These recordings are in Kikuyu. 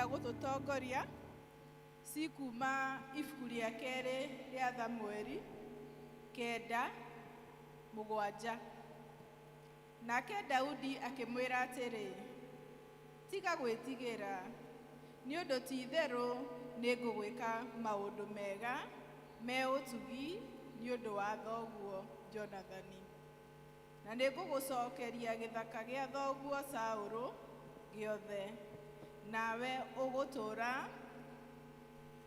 Cia gũtũtongoria cikuma ibuku rĩa kerĩ rĩa Thamueli 9:7. Nake Daudi akĩmwĩra atĩrĩ, "Tiga gwĩtigĩra, nĩ ũndũ ti itherũ nĩngũgwĩka maũndũ mega me ũtugi nĩ ũndũ wa thoguo Jonathani, na nĩngũgũcokeria gĩthaka gĩa thoguo Saũlũ gĩothe, nawe ũgũtũũra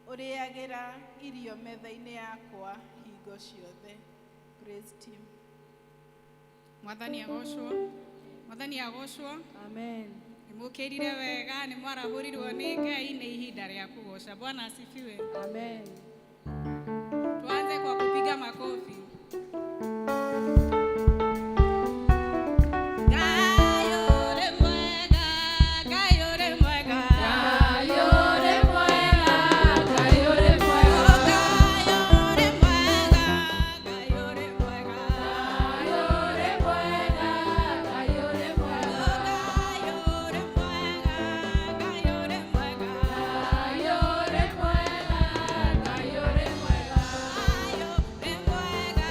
ũrĩagĩra irio metha-inĩ yakwa hingo ciothe." Praise team. Mwathani agocwo, Mwathani agocwo. Amen. Nĩ mũkĩrire wega, nĩ mwarahũrirwo nĩ Ngai, nĩ ihinda rĩa kũgoca. Bwana asifiwe. Amen. Tuanze kwa kupiga makofi. Ngai ũrĩ mwega, Ngai ũrĩ mwega. Ngai ũrĩ mwega, Ngai ũrĩ mwega. Ngai ũrĩ mwega, Ngai ũrĩ mwega. Ngai ũrĩ mwega, Ngai ũrĩ mwega. Ngai ũrĩ mwega, Ngai ũrĩ mwega. Ngai ũrĩ mwega, Ngai ũrĩ mwega. Ngai ũrĩ mwega,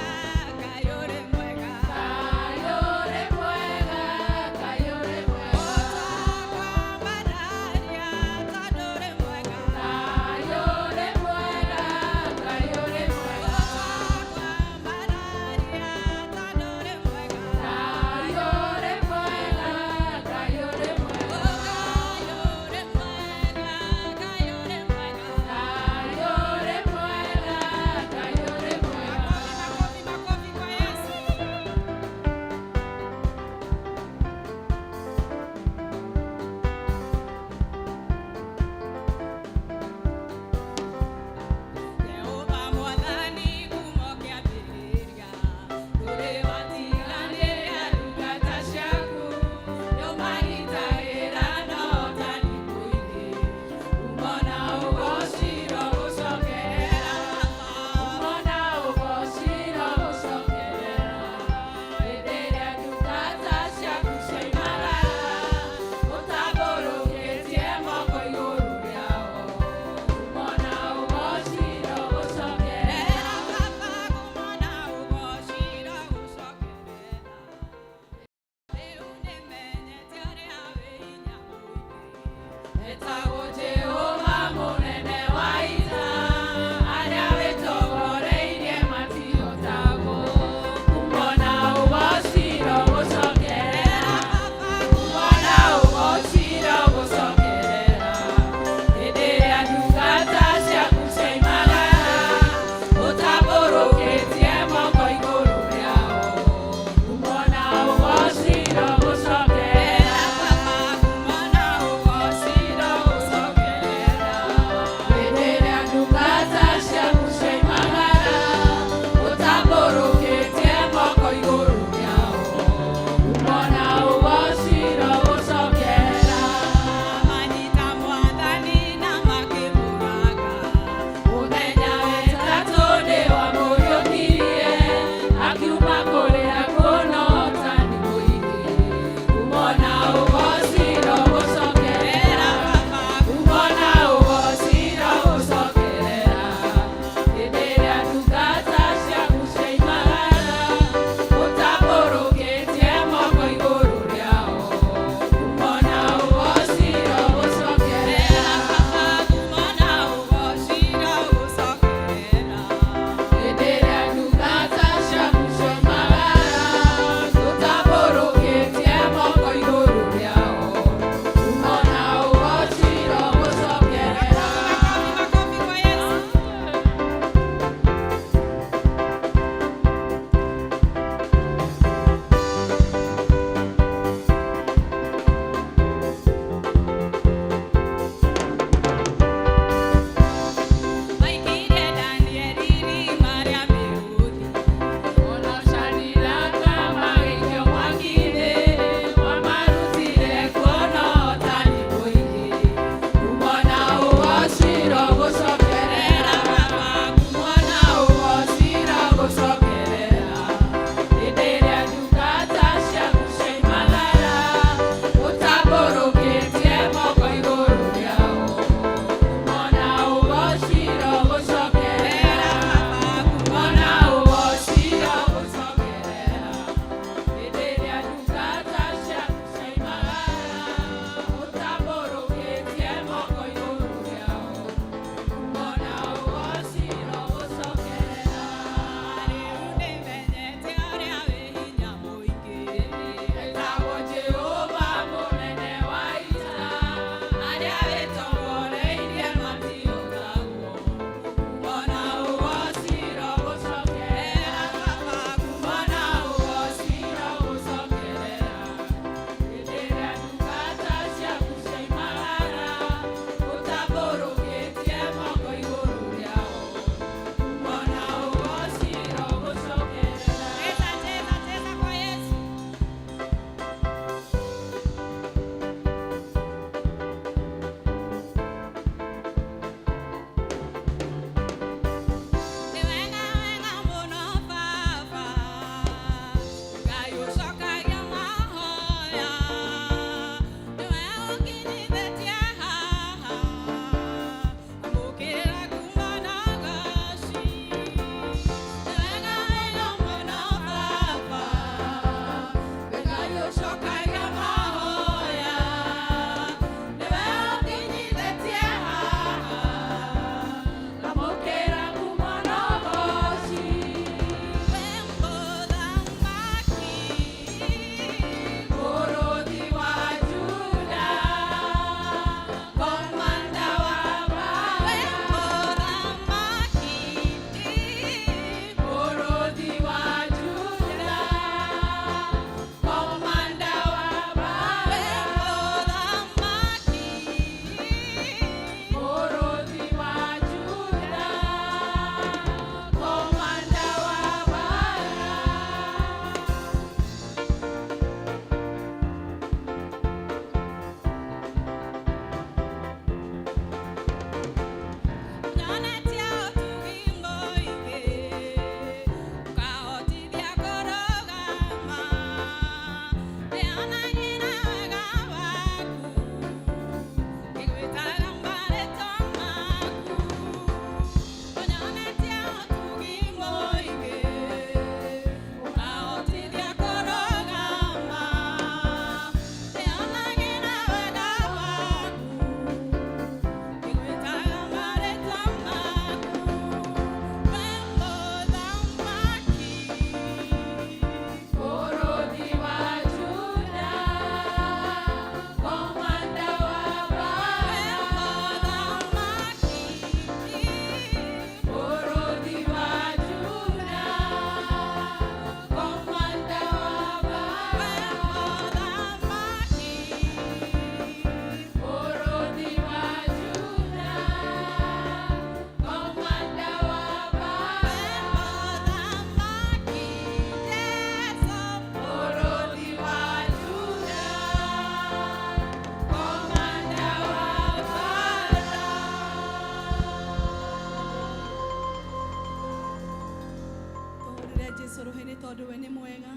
Nĩ tondũ we nĩ mwega,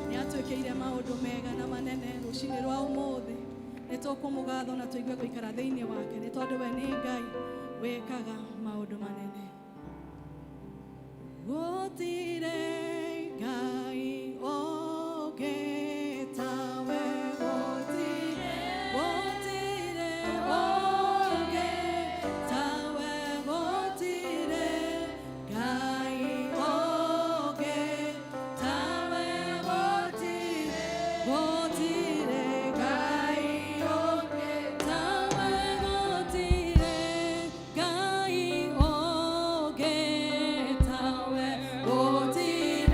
nĩ atwĩkĩire maũndũ mega na manene rũcinĩ rwa ũmũthĩ. Nĩ tũkũmũgatho na tũigue gũikara thĩinĩ wake, nĩ tondũ we nĩ Ngai wĩkaga maũndũ manene. Gũtirĩ Ngai ũngĩ tawe, gũtirĩ, gũtirĩ ũngĩ tawe, gũtirĩ Ngai ũngĩ tawe, gũtirĩ, gũtirĩ Ngai ũngĩ tawe, gũtirĩ Ngai ũngĩ tawe, gũtirĩ.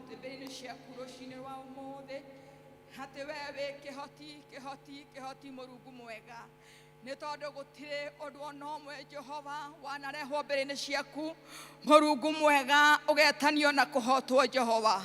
Twĩ mbere-inĩ ciaku rũcinĩ rwa ũmũthĩ, atĩ we wĩ kĩhoti, kĩhoti, kĩhoti, Mũrungu mwega, nĩ tondũ gũtirĩ ũndũ ona ũmwe, Jehova, wanarehwo mbere-inĩ ciaku, Mũrungu mwega, ũgetanio na kũhotwo, Jehova.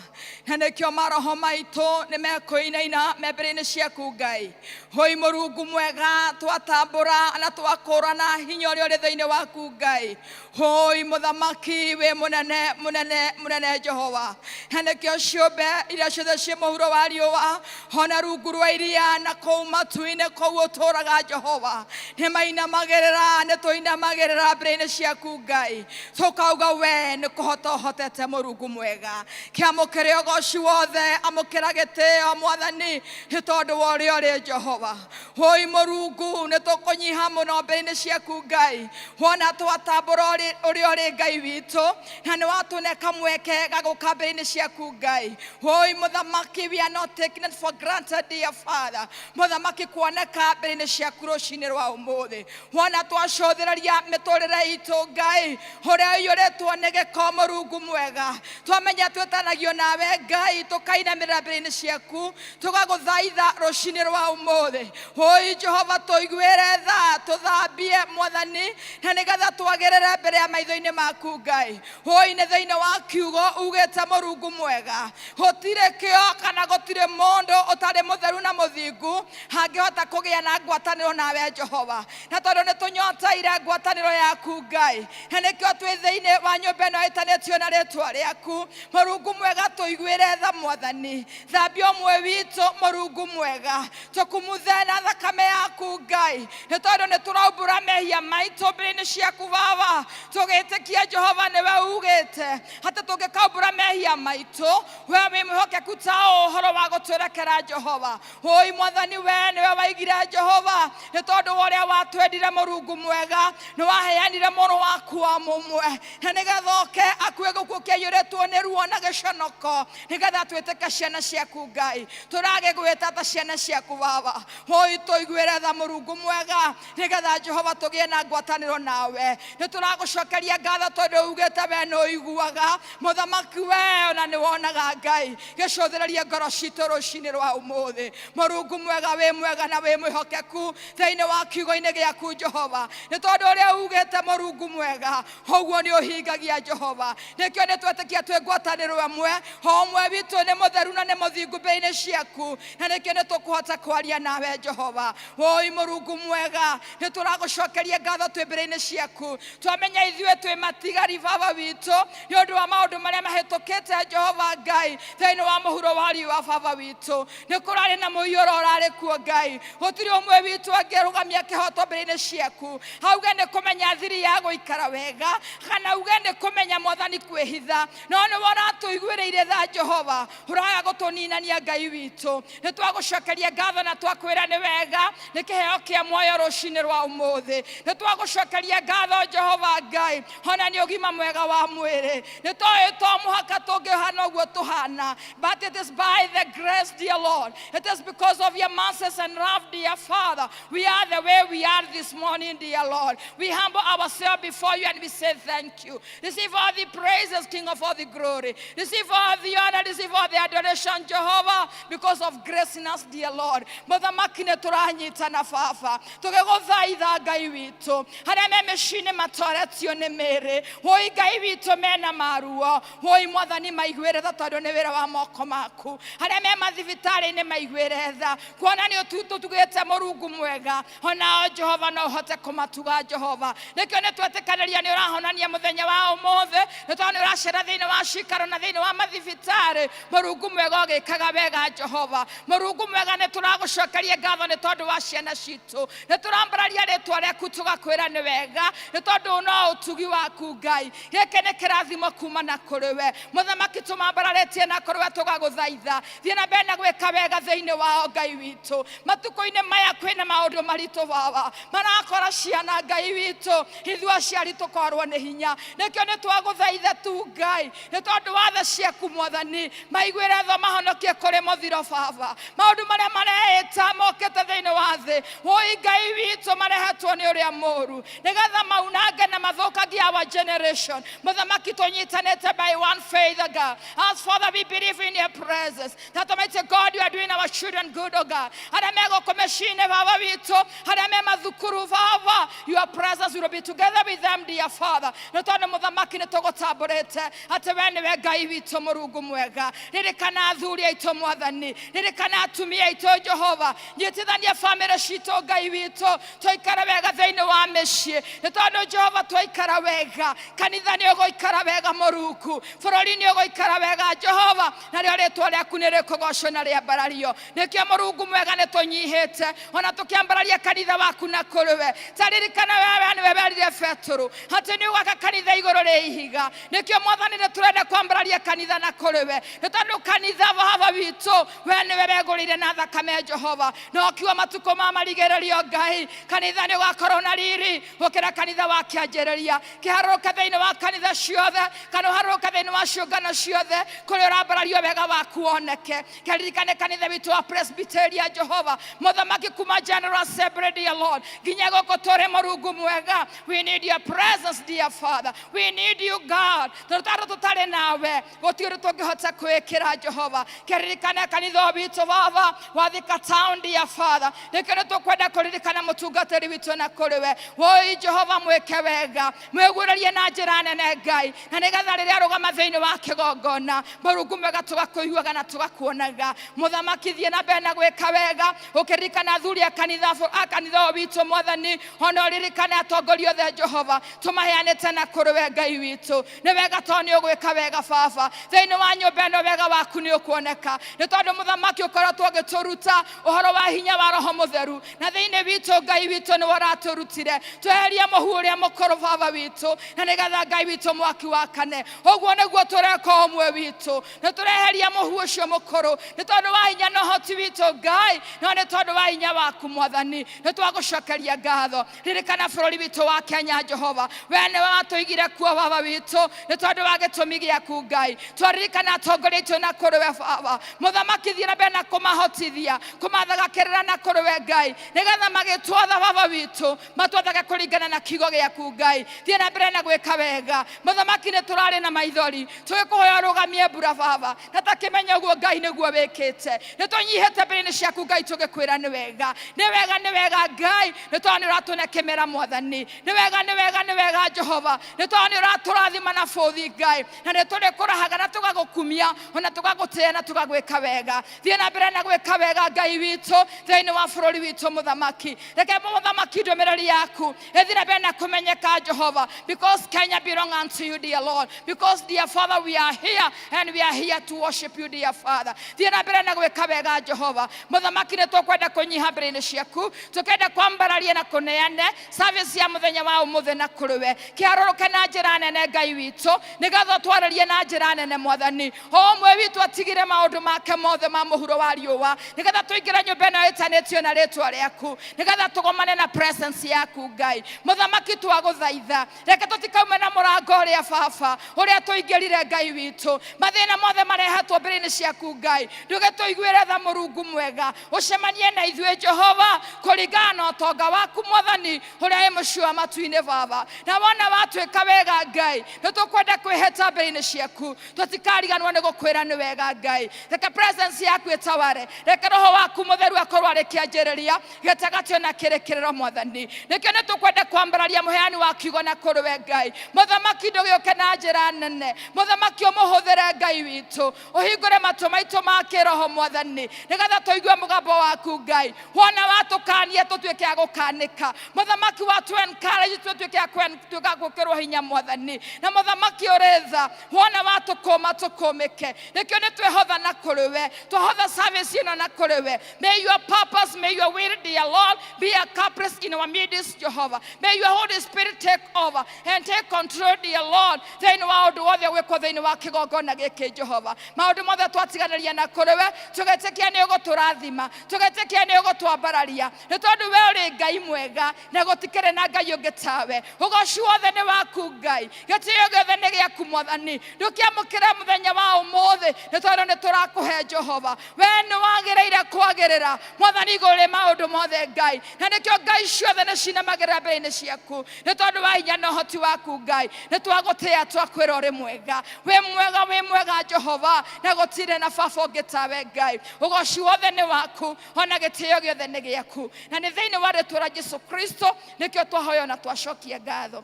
Na nĩkĩo maroho maitũ nĩ mekũinaina me mbere-inĩ ciaku, Ngai. Hoi Mũrungu mwega, twatambũra na twakũrana hinya ũrĩa ũrĩ thĩinĩ waku, Ngai. Hoi Mũthamaki, wĩ mũnene, mũnene, mũnene, Jehova. Na nĩkĩo ciũmbe iria ciothe ciĩ mũhuro wa riũa, ona rungu rwa iria, na kũu matu-inĩ kũu ũtũũraga, Jehova, nĩ mainamagĩrĩra, nĩ tũinamagĩrĩra mbere-inĩ ciaku, Ngai, tũkauga we nĩ kũhota ũhotete. Mũrungu mwega, kĩamũkĩre ũgoci wothe, amũkĩra gĩtĩo, Mwathani, nĩ tondũ wa ũrĩa ũrĩ, Jehova. Hoi Mũrungu, nĩ tũkũnyiha mũno mbere-inĩ ciaku, Ngai, wona twatambũra ũrĩa ũrĩ, Ngai witũ, na nĩ watũne kamweke ga gũka mbere-inĩ ciaku, Ngai. Hoi Mũthamaki, we are not taking it for granted, dear Father, Mũthamaki, kuoneka mbere-inĩ ciaku rũcinĩ rwa ũmũthĩ, wona twacũthĩrĩria mĩtũrĩre itũ, Ngai, ũrĩa ũiyũrĩtwo nĩ gĩko. Mũrungu mwega, twamenya twĩtanagio nawe, Ngai, tũkainamĩrĩra mbere-inĩ ciaku, tũgagũthaitha rũcinĩ rwa ũmũthĩ. Hoi Jehova, tũiguĩre tha, tũthambie, Mwathani, na nĩgetha twagĩrĩre mbere ya maitho-inĩ maku, Ngai. Hoi nĩ thĩinĩ wa kiugo ugĩte, Mũrungu mwega, gũtirĩ kĩo kana gũtirĩ mũndũ ũtarĩ mũtheru na mũthingu angĩhota kũgĩa na ngwatanĩro nawe, Jehova. Na tondũ nĩ tũnyoteire ngwatanĩro yaku, Ngai, na nĩkĩo twĩ thĩinĩ wa nyũmba ĩno ĩtanĩtio na rĩtwa rĩaku. Mũrungu mwega, tũiguĩre tha, Mwathani. Thambia ũmwe witũ, Mũrungu mwega, tũkumuthe na thakame yaku, Ngai, nĩ tondũ nĩ tũraumbũra mehia maitũ mbere-inĩ ciaku, Baba, tũgĩtĩkia, Jehova, nĩwe ugĩte atĩ tũngĩkaumbũra mehia maitũ, we wĩ mwĩhokeku ta ũhoro wa gũtũrekera, Jehova. Oi Mwathani, we nĩwe waigire, Jehova, nĩ tondũ wa ũrĩa watwendire, Mũrungu mwega, nĩ waheanire mũrũ waku wa mũmwe, na nĩgetha oke akue gĩkuũ kĩaiyũrĩtwo nĩ ruo na gĩconoko, nĩgetha twĩtĩke ciana ciaku, Ngai. Tũragĩgwĩta ta ciana ciaku, Baba. Oi tũiguĩre tha, Mũrungu mwega, nĩgetha, Jehova, tũgĩe na ngwatanĩro nawe. Nĩ tũragũcokeria ngatho tondũ ugĩte we nĩ ũiguaga, Mũthamaki, we ona nĩ wonaga, Ngai. Gĩcũthĩrĩrie ngoro citũ rũcinĩ rwa ũmũthĩ. Mũrungu mwega, wĩ mwega na wĩ mwĩhokeku thĩinĩ wa kiugo-inĩ gĩaku, Jehova, nĩ tondũ ũrĩa ugĩte, Mũrungu mwega, ũguo nĩ ũhingagia, Jehova. Nĩkĩo nĩ twetĩkia twĩ ngwatanĩro ĩmwe, o ũmwe witũ nĩ mũtheru na nĩ mũthingu mbere-inĩ ciaku, na nĩkĩo nĩ tũkũhota kwaria nawe, Jehova. Oi Mũrungu mwega, nĩ tũragũcokeria ngatho twĩ mbere-inĩ ciaku. Twamenya ithuĩ twĩ matigari, Baba witũ, nĩ ũndũ wa maũndũ marĩa mahĩtũkĩte, Jehova Ngai, thĩinĩ wa mũhuro wa riũa, Baba witũ, nĩ kũrarĩ na mũiyũro ũrarĩ kuo, Ngai. Gũtirĩ ũmwe witũ angĩrũgamia kĩhoto mbere-inĩ ciaku, auge nĩ kũmenya thiri ya gũikara wega, kana auge nĩ kũmenya, Mwathani, kwĩhitha, no nĩwe ũratũiguĩrĩire tha, Jehova, ũraga gũtũninania. Ngai witũ, nĩ twagũcokeria ngatho na twakwĩra nĩ wega nĩ kĩheo kĩa muoyo rũcinĩ rwa ũmũthĩ. Nĩ twagũcokeria ngatho, Jehova Ngai, ona nĩ ũgima mwega wa mwĩrĩ. Nĩ toĩ to mũhaka tũngĩhana ũguo tũhana, but it is by the grace, dear Lord. It is because of your mercies and love, dear Father, we are the way we are this morning. Dear Lord, we humble ourselves before you and we say thank you. Receive all the praises, King of all the glory. Receive all the honor, receive all the adoration, Jehovah, because of grace in us, dear Lord. Mũthamaki, nĩ tũranyitana, Baba, tũgĩgũthaitha, Ngai witũ, harĩa me mĩciĩ-inĩ matoretio nĩ mĩrĩ. Woi Ngai witũ, mena maruo. Woi Mwathani, maiguĩre tha tondũ nĩ wĩra wa moko maku. Harĩa me mathibitarĩ-inĩ, maiguĩre tha, kuona nĩ ũtutugĩte, Mũrungu mwega, onao, Jehova, no ũhote kũmatuga, Jehova. Nĩkĩo nĩ twetĩkanĩria nĩ ũrahonania mũthenya wa ũmũthĩ, nĩ tondũ nĩ ũracera thĩinĩ wa cikaro na thĩinĩ wa mathibitarĩ, Mũrungu mwega, ũgĩkaga wega, Jehova. Mũrungu mwega, nĩ tũragũcokeria ngatho nĩ tondũ wa ciana citũ. Nĩ tũrambararia rĩtwa rĩaku, tũgakwĩra nĩ wega, nĩ tondũ no ũtugi waku, Ngai. Gĩkĩ nĩ kĩrathimo kuma na kũrĩ we, Mũthamaki. Tũmambararĩtie na kũrĩ we, tũgagũthaitha, thiĩ na mbere na gwĩka wega thĩinĩ wao, Ngai witũ. Matukũ-inĩ maya kwĩna maũndũ maritũ, Baba, marakora ciana, Ngai witũ. Ithuĩ aciari tũkorwo nĩ hinya. Nĩkĩo nĩ twagũthaitha tu, Ngai, nĩ tondũ wa tha ciaku, Mwathani, maiguĩre tha mahonokie. Tũmahonokie kũrĩ mũthiro baba. Maũndũ marĩa mareĩta mokĩte thĩinĩ wa thĩ, woi Ngai witũ, marehetwo nĩ ũrĩa mũũru nĩgetha maunange na mathũkagie our generation. Mũthamaki, tũnyitanĩte by one faith, oh God. As Father, we believe in your presence, that Almighty God, you are doing our children good, oh God. Arĩa megũkũ mĩciĩ-inĩ baba witũ, arĩa me mathukuru baba, your presence will be together with them, dear Father. Nĩ tondũ mũthamaki, nĩ tũgũtambũrĩte atĩ we nĩwe Ngai witũ, Mũrungu mwega. Ririkana athuri aitũ Mwathani, ririkana atumia aitũ Jehova, nyitithania bamĩrĩ citũ Ngai witũ, tũikare wega thĩinĩ wa mĩciĩ, nĩ tondũ Jehova, twaikara wega, kanitha nĩ ũgũikara wega, Mũrungu, bũrũri nĩ ũgũikara wega Jehova, narĩo rĩtwa rĩaku nĩ rĩkũgocwo na rĩambarario. Nĩkĩo Mũrungu mwega, nĩ tũnyihĩte ona tũkĩambararia kanitha waku na kũrĩ we. Taririkana wewe nĩwe werire Petũrũ atĩ nĩ ũgwaka kanitha igũrũ rĩa ihiga. Nĩkĩo Mwathani, nĩ tũrenda kwambararia kanitha na kũrĩ we, nĩ tondũ kanitha baba witũ, we nĩwe wegũrĩire na thakame Jehova, na ũkiuga matukũ ma marigĩrĩrio Ngai, kanitha nĩ ũgakorwo na riri gũkĩra kanitha wa kĩanjĩrĩria. Kĩharũrũke thĩinĩ wa kanitha ciothe, kana ũharũrũke thĩinĩ wa ciũngano ciothe kũrĩa ũrambarario wega waku woneke. Kĩririkane kanitha witũ wa Presbyteria Jehova, mũthamaki, kuma General Assembly, dear Lord, nginya gũkũ tũrĩ. Mũrungu mwega, we need your presence, dear Father. We need you, God, tondũ tondũ tũtarĩ nawe gũtirĩ ũndũ tũngĩhota kwĩkĩra Jehova. Kĩririkane kanitha witũ baba wa Thika Town, dear Father. Nĩkĩo nĩ tũkwenda kũririkana mũtungatĩri witũ na kũrĩ we. Woi Jehova, mwĩke wega, mwĩguũrĩrie na njĩra nene Ngai, na nĩgetha rĩrĩa arũgama thĩinĩ wa kĩgongona, Mũrungu mwega, tũgakũiguaga na tũgakuonaga. Mũthamaki, thiĩ na mbere na gwĩka wega, ũkĩririkana athuri a kanitha, a kanitha ũyũ witũ Mwathani, ona ũririkane atongoria othe Jehova, tũmaheanĩte na kũrĩ we Ngai witũ. Nĩ wega tondũ nĩ ũgwĩka wega baba thĩinĩ wa nyũmba ĩno, wega waku nĩ ũkuoneka, nĩ tondũ mũthamaki, ũkoretwo ũgĩtũruta ũhoro wa hinya wa Roho Mũtheru na thĩinĩ witũ. Ngai witũ, nĩwe ũratũrutire tweherie mũhu ũrĩa mũkũrũ baba witũ, na nĩgetha Ngai witũ mwaki wakane. Ũguo nĩguo tũreka ũmwe witũ, nĩ tũreheria mũhu ũcio mũkũrũ, nĩ tondũ wa hinya na ũhoti witũ Ngai, no nĩ tondũ wa hinya waku Mwathani. Nĩ twagũcokeria ngatho. Ririkana bũrũri witũ wa Kenya Jehova, we nĩwe watũigire kuo baba witũ, nĩ tondũ wa gĩtũmi gĩaku Ngai. Twaririkana atongoria aitũ na kũrĩ we baba. Mũthamaki, thiĩ na mbere na kũmahotithia kũmathaga kĩrĩra na kũrĩ we Ngai, nĩgetha magĩtwatha baba witũ, matwathage kũringana na kiugo gĩaku Ngai. Thiĩ na mbere na gwĩka wega. Mũthamaki, nĩ tũrarĩ na maithori tũgĩkũhoya ũrũgamie mbura baba, na takĩmenya ũguo Ngai nĩguo wĩkĩte. Nĩ tũnyihĩte mbere-inĩ ciaku Ngai, tũgĩkwĩra nĩ wega, nĩ wega, nĩ wega Ngai, nĩ tondũ nĩ ũratũne kĩmera Mwathani. Nĩ wega, nĩ wega, nĩ wega Jehova, nĩ tondũ nĩ ũratũrathima na bũthi Ngai, na nĩ tũrĩkũrahaga na tũgagũkumia ona tũgagũtĩĩa na tũgagwĩka wega. Thiĩ na mbere na gwĩka wega Ngai witũ thĩinĩ wa bũrũri witũ. Mũthamaki, reke mũthamaki ndũmĩrĩri yaku ĩthiĩ na mbere na kũmenyeka Jehova, because Kenya belong unto you, dear Lord, because, dear Father, we are here and we are here to worship you, dear Father. Thiĩ na mbere na gwĩka wega Jehova. Mũthamaki, nĩ tũkwenda kũnyiha mbere-inĩ ciaku, tũkenda kwambararia na kũneane service ya mũthenya wa ũmũthĩ na kũrĩ we. Kĩharũrũke na njĩra nene Ngai witũ, nĩgetha twarĩrie na njĩra nene Mwathani. O ũmwe witũ atigire maũndũ make mothe ma mũhuro wa riũa, nĩgetha tũingĩre nyũmba ĩno ĩtanĩtio na rĩtwa rĩaku, nĩgetha tũgomane na presence yaku Ngai. Mũthamaki, twagũthaitha, reke tũtikaume na mũrango ũrĩa baba ũrĩa tũingĩrire. Ngai witũ, mathĩna mothe marehetwo mbere-inĩ ciaku Ngai, ndũgĩtũiguĩre tha. Mũrungu mwega, ũcemanie na ithuĩ Jehova, kũringana na ũtonga waku Mwathani ũrĩa wĩ mũciĩ wa matu-inĩ baba. Na wona watuĩka wega Ngai, nĩ tũkwenda kwĩhĩta mbere-inĩ ciaku, tũtikariganwo nĩ gũkwĩra nĩ wega Ngai. Reke presence yaku ĩtaware, reke Roho waku Mũtheru akorwo arĩ kĩanjĩrĩria, gĩtagatĩ na kĩrĩkĩrĩro Mwathani. Nĩkĩo nĩ tũkwenda kwambararia mũheani wa kiugo na kũrĩ we Ngai. Mũthamaki, ndũgĩũke na njĩra nene. Mũthamaki, ũmũhũthĩre Ngai witũ, ũhingũre matũ maitũ ma kĩroho Mwathani, nĩgetha tũigue mũgambo waku Ngai. Wona watũkania, tũtuĩke a gũkanĩka. Mũthamaki, watu encourage, tũtuĩke a tuĩka a gwĩkĩrwo hinya Mwathani. Na mũthamaki ũrĩ tha, wona watũkũma, tũkũmĩke. Nĩkĩo nĩ twĩhotha na kũrĩ we, twahotha service ĩno na kũrĩ we. May your purpose, may your will, dear Lord, be accomplished in our midst, Jehovah. May your Holy Spirit take over and take control, dear Lord, thĩinĩ wa ũndũ wothe gwĩkwo thĩinĩ wa kĩgongona gĩkĩ Jehova. Maũndũ mothe twatiganĩria na kũrĩ we, tũgetĩkia nĩ ũgũtũrathima, tũgetĩkia nĩ ũgũtwambararia, nĩ tondũ we ũrĩ Ngai mwega na gũtikĩrĩ na Ngai ũngĩ tawe. Ũgoci wothe nĩ waku Ngai, gĩtĩo gĩothe nĩ gĩaku Mwathani. Ndũkĩamũkĩre mũthenya wa ũmũthĩ, nĩ tondũ nĩ tũrakũhe. Mothe Jehova. We nĩ wagĩrĩire kwagĩrĩra Mwathani igũrũ rĩ maũndũ mothe Ngai, na nĩkĩo Ngai ciothe nĩ cinamagĩrĩra mbere-inĩ ciaku nĩ tondũ wa hinya na ũhoti waku Ngai. Nĩ twagũtĩĩa twakwĩra ũrĩ mwega, wĩ mwega, wĩ mwega Jehova, na gũtirĩ na baba ũngĩ tawe Ngai. Ũgoci wothe nĩ waku, ona gĩtĩo gĩothe nĩ gĩaku, na nĩ thĩinĩ wa rĩtwa rĩa Jesu Kristo nĩkĩo twahoya na twacokia ngatho.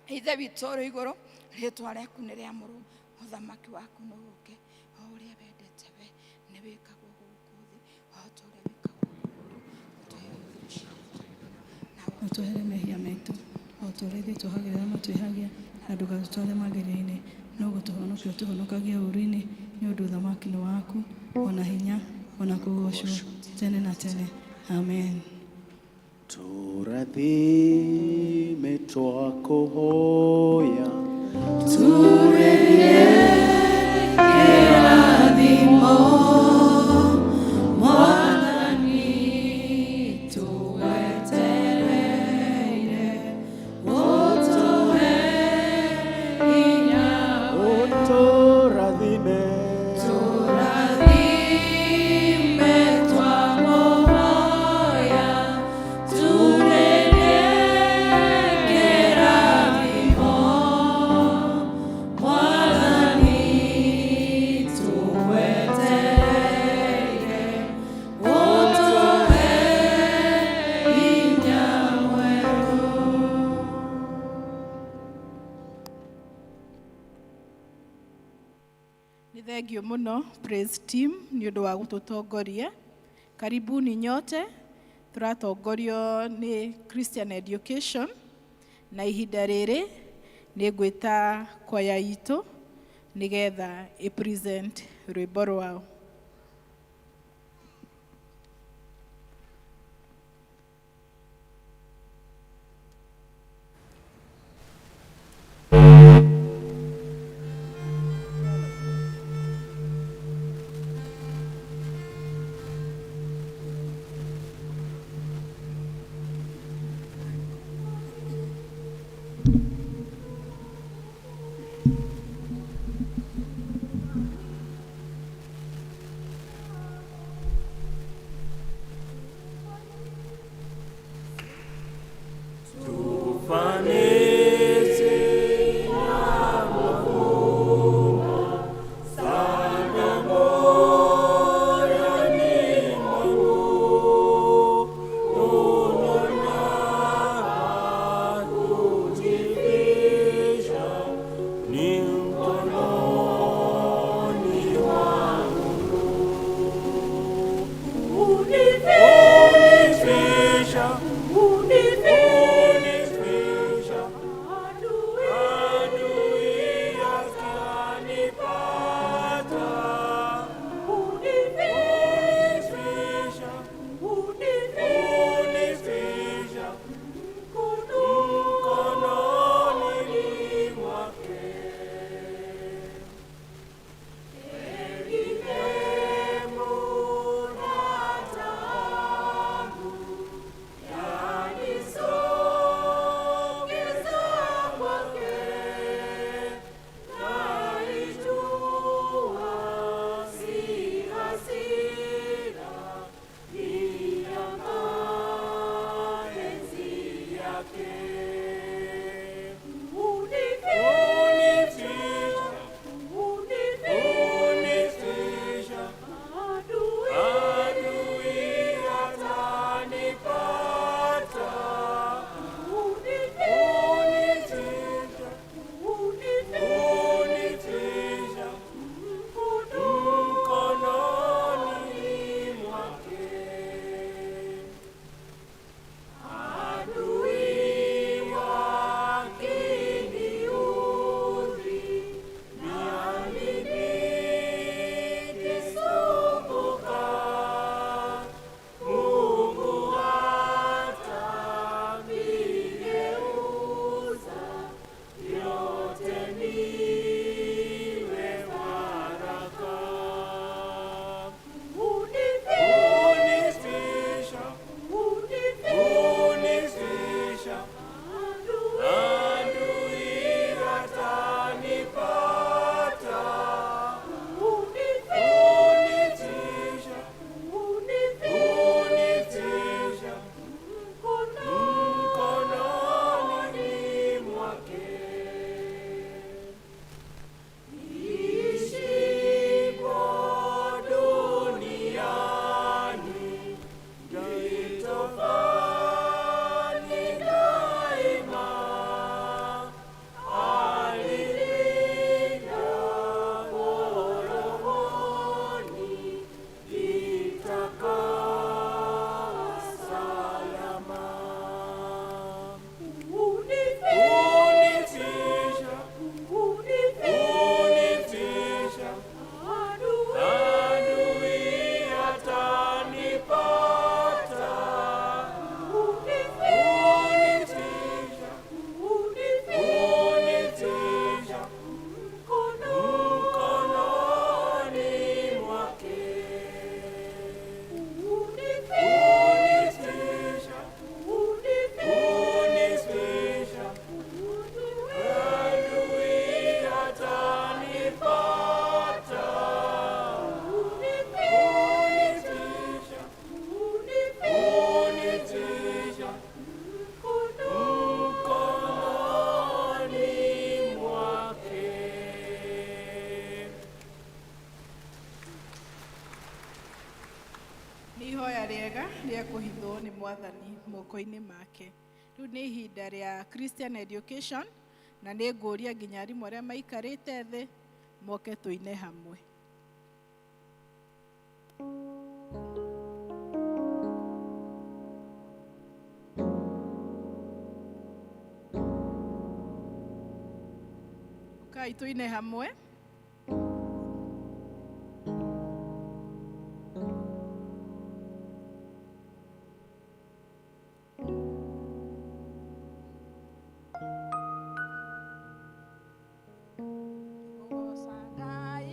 Ithe witũ ũrĩ igũrũ, rĩtwa rĩaku nĩ rĩamũrwo, ũthamaki waku nĩ ũũke, o ũrĩa wendete we nĩ wĩkagwo gũkũ thĩ o ta ũrĩa wĩkagwo igũrũ. Ũtũhe irio ciitũ Ũtũhere mehia maitũ o ta ũrĩa ithuĩ tuohagĩra arĩa matwĩhagia, na ndũgatũtware magerio-inĩ, no gũtũhonokia ũtũhonokagie ũũru-inĩ, nĩ ũndũ ũthamaki nĩ waku, ona hinya, ona kũgoocwo tene na tene. Amen. Tũrathime twakũhoya. Tũrerie kĩrathimo Mwathani tũgwetereire, ũtũhe hinya. Ũtũrathime. Tũrathime twakũhoya, tũrerie kĩrathimo Mwathani tũgwetereire, ũtũhe hinya mwerũ. Nĩ thengio mũno praise team nĩ ũndũ wa gũtũtongoria. Karibuni nyote, tũratongorio nĩ Christian Education, na ihinda rĩrĩ nĩ ngwĩta kwaya itũ nĩgetha ĩ present rwĩmbo rwao. Ihoya rĩega rĩa kũhithwo nĩ mwathani moko-inĩ make. Rĩu nĩ ihinda rĩa Christian Education na nĩ ngũria nginya arimũ arĩa maikarĩte thĩ moke tũine hamwe. Ũkai tũine hamwe. Ngũgoca Ngai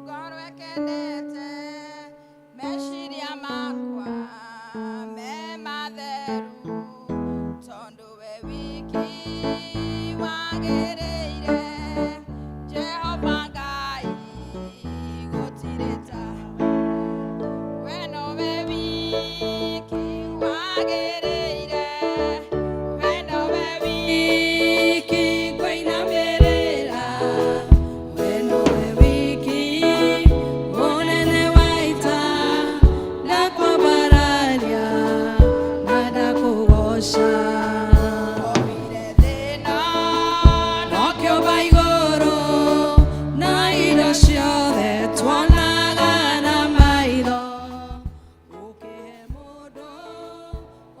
ngoro ĩkenete, meciria makwa me matheru, tondũ we wiki wagĩrĩire. Jehova Ngai gũtirĩ tawe, we nowe wiki wagĩrĩire, we nowe wiki ngũinamĩrĩra, we nowe wiki mũnene wa ita, ndakwambararia na ndakũgoca. Oire thĩna nokĩũmba igũrũ na indo ciothe tuonaga na maitho, ũkĩhe mũndũ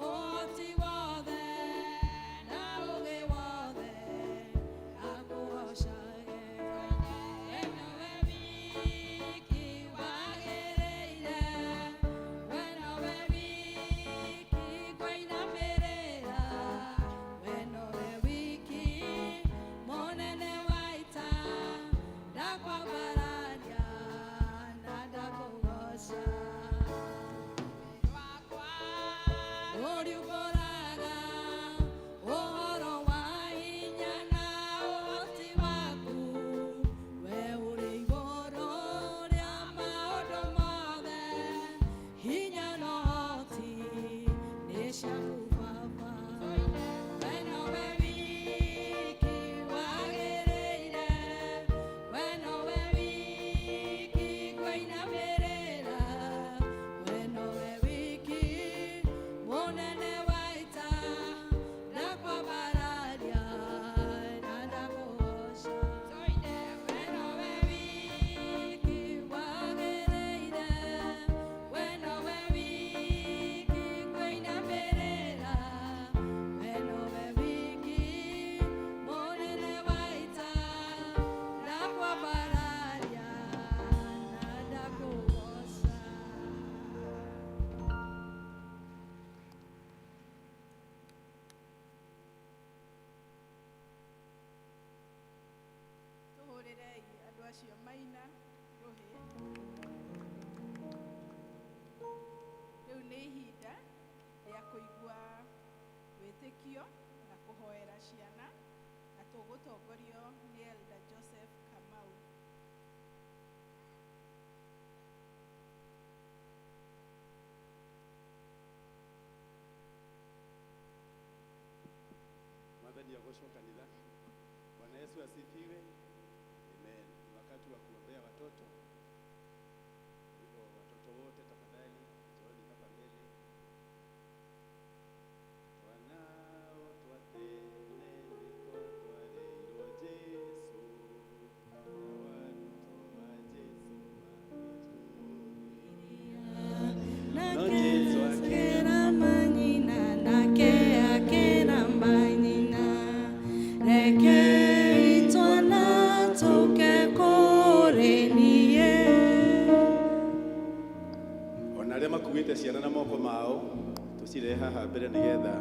ũhoti wothe na ũũgĩ wothe akũgocage. We nowe wiki wagĩrĩire, we nowe wiki ngũinamĩrĩra, we nowe wiki mũnene wa ita, ndakwambararia na ndakũgoca. Ũriumbũraga ũhoro wa hinya na ũhoti waku, we ũrĩ igũrũ rĩa maũndũ mothe, hinya na ũhoti nĩ ciaku Baba. We nowe wiki wagĩrĩire, we nowe wiki ngũinamĩrĩra, we nowe wiki mũnene wa ita, ndakwambararia na ndakũgoca. We nowe wiki wagĩrĩire, we nowe wiki ngũinamĩrĩra, we nowe wiki mũnene wa ita, ndakwambararia na ndakũgoca. Tũhũrĩrei andũ acio maina rũhĩ. Rĩu nĩ ihinda rĩa kũigua wĩtĩkio na kũhoera ciana na tũgũtongorio nĩ Elder Joseph Kamau. Mwathani agocwo kanitha. Bwana Yesu asifiwe. Amen. Ni wakati wa kuombea watoto. Kwa hivyo watoto wote tafadhali njooni hapa mbele. Twanao twatene nĩtwatwarĩirwo Jesũ, na arutwo a Jesũ magĩtũũria. No Jesũ Akera manyina nake akera manyina, reke itwana tũke kũrĩ niĩ. Ona arĩa makuĩte ciana na moko mao tũcirehe haha mbere nĩgetha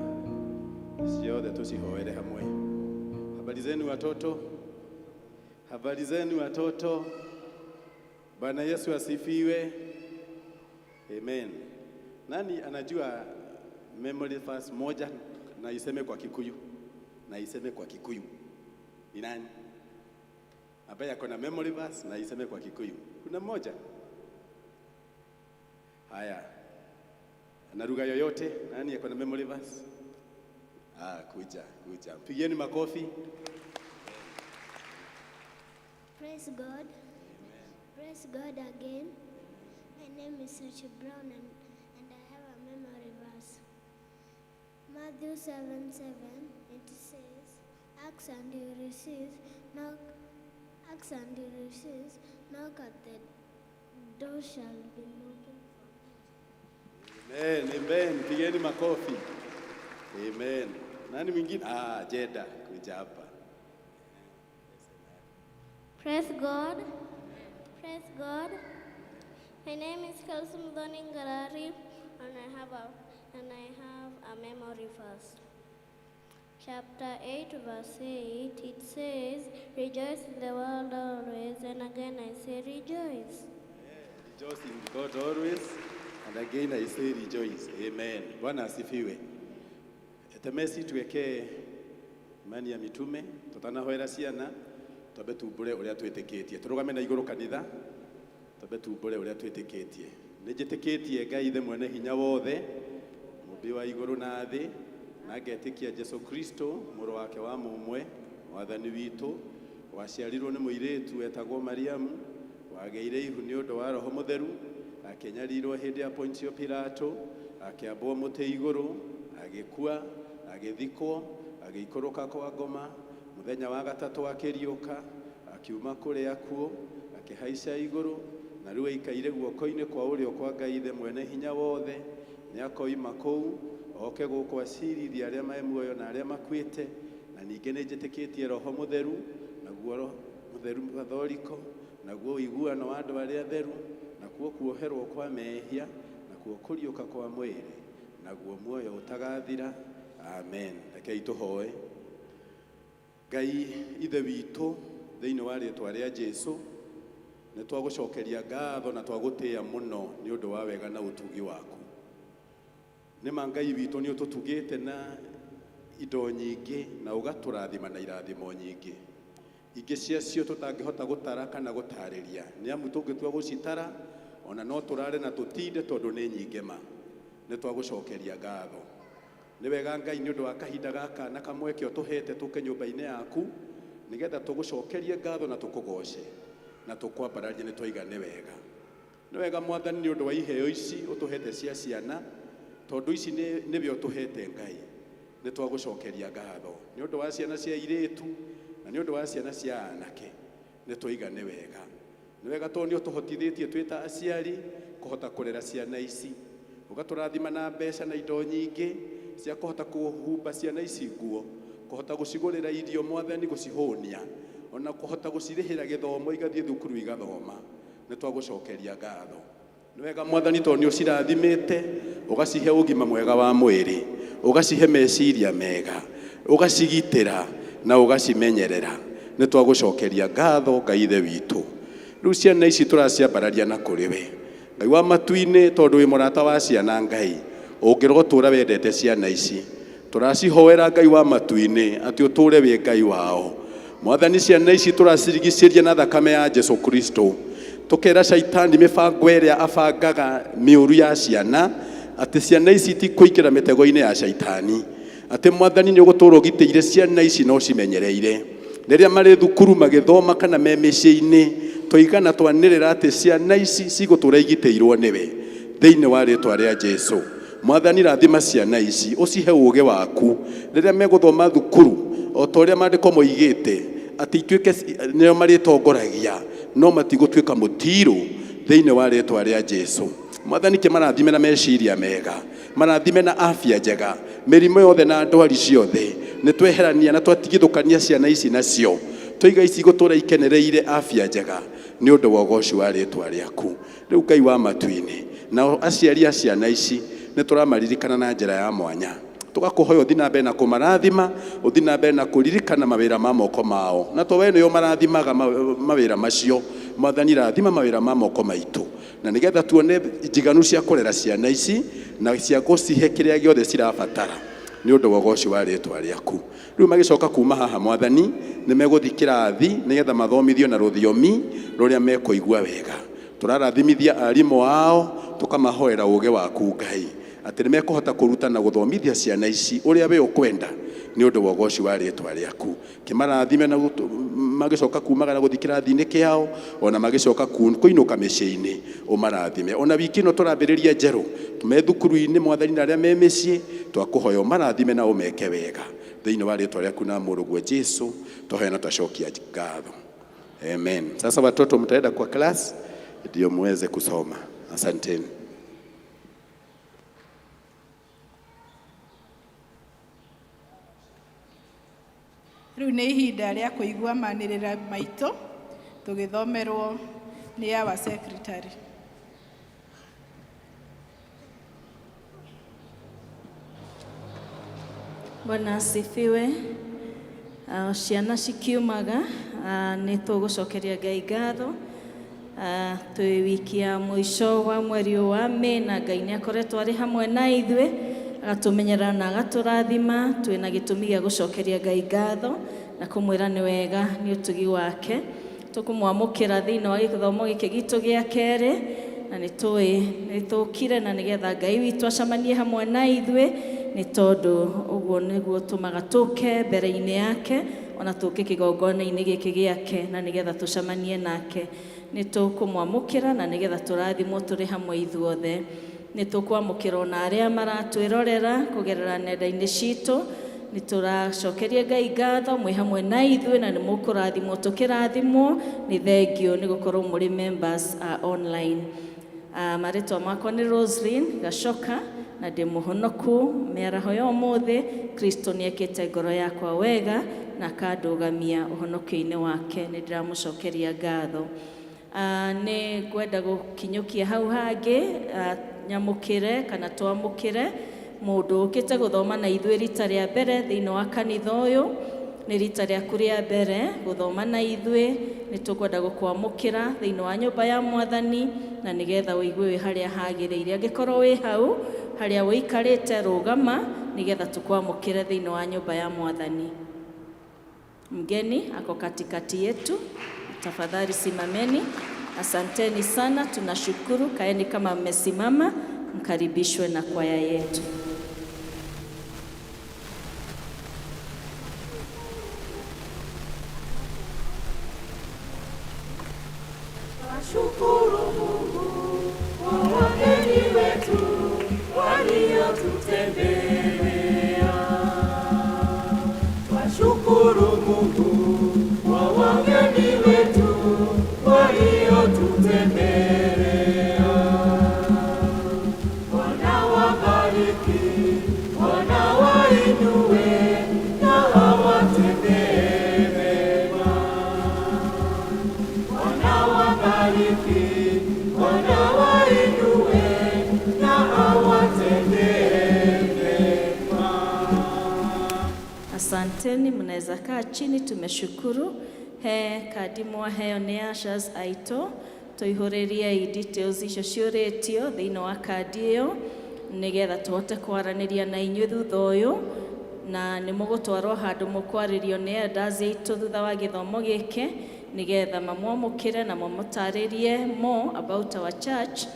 ciothe tũcihoere hamwe. Habari zenu watoto, habari zenu watoto. Bwana Yesu asifiwe. Amen. Nani anajua memory verse moja na iseme kwa Kikuyu? Na iseme kwa Kikuyu. Ni nani ambaye ako na memory verse na iseme kwa Kikuyu? Kuna mmoja? Haya, na lugha yoyote, nani ako na memory verse? Ah, kuja kuja, pigieni makofi. Praise God. Praise God again. My name is Richie Brown and Matthew 7:7, it says, Ask and you receive, knock, ask and you receive, knock at the door shall be opened for you. Amen, amen. Pigeni makofi. Amen. Nani mwingine? Ah, Jeda kuja hapa. Praise God. Praise God. My name is Kalsum Ngarari, and I have a memory verse. Chapter 8, verse 8, it says, "Rejoice in the Lord always," and again I say rejoice. Rejoice in God always, and again I say rejoice. Amen. Bwana asifiwe. Temesi tuwekee imani ya mitume tutanahoera ciana twambe tumbure uria twitikitie turugame na iguru kanitha twambe tumbure uria twitikitie. Nĩ njĩtĩkĩtie Ngai Ithe mwene hinya wothe, mũmbi wa igũrũ na thĩ, na ngetĩkia Jesu Kristo, mũrũ wake wa mũmwe, mwathani witũ, waciarirwo nĩ mũirĩtu wetagwo Mariamu, wagĩire ihu nĩ ũndũ wa Roho Mũtheru, akĩnyarirwo hĩndĩ ya Pontio Pilato, akĩambwo mũtĩ igũrũ, agĩkua, agĩthikwo, agĩikũrũka kwa ngoma, mũthenya wa gatatũ akĩriũka, akiuma kũrĩ akuũ, akĩhaica igũrũ, na rĩu aikaire guoko-inĩ kwa ũrĩo kwa Ngai Ithe mwene hinya wothe. Nĩ akoima kũu oke gũkũ acirithie arĩa me muoyo na arĩa makuĩte. Na ningĩ nĩ njĩtĩkĩtie Roho Mũtheru, naguo Roho Mũtheru Gathoriko, naguo ũiguano wa andũ arĩa atheru, nakuo kuoherwo kwa mehia, nakuo kũriũka kwa mwĩrĩ, naguo muoyo ũtagathira. Amen. Rekei tũhoe. Ngai Ithe witũ, thĩinĩ wa rĩtwa rĩa Jesu, nĩ twagũcokeria ngatho na twagũtĩĩa mũno nĩ ũndũ wa wega na ũtugi waku. Nĩ ma Ngai witũ, nĩ ũtũtugĩte na indo nyingĩ na ũgatũrathima na irathimo nyingĩ, ingĩ ciacio tũtangĩhota gũtara kana gũtarĩria, nĩ amu tũngĩtua gũcitara ona no tũrare na tũtinde tondũ nĩ nyingĩ. Ma nĩ twagũcokeria ngatho. Nĩ wega Ngai, nĩ ũndũ wa kahinda gaka na kamweke ũtũhete tũke nyũmba-inĩ yaku nĩgetha tũgũcokerie ngatho na tũkũgoce na tũkwambararie. Nĩ twaiga nĩ wega, nĩ wega Mwathani, nĩ ũndũ wa iheo ici ũtũhete cia ciana, tondũ ici nĩwe ũtũhete. Ngai, nĩ twagũcokeria ngatho nĩ ũndũ wa ciana cia airĩtu na nĩ ũndũ wa ciana cia anake. Nĩ twaiga nĩ wega, nĩ wega, tondũ nĩ ũtũhotithĩtie twĩ ta aciari kũhota kũrera ciana ici, ũgatũrathima na mbeca na indo nyingĩ cia kũhota kũhumba ciana ici nguo, kũhota gũcigũrĩra irio, Mwathani, gũcihũnia, ona kũhota gũcirĩhĩra gĩthomo igathiĩ thukuru igathoma. Nĩ twagũcokeria ngatho. Nĩ wega Mwathani, tondũ nĩ ũcirathimĩte, ũgacihe ũgima mwega wa mwĩrĩ, ũgacihe meciria mega, ũgacigitĩra na ũgacimenyerera. Nĩ twagũcokeria ngatho, Ngai Ithe witũ. Rĩu ciana ici tũraciambararia na kũrĩ we, Ngai wa matu-inĩ, tondũ wĩ mũrata wa ciana. Ngai, ũngĩrotũra wendete ciana ici, tũracihoera, Ngai wa matu-inĩ, atĩ ũtũre wĩ Ngai wao. Mwathani, ciana ici tũracirigicĩria na thakame ya Jesu Kristo, tũkera Caitani mĩbango ĩrĩa abangaga mĩũru ya ciana, atĩ ciana ici tikũingĩra mĩtego-inĩ ya Caitani, atĩ Mwathani, nĩ ũgũtũra ũgitĩire ciana ici na ũcimenyereire rĩrĩa marĩ thukuru magĩthoma kana me mĩciĩ-inĩ. Twaigana twanĩrĩra atĩ ciana ici cigũtũra igitĩirwo nĩwe thĩinĩ wa rĩtwa rĩa Jesu. Mwathani, rathima ciana ici, ũcihe ũũgĩ waku rĩrĩa megũthoma thukuru, o ta ũrĩa maandĩko moigĩte atĩ ituĩke nĩo marĩtongoragia no matigũtuĩka mũtirũ, thĩinĩ wa rĩtwa rĩa Jesu. Mwathani, kĩmarathime na meciria mega, marathime na afya njega. Mĩrimũ yothe na ndwari ciothe nĩ tweherania na twatigithũkania ciana ici nacio, twaiga ici gũtũra ikenereire afya njega nĩ ũndũ wa ũgoci wa rĩtwa rĩaku. Rĩu Ngai wa matu-inĩ, nao aciari a ciana ici nĩ tũramaririkana na njĩra ya mwanya, tũgakũhoya ũthiĩ na mbere na kũmarathima, ũthiĩ na mbere na kũririkana mawĩra ma moko mao, na to we nĩo marathimaga mawĩra macio. Mwathani, rathima mawĩra ma moko maitũ, na nĩgetha tuone njiganu cia kũrera ciana ici na cia gũcihe kĩrĩa gĩothe cirabatara nĩ ũndũ wa ũgoci wa rĩtwa rĩaku. Rĩu magĩcoka kuma haha, Mwathani, nĩ megũthiĩ kĩrathi nĩgetha mathomithio na rũthiomi rũrĩa mekũigua wega. Tũrarathimithia arimũ ao, tũkamahoera ũũgĩ waku, Ngai, atĩ nĩ mekũhota kũruta na gũthomithia ciana ici ũrĩa we ũkwenda nĩ ũndũ wa ũgoci wa rĩtwa rĩaku. Kĩmarathime na magĩcoka kumagara gũthiĩ kĩrathi-inĩ kĩao, ona magĩcoka kũinũka mĩciĩ-inĩ, ũmarathime. Ona wiki ĩno tũrambĩrĩria njerũ. Me thukuru-inĩ, Mwathani, na arĩa me mĩciĩ, twakũhoya ũmarathime na ũmeke wega. Thĩinĩ wa rĩtwa rĩaku na mũrũguo Jesu twahoya na twacokia ngatho. Amen. Sasa watoto mtaenda kwa class ndio muweze kusoma. Asanteni. Rĩu nĩ ihinda rĩa kũigua manĩrĩra maitũ tũgĩthomerwo nĩ our secretary. Bwana asifiwe. Ciana cikiumaga, nĩ tũgũcokeria Ngai ngatho. Twĩ wiki ya mũico wa mweri ũyũ wa May, na Ngai nĩ akoretwo arĩ hamwe na ithuĩ, agatũmenyerera na agatũrathima. Twĩna gĩtũmi gĩa gũcokeria Ngai ngatho na kũmwĩra nĩ wega nĩ ũtugi wake. Tũkũmwamũkĩra thĩinĩ wa gĩthomo gĩkĩ gitũ gĩa kerĩ, na nĩ tũĩ nĩ tũkire na nĩgetha Ngai witũ acemanie hamwe na ithuĩ, nĩ tondũ ũguo nĩguo tũmaga tũke mbere-inĩ yake, ona tũke kĩgongona-inĩ gĩkĩ gĩake, na nĩgetha tũcemanie nake. Nĩ tũkũmwamũkĩra na nĩgetha tũrathimwo tũrĩ hamwe ithuothe. Nĩ tũkwamũkĩra ona arĩa maratwĩrorera kũgerera nenda-inĩ citũ. Nĩ tũracokeria Ngai ngatho mwĩ hamwe na ithuĩ, na nĩ mũkũrathimwo tũkĩrathimwo. Nĩ thengio nĩ gũkorwo mũrĩ members a online. Marĩtwa makwa nĩ Roslyn Gacoka na ndĩ mũhonoku. Mĩaraho ya ũmũthĩ, Kristo nĩ ekĩte ngoro yakwa wega na akandũgamia ũhonokio-inĩ wake. Nĩ ndĩramũcokeria ngatho. Nĩ ngwenda gũkinyũkia hau hangĩ, nyamũkĩre kana twamũkĩre mũndũ ũkĩte gũthoma na ithuĩ rita rĩa mbere thĩinĩ wa kanitha ũyũ. Nĩ rita rĩaku rĩa mbere gũthoma na ithuĩ, nĩ tũkwenda gũkwamũkĩra thĩinĩ wa nyũmba ya Mwathani na nĩgetha ũigue wĩ harĩa hagĩrĩire. Angĩkorwo wĩ hau harĩa ũikarĩte, rũgama nĩgetha tũkwamũkĩre thĩinĩ wa nyũmba ya Mwathani. Mgeni ako katikati yetu, tafadhali simameni. Asanteni sana, tunashukuru. Kaeni kama mmesimama, mkaribishwe na kwaya yetu. Shukuru Mungu kwa wageni wetu waliotutembelea. Twashukuru Mungu kwa wageni wetu waliotutembelea. Bwana wabariki, Bwana wainue na awatendee mema. Bwana wabariki, Bwana wainue na awatendee mema. Asanteni, mnaweza kaa chini. Tumeshukuru. He kandi mwaheo nĩ ushers aitũ, tũihũrĩriei details icio ciũrĩtio thĩinĩ wa kandi ĩyo nĩgetha tũhote kwaranĩria na inyuĩ thutha ũyũ, na nĩ mũgũtwarwo handũ mũkwarĩrio nĩ elders aitũ thutha wa gĩthomo gĩkĩ nĩgetha mamwamũkĩre na mamũtarĩrie more about our church.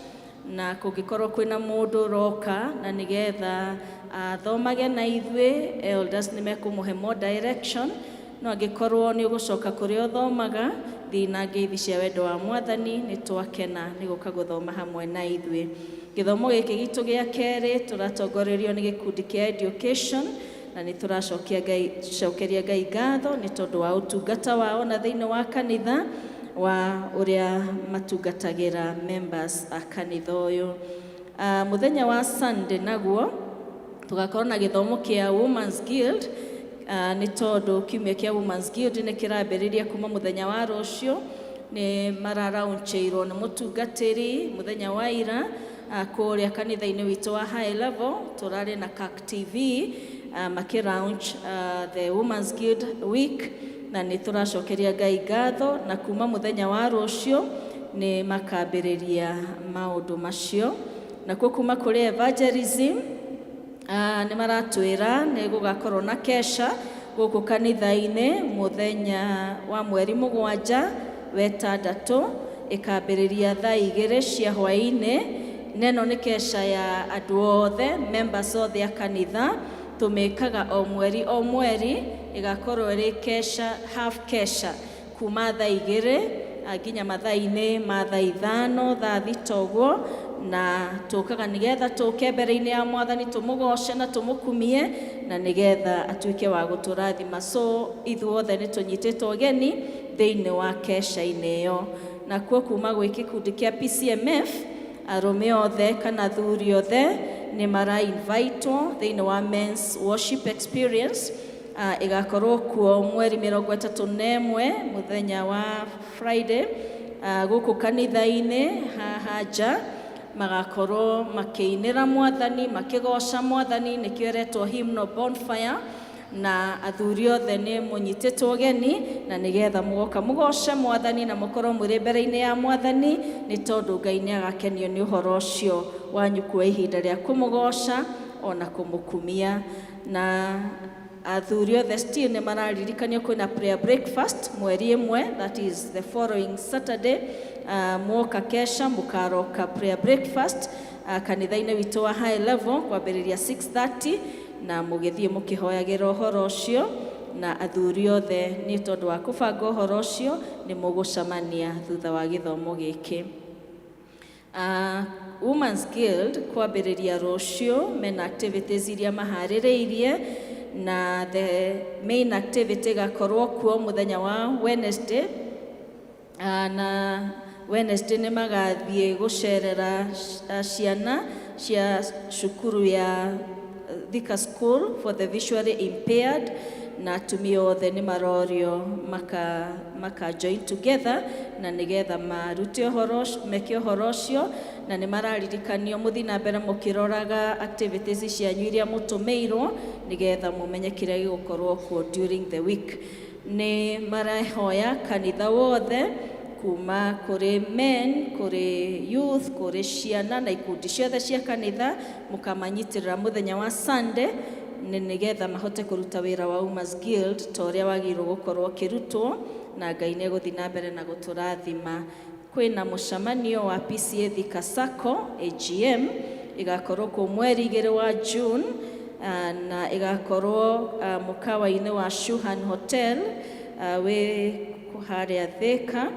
Na kũngĩkorwo kwĩna mũndũ ũroka na nĩgetha athomage na ithuĩ, elders nĩ mekũmũhe more direction. No angĩkorwo nĩ ũgũcoka kũrĩa ũthomaga, thiĩ na ngeithi cia wendo wa Mwathani. Nĩ twakena nĩ gũka gũthoma hamwe na ithuĩ. Gĩthomo gĩkĩ gitũ gĩa kerĩ tũratongorerio nĩ gĩkundi kĩa education, na nĩ tũracokia Ngai cokeria Ngai ngatho nĩ tondũ wa ũtungata wao na thĩinĩ wa kanitha wa ũrĩa matungatagĩra members a kanitha ũyũ. Mũthenya wa Sunday naguo tũgakorwo na gĩthomo kĩa Women's Guild, nĩ tondũ kiumia kĩa Women's Guild nĩ kĩrambĩrĩria kuma mũthenya wa rũciũ. Nĩ mararaunchĩirwo nĩ mũtungatĩri mũthenya wa ira, kũrĩa kanitha-inĩ witũ wa High Level. Tũrarĩ na CAC TV, makĩlaunch the Women's Guild Week, na nĩ tũracokeria Ngai ngatho, na kuma mũthenya wa rũciũ nĩ makambĩrĩria maũndũ macio. Nakuo kuma kũrĩ evangelism, nĩ maratwĩra nĩ gũgakorwo na kesha gũkũ kanitha-inĩ mũthenya wa mweri 7 wetandatũ, ĩkambĩrĩria thaa 2 cia hwaĩ-inĩ. Neno nĩ kesha ya andũ othe, members othe a kanitha. Tũmĩkaga o mweri o mweri, ĩgakorwo ĩrĩ kesha, half kesha, kuma thaa 2. Nginya mathaa-inĩ ma thaa 5, thaa 6 ũguo, na tũkaga nĩgetha tũke mbere-inĩ ya Mwathani, tũmũgoce na tũmũkumie, na nĩgetha atuĩke wa gũtũrathima. So ithuothe nĩ tũnyitĩtwo ũgeni thĩinĩ wa kesha-inĩ ĩyo. Nakuo kuma gwĩ gĩkundi kĩa PCMF, arũme othe kana athuri othe nĩ mara-invitwo thĩinĩ wa men's worship experience. Ĩgakorwo kuo mweri 31, mũthenya wa Friday, gũkũ kanitha-inĩ haha nja. Magakorwo makĩinĩra Mwathani, makĩgoca Mwathani, nĩkĩo ĩretwo hymnal bonfire. Na athuri othe nĩ mũnyitĩtwo ũgeni, na nĩgetha mũgoka mũgoce Mwathani na mũkorwo mũrĩ mbere-inĩ ya Mwathani, nĩ tondũ Ngai nĩ agakenio nĩ ũhoro ũcio wanyu kuoya ihinda rĩa kũmũgoca ona kũmũkumia. Na athuri othe still nĩ mararirikanio kwĩna prayer breakfast mweri 1, that is the following Saturday. Mwoka kesha mũkaroka prayer breakfast kanitha-inĩ witũ wa High Level kwambĩrĩria 6:30, na mũgĩthiĩ mũkĩhoyagĩra ũhoro ũcio. Na athuri othe, nĩ tondũ wa kũbanga ũhoro ũcio, nĩ mũgũcemania thutha wa gĩthomo gĩkĩ. Women's Guild kwambĩrĩria rũciũ mena activities iria maharĩrĩirie, na the main activity ĩgakorwo kuo mũthenya wa Wednesday. Na Wednesday nĩ magathiĩ gũcerera ciana cia cukuru ya Thika School for the Visually Impaired, na atumia othe nĩ marorio maka join together na nĩgetha marute ũhoro, meke ũhoro ũcio. Na nĩ mararirikanio mũthiĩ na mbere mũkĩroraga activities cianyu iria mũtũmĩirwo, nĩgetha mũmenye kĩrĩa gĩgũkorwo kuo during the week. Nĩ marehoya kanitha wothe, kuma kũrĩ men, kũrĩ youth, kũrĩ ciana na ikundi ciothe cia kanitha, mũkamanyitĩrĩra mũthenya wa Sunday, nĩ nĩgetha mahote kũruta wĩra wa Women's Guild ta ũrĩa wagĩrĩirwo gũkorwo ũkĩrutwo, na Ngai nĩ egũthiĩ na mbere na gũtũrathima. Kwĩna mũcemanio wa PCA Thika Sacco AGM, ĩgakorwo kũu mweri 2 wa June, na ĩgakorwo mũkawa-inĩ wa Shuhan Hotel wĩ harĩa Thika.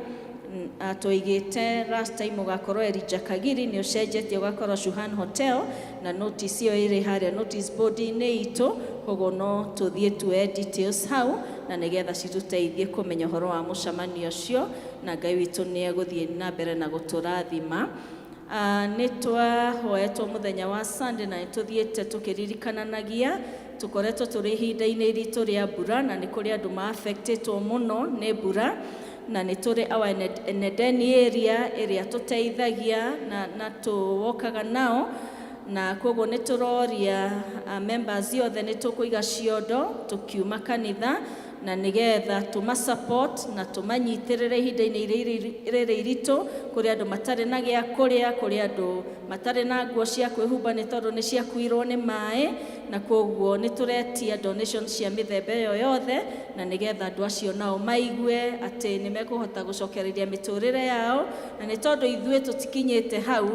Tũigĩte last time ũgakorwo Elijah Kagiri, nĩ ũcenjetie ũgakorwo Shuhan Hotel, na notice ĩyo ĩrĩ harĩa notice board-inĩ itũ. Koguo no tũthiĩ tuoe details hau, na nĩgetha citũteithie kũmenya ũhoro wa mũcemanio ũcio, na Ngai witũ nĩ egũthiĩ na mbere na gũtũrathima. Nĩ twahoetwo mũthenya wa Sunday, na nĩ tũthiĩte tũkĩririkananagia tũkoretwo tũrĩ ihinda-inĩ iritũ rĩa mbura, na nĩ kũrĩ andũ ma-affectĩtwo mũno nĩ mbura, na nĩ tũrĩ our Enedeni area ĩrĩa tũteithagia na tũwokaga nao. Na koguo nĩ tũroria members othe nĩ tũkũiga ciondo tũkiuma kanitha, na nĩgetha tũma support na tũmanyitĩrĩre ihinda-inĩ rĩrĩ iritũ. Kũrĩ andũ matarĩ na gĩa kũrĩa, kũrĩ andũ matarĩ na nguo cia kwĩhumba nĩ tondũ nĩ ciakuirwo nĩ maĩ, na koguo nĩ tũretia donation cia mĩthemba ĩyo yothe, na nĩgetha andũ acio nao maigue atĩ nĩ mekũhota gũcokereria mĩtũrĩre yao. Na nĩ tondũ ithuĩ tũtikinyĩte hau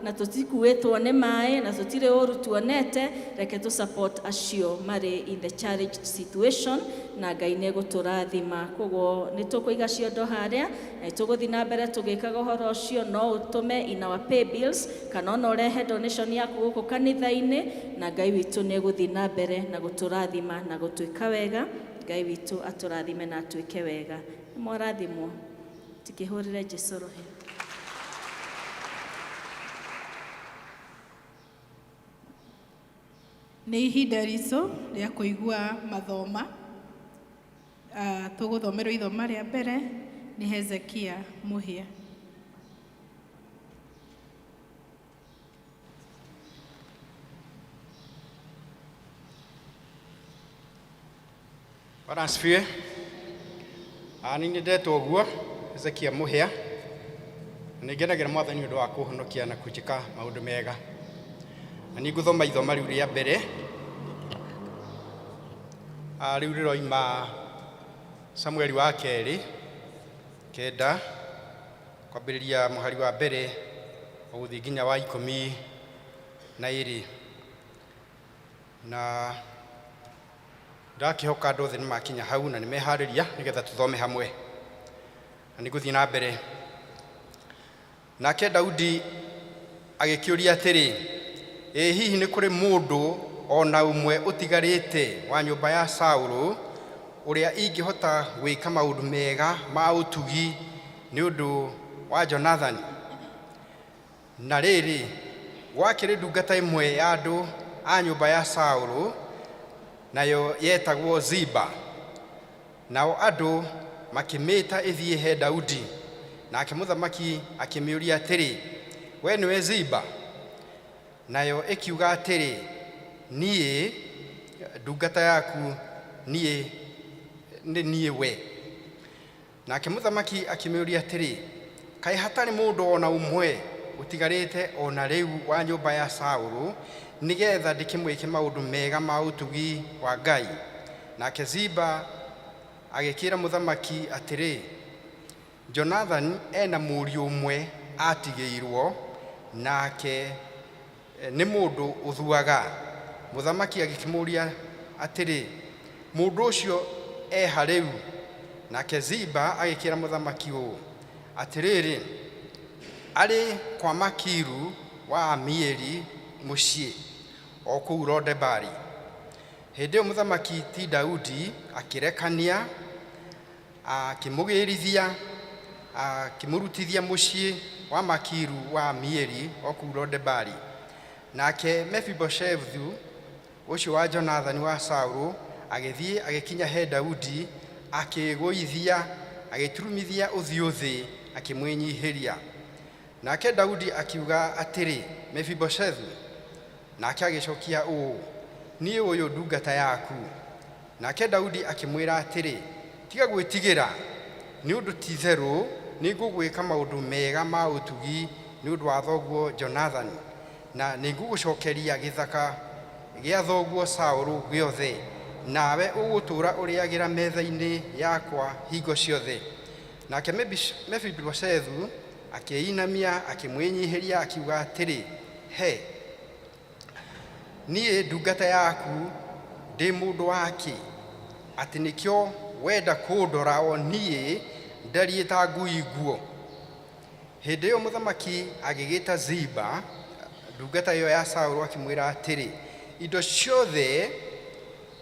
na tũtikuĩtwo nĩ maĩ na tũtirĩ ũru tuonete, reke tũ support acio marĩ in the challenged situation, na Ngai nĩ egũtũrathima. Koguo nĩ tũkũiga ciondo harĩa, na nĩ tũgũthiĩ na mbere tũgĩkaga ũhoro ũcio. No ũtũme in our pay bills, kana ona ũrehe donation yaku gũkũ kanitha-inĩ, na Ngai witũ nĩ egũthiĩ na mbere na gũtũrathima na gũtwĩka wega. Ngai witũ atũrathime na atwĩke wega. Nĩ mwarathimwo. Tikĩhũrĩre Jesũ rũhĩ. Nĩ ihinda ritũ rĩa kũigua mathoma. Tũgũthomerwo ithoma rĩa mbere nĩ Hezekia Mũhĩa. Bwana asifiwe. Niĩ ndetwo ũguo Hezekia Mũhĩa. Na nĩ ngenagĩra Mwathani ũndũ wa kũhonokia na kũnjĩka maũndũ mega. Na nĩ ngũthoma ithoma rĩu rĩa mbere. Rĩu rĩroima Samueli wa kerĩ 9, kwambĩrĩria mũhari wa mbere ũgũthiĩ nginya wa 12. Na ndakĩhoka andũ othe nĩ makinya hau na nĩ meharĩria nĩgetha tũthome hamwe. Na nĩ ngũthiĩ na mbere. Nake Daudi agĩkĩũria atĩrĩ, ĩ hihi nĩ kũrĩ mũndũ o na ũmwe ũtigarĩte wa nyũmba ya Saũlũ ũrĩa ingĩhota gwĩka maũndũ mega ma ũtugi nĩ ũndũ wa Jonathani? Na rĩrĩ, gwakĩrĩ ndungata ĩmwe ya andũ a nyũmba ya Saũlũ, nayo yetagwo Ziba. Nao andũ makĩmĩĩta ĩthiĩ he Daudi, nake mũthamaki akĩmĩũria atĩrĩ, We nĩwe Ziba? Nayo ĩkiuga atĩrĩ, Niĩ ndungata yaku niĩ nĩ niĩ we. Nake mũthamaki akĩmĩũria atĩrĩ, Kaĩ hatarĩ mũndũ o na ũmwe ũtigarĩte o na rĩu wa nyũmba ya Saũlũ, nĩgeetha ndĩkĩmwĩke maũndũ mega ma ũtugi wa Ngai? Nake Ziba agĩkĩĩra mũthamaki atĩrĩ, Jonathani e na mũriũ ũmwe aatigĩirwo, nake nĩ mũndũ ũthuaga. Mũthamaki agĩkĩmũũria atĩrĩ, Mũndũ ũcio e ha rĩu? Nake Ziba agĩkĩĩra mũthamaki ũũ, Atĩrĩrĩ, arĩ kwa Makiru wa Amieli mũciĩ, o kũu Lodebari. Hĩndĩ ĩyo mũthamaki ti Daudi akĩrekania, akĩmũgĩrithia, akĩmũrutithia mũciĩ wa Makiru wa Amieli o kũu Lodebari. Nake Mefiboshethu ũcio wa Jonathani wa Saũlũ agĩthiĩ agĩkinya he Daudi, akĩĩgũithia, agĩturumithia ũthiũ thĩ, akĩmwĩnyihĩria. Nake Daudi akiuga atĩrĩ, Mefiboshethu! Nake agĩcokia ũũ, Niĩ ũyũ ndungata yaku. Nake Daudi akĩmwĩra atĩrĩ, Tiga gwĩtigĩra, nĩ ũndũ ti-itherũ nĩngũgwĩka maũndũ mega ma ũtugi nĩ ũndũ wa thoguo Jonathani, na nĩngũgũcokeria gĩthaka gĩa thoguo Saũlũ gĩothe, nawe ũgũtũũra ũrĩagĩra metha-inĩ yakwa hingo ciothe. Nake Mefiboshethu akĩĩinamia, akĩmwĩnyihĩria, akiuga atĩrĩ, He! Niĩ ndungata yaku ndĩ mũndũ wa kĩ, atĩ nĩkĩo wenda kũndora o niĩ ndariĩ ta ngui nguũ? Hĩndĩ ĩyo mũthamaki agĩgĩta Ziba, ndungata ĩyo ya Saũlũ, akĩmwĩra atĩrĩ, Indo ciothe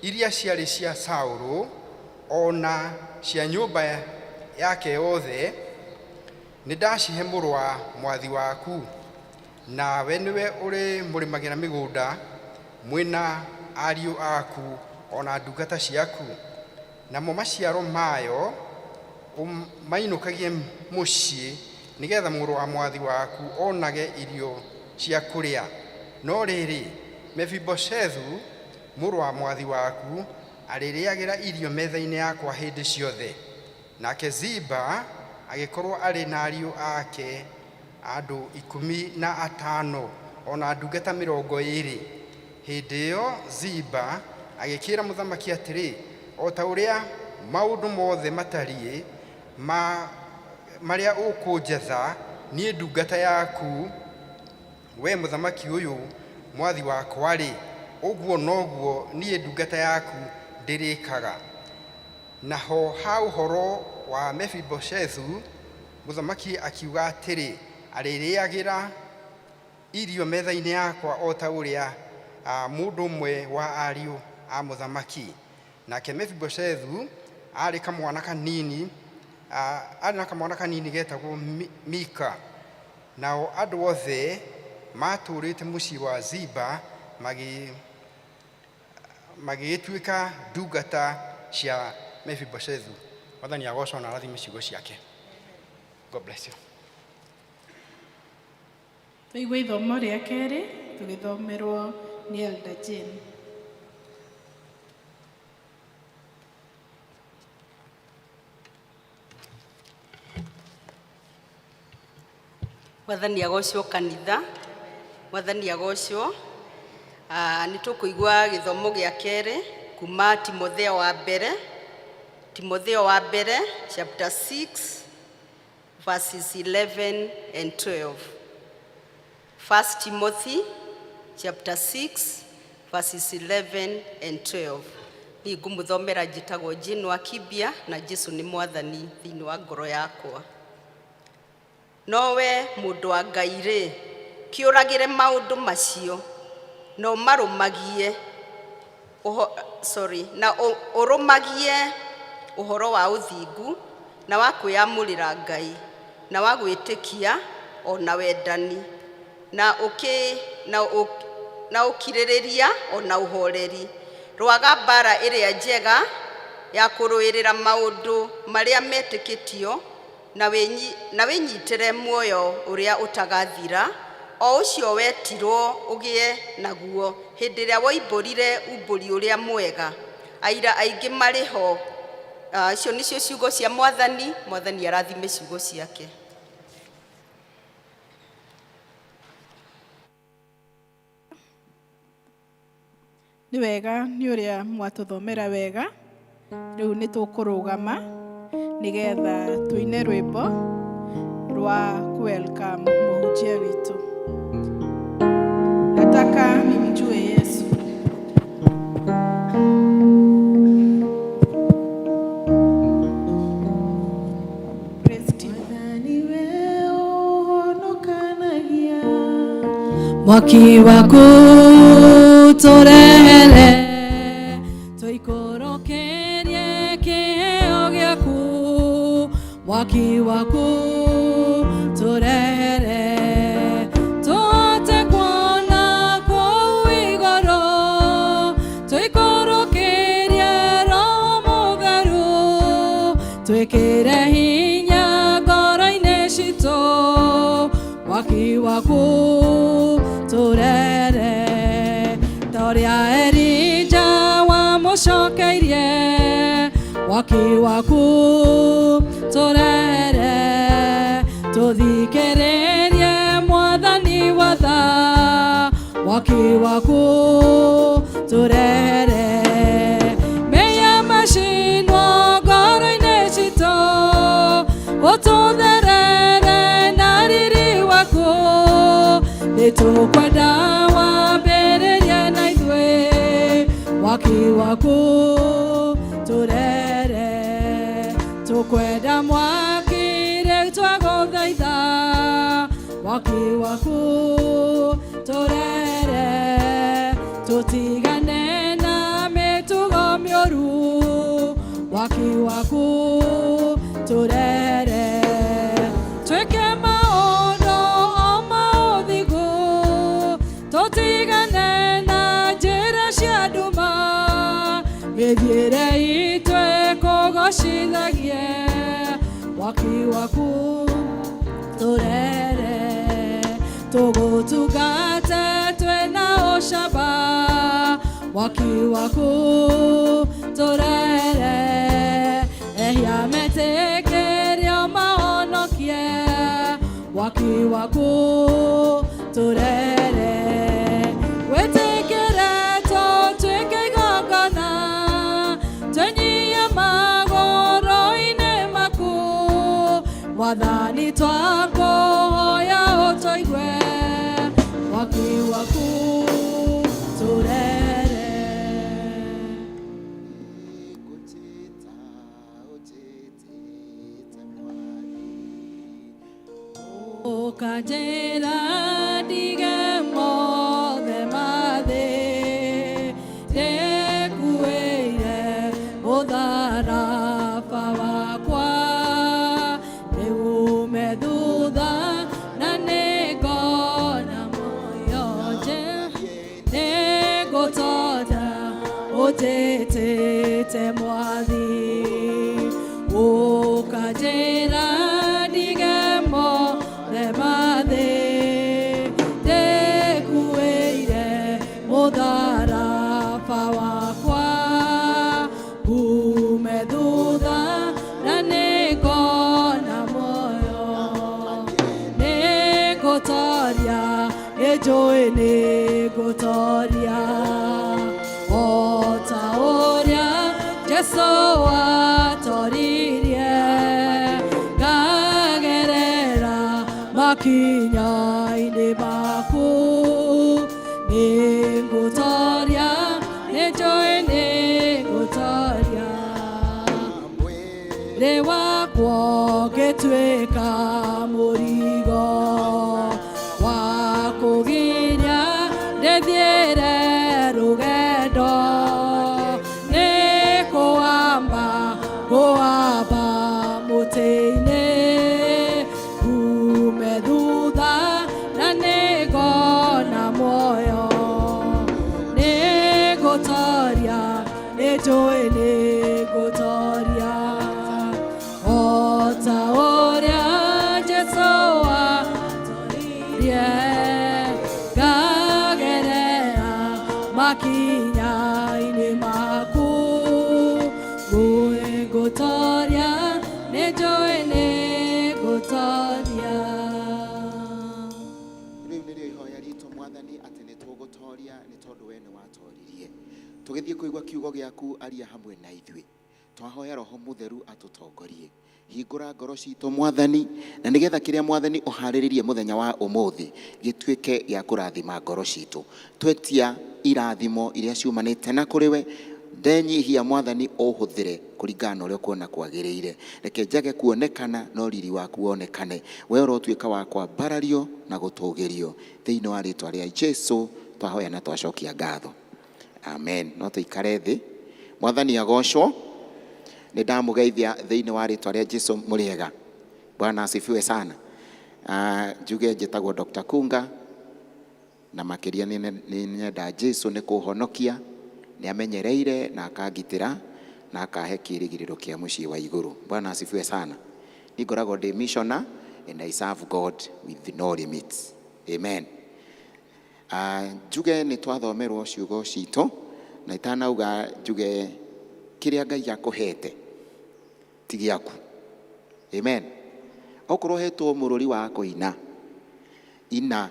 iria ciarĩ cia Saũlũ, o na cia nyũmba yake yothe, nĩndacihe mũrũ wa mwathi waku. Nawe nĩwe ũrĩmũrĩmagĩra mĩgũnda, mwĩ na ariũ aku o na ndungata ciaku, namo maciaro mayo ũmainũkagie mũciĩ, nĩ getha mũrũ wa mwathi waku onage irio cia kũrĩa. No rĩrĩ, Mefiboshethu, mũrũ wa mwathi waku, arĩrĩagĩra irio metha-inĩ yakwa hĩndĩ ciothe. Nake Ziba agĩkorũo arĩ na ariũ ake andũ ikũmi na atano, o na ndungata mĩrongo ĩĩrĩ. Hĩndĩ ĩo Ziba agĩkĩĩra mũthamaki atĩrĩ, O ta ũrĩa maũndũ mothe matariĩ ma marĩa ũkũnjatha niĩ ndungata yaku, wee mũthamaki ũyũ mwathi wakwa-rĩ, ũguo noguo niĩ ndungata yaku ndĩrĩĩkaga. Naho ha ũhoro wa Mefiboshethu, mũthamaki akiuga atĩrĩ, Arĩrĩagĩra irio metha-inĩ yakwa o ta ũrĩa mũndũ ũmwe wa ariũ a mũthamaki. Nake Mefiboshethu aarĩ kamwana kanini, aarĩ na kamwana kanini getagwo Mika. Nao andũ othe maatũũrĩte mũciĩ wa Ziba magĩgĩtuĩka ndungata cia Mefiboshethu. Mwathani agocwo na arathime ciugo ciake. God bless you. Tũigue ithomo rĩa kerĩ tũgĩthomerwo nĩ Elder Jane. Mwathani agocwo kanitha, Mwathani agocwo. Nĩ tũkũigua gĩthomo gĩa kerĩ kuma Timotheo wa mbere, Timotheo wa mbere chapter 6 verses 11 and 12. First Timothy chapter 6 verses 11 and 12. Niĩ ngũmũthomera njĩtagwo Jane wa Kibia na Jesu nĩ mwathani thĩinĩ wa ngoro yakwa. Nowe mũndũ wa Ngai rĩ, kĩũragĩre maũndũ macio na ũmarũmagie ũho, sorry, na ũrũmagie ũhoro wa ũthingu na wa kwĩyamũrĩra Ngai na wa gwĩtĩkia o na wendani na ũkĩ, na ũ, na ũkirĩrĩria o na ũhoreri. Rũaga mbara ĩrĩa njega ya kũrũĩrĩra maũndũ marĩa metĩkĩtio na wĩnyitĩre muoyo ũrĩa ũtagathira o ũcio wetirwo ũgĩe naguo hĩndĩ ĩrĩa woimbũrire umbũri ũrĩa mwega. Aira aingĩ marĩ ho. Icio nĩcio ciugo cia mwathani. Mwathani arathime ciugo ciake. Nĩ wega nĩ ũrĩa mwatũthomera wega. Rĩu nĩ tũkũrũgama nĩgetha tũine rwĩmbo rwa welcome mũhunjia witũ. Nataka nimjue Yesu. Praise team. Mwaki waku tũrehere tũikũrũkĩrie kĩheo gĩaku. Mwaki waku tũrehere tũhote kuona kũu igũrũ tũikũrũkĩrie Roho Mũtheru twĩkĩre hinya ngoro-inĩ citũ. Mwaki waku tũrere ta ũrĩa Elija wamũcokeirie. Mwaki waku tũrere tũthikĩrĩrie mwathani wa tha. Mwaki waku tũrere meya macinwo ngoro-inĩ citũ ũtũtherere na riri waku. Nĩtũkwenda wambĩrĩrie na ithuĩ. Mwaki waku tũrere tũkwenda mwaki rĩu twagũthaitha. Mwaki waku tũrere tũtigane na mĩtugo mĩũru. Mwaki waku tũrere twĩke maũndũ o ma ũthingu tũtigane na njĩra cia nduma mĩthiĩre itũ ĩkũgocithagie. Mwaki waku tũrere tũgũtungate twĩna ũcamba. Mwaki waku tũrere ehia metĩkĩrio mahonokie. Mwaki waku tũrere wĩtĩkĩre tũtuĩke igongona twenyie magũrũ-inĩ maku. Mwathani twakũhoya ũtũigue. Mwaki waku tũrere. Ũkanjĩra ndige mothe ma thĩ ndĩkuĩire mũtharaba wakwa ndĩume thutha na nĩngona muoyo nĩngũtonda ũnjĩtĩte mwathi. Ũkanjĩra ndige mothe ma thĩ ndĩkuĩire mũtharaba wakwa ngume thutha na nĩngona muoyo nĩngũtoria nĩnjũĩ nĩngũtoria o ta ũrĩa Jesũ atoririe ngagerera makinya-inĩ maku nĩngũtoria nĩnjũĩ nĩngũtoria. Ndũngĩtuĩka mũrigo wa kũgiria ndĩthiĩre rũgendo. Nĩ kũamba kũamba mũtĩ-inĩ ume thutha na nĩngona muoyo. Nĩngũtoria, nĩnjũĩ nĩngũtoria o ta ũrĩa Jesũ atoririe. Ngagerera makinya-inĩ maku, nĩngũtoria, nĩnjũĩ nĩngũtoria. Rĩu nĩrĩo ihoya ritũ, Mwathani, atĩ nĩ tũgũtoria nĩ tondũ we nĩ watoririe. Tũgĩthiĩ kũigua kiugo gĩaku, aria hamwe na ithuĩ. Twahoya Roho Mũtheru atũtongorie. Hingũra ngoro citũ, Mwathani, na nĩgetha kĩrĩa, Mwathani, ũharĩrĩrie mũthenya wa ũmũthĩ gĩtuĩke gĩa kũrathima ngoro citũ. Twetia irathimo iria ciumanĩte na kũrĩ we. Ndenyihia, Mwathani, ũhũthĩre kũringana na ũrĩa ũkuona kwagĩrĩire. Reke njage kuonekana no riri waku wonekane. We ũrotuĩka wa kwambarario na gũtũgĩrio. Thĩinĩ wa rĩtwa rĩa Jesu twahoya na twacokia ngatho, amen. No tũikare thĩ. Mwathani agocwo. Nĩ ndamũgeithia thĩinĩ wa rĩtwa rĩa Jesu. Mũrĩega? Bwana asifiwe sana. Njuge njĩtagwo Dr. Kunga na makĩria nĩ nyenda Jesu nĩ kũhonokia, nĩ amenyereire na akangitĩra na akahe kĩĩrĩgĩrĩro kĩa mũciĩ wa igũrũ. Bwana asifiwe sana. Niĩ ngoragwo ndĩ missioner and I serve God with no limits. Amen. Njuge nĩ twathomerwo ciugo citũ na itanauga njuge kĩrĩa Ngai akũhete ti gĩaku. Amen. Okorwo ũhetwo mũrũri wa kũina, ina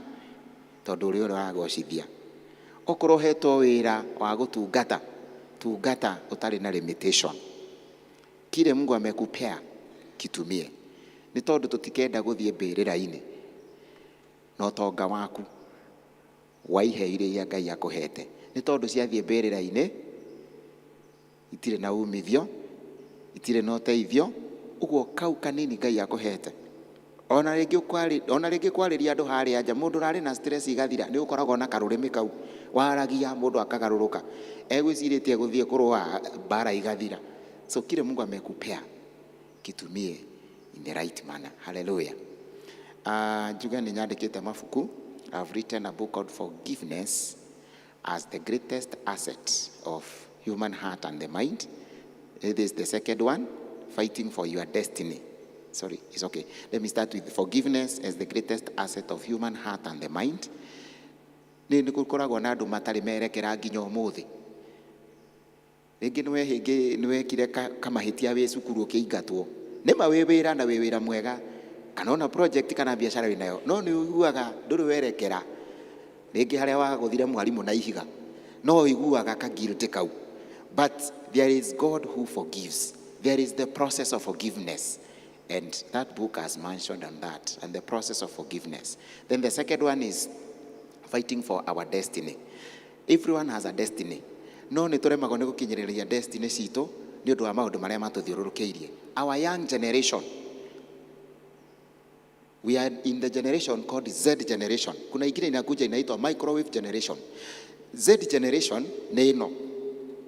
tondũ ũrĩa ũragocithia. Okorwo ũhetwo wĩra wa gũtungata, tungata ũtarĩ na limitation. Kile Mungu amekupea kitumie, nĩ tondũ tũtikenda gũthiĩ mbĩrĩra-inĩ na ũtonga waku wa ihe iria Ngai akũhete, nĩ tondũ ciathiĩ mbĩrĩra-inĩ itirĩ na umithio, itirĩ na ũteithio. Ũguo kau kanini Ngai akũhete, ona rĩngĩ ona rĩngĩ kwarĩria andũ harĩa nja, mũndũ ũrarĩ na stress igathira, nĩ ũkoragwo na karũrĩmĩ kau waragia mũndũ akagarũrũka, egwĩcirĩtie gũthiĩ kũrũa mbara igathira. So kile Mungu amekupea kitumie in the right manner. Haleluya. Njuge nĩ nyandĩkĩte mabuku. I've written a book called Forgiveness as the Greatest Asset of Human Heart and the Mind. It is the second one, Fighting for Your Destiny. Sorry, it's okay. Let me start with Forgiveness as the Greatest Asset of Human Heart and the Mind. Nĩ gũkoragwo na andũ matarĩ merekera nginya ũmũthĩ. Rĩngĩ nĩ wehĩngĩ nĩ wekire kamahĩtia wĩ cukuru ũkĩingatwo. Nĩma wĩ wĩra na wĩ wĩra mwega kana ona project kana biacara wĩ nayo, no nĩ ũiguaga ndũrĩ werekera. Rĩngĩ harĩa wagũthire mwarimũ na ihiga, no ũiguaga ka guilt kau. But there is God who forgives. There is the process of forgiveness, and that book has mentioned on that and the process of forgiveness. Then the second one is Fighting for Our Destiny. Everyone has a destiny, no nĩ tũremagwo nĩ gũkinyĩrĩria destiny citũ nĩ ũndũ wa maũndũ marĩa matũthiũrũrũkĩirie. Our young generation, we are in the generation called Z generation. Kuna ingine inakuja inaitwa microwave generation. Z generation nĩ ĩno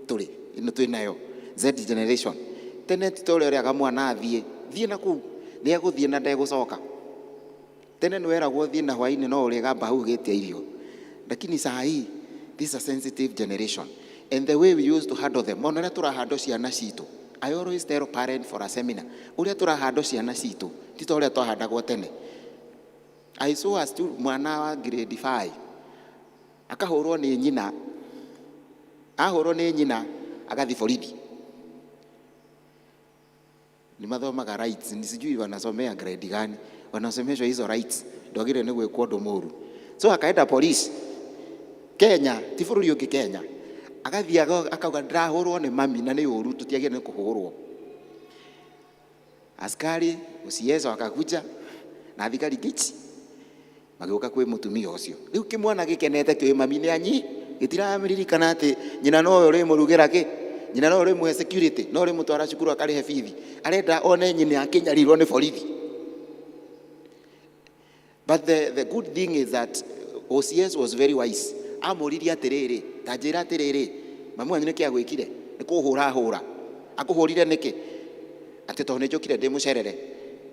tũrĩ, ĩno twĩ nayo Z generation. Tene ti ta ũrĩa ũrĩaga mwana athiĩ thiĩ na kũu, nĩ egũthiĩ na ndegũcoka. Tene nĩ weragwo thiĩ na hwainĩ no ũrĩgamba hau ũgĩtia irio, lakini saa hii this is a sensitive generation, and the way we used to handle them, ona ũrĩa tũrahandwo ciana citũ, I always tell parent for a seminar, ũrĩa tũrahandwo ciana citũ ti ta ũrĩa twahandagwo tene. I saw a mwana wa grade 5 akahũrwo nĩ nyina, ahũrwo nĩ nyina agathiĩ borithi. Ni mathomaga rights, ni sijui wanasomea grade gani, wanasomeshwa hizo rights, ndwagĩrĩire nĩ gwĩkwo ũndũ mũru. So akaenda police Kenya, ti bũrũri ũngĩ, Kenya, agathiĩ akauga ndĩrahũrwo nĩ mami na nĩ ũru, tũtiagĩrĩire nĩ kũhũrwo. Askari OCS wakakuja na thigari ngici magĩũka kwĩ mũtumia ũcio. Rĩu kĩmwana gĩkenete kĩũĩ mami nĩ anyi, gĩtiramiririkana atĩ nyina nowe ũrĩmũrugĩra kĩ, nyina nowe ũrĩmũhe security, no ũrĩmũtwara cukuru akarĩhe bithi. Arenda one nyina akĩnyarirwo nĩ borithi. But the good thing is that OCS was very wise. Amũririe atĩrĩrĩ, ta njĩra atĩrĩrĩ, mami wanyu nĩkĩ agwĩkire? Nĩ kũhũra ahũra. Akũhũrire nĩkĩ? Atĩ tondũ nĩ njũkire ndĩ mũcerere.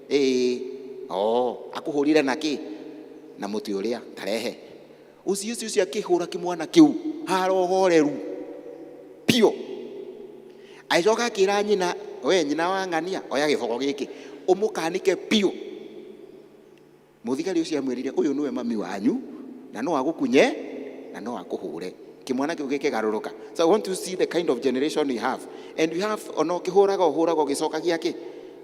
Ĩĩ, oh, akũhũrire na kĩ? Na mũtĩ ũrĩa, tarehe. OCS ũcio akĩhũra kĩmwana kĩu, haro horeru biũ. Agĩcoka akĩra nyina, we nyina wa ng'ania, oya gĩboko gĩkĩ, ũmũkanĩke biũ. Mũthigari ũcio amwĩrire, ũyũ nĩwe mami wanyu, na no agũkunye, na no akũhũre. Kĩmwana kĩu gĩkĩgarũrũka. So I want to see the kind of generation we have. And we have, ona ũkĩhũraga ũhũraga ũgĩcokagia kĩ?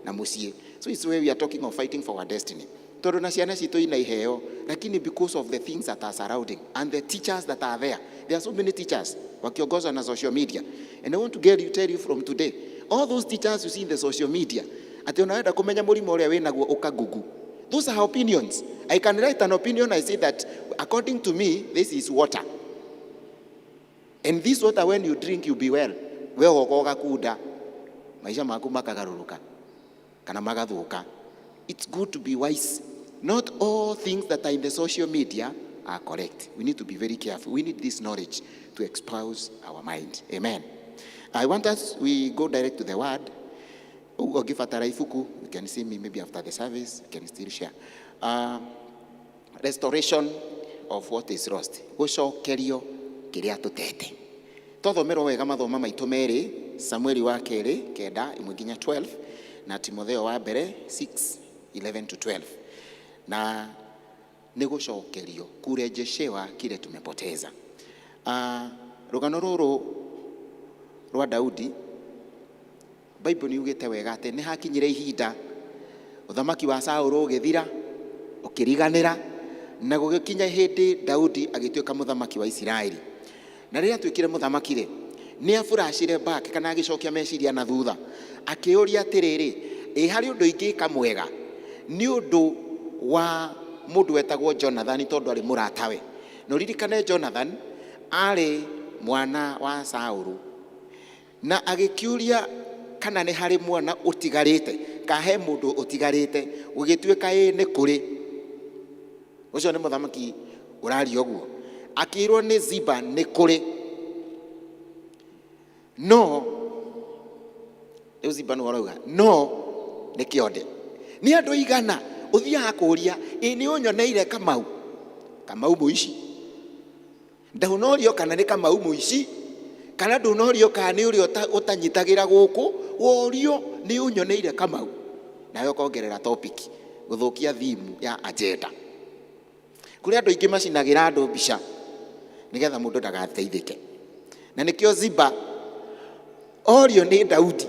Na mũciĩ. So it's where we are talking of fighting for our destiny. Tondũ na ciana citũ ina iheo, lakini because of the things that are surrounding and the teachers that are there. There are so many teachers wakiongozwa na social media. And I want to get you, tell you from today, all those teachers you see in the social media, atĩ ona wenda kũmenya mũrimũ ũrĩa wĩnaguo ũka Google. Those are opinions. I can write an opinion, I say that according to me, this is water. And this water when you drink you be well. We ũgoka ũgakunda, maica maku makagarũrũka kana magathũka. It's good to be wise. Not all things that are in the social media are correct. We need to be very careful. We need this knowledge to expose our mind. Amen. I want us, we go direct to the word. Ũguo ũngĩbatara ibuku, you can see me maybe after the service, you can still share. Restoration of what is lost. Gũcokerio kĩrĩa tũtete. Twathomerwo wega mathoma maitũ merĩ, Samueli wa kerĩ 9:1 nginya 12 na Timotheo wa mbere 6 11 to 12. Na nĩ gũcokerio kurejeshewa kile tumepoteza. Rũgano rũrũ rwa Daudi, Bible nĩ yugĩte wega atĩ nĩ hakinyire ihinda ũthamaki wa Saũlũ ũgĩthira, ũkĩriganĩra, na gũgĩkinya hĩndĩ Daudi agĩtuĩka mũthamaki wa Isiraeli. Na rĩrĩa atuĩkire mũthamaki rĩ, nĩ aburacire back kana agĩcokia meciria na thutha, akĩũria atĩrĩrĩ, ĩ harĩ ũndũ ingĩka mwega nĩ ũndũ wa mũndũ wetagwo Jonathan tondũ arĩ mũratawe. Na ũririkane Jonathan arĩ mwana wa Saũlũ, na agĩkĩũria kana nĩ harĩ mwana ũtigarĩte, ka he mũndũ ũtigarĩte, gũgĩtuĩka ĩ nĩ kũrĩ. Ũcio nĩ mũthamaki ũraria ũguo. Akĩĩrwo nĩ Ziba nĩ kũrĩ. No rĩu Ziba nĩwe ũrauga no nĩ kĩonde. Nĩ andũ igana ũthiaga kũũria ĩ nĩ ũnyoneire Kamau, Kamau mũici. Ndaunorio kana nĩ Kamau mũici, kana ndũnorio kana nĩ ũrĩa ũtanyitagĩra gũkũ, worio nĩ ũnyoneire Kamau. Nawe ũkongerera topic, gũthũkia theme ya agenda. Kũrĩ andũ aingĩ macinagĩra andũ mbica nĩgetha mũndũ ndagateithĩke. Na nĩkĩo Ziba orio nĩ Daudi,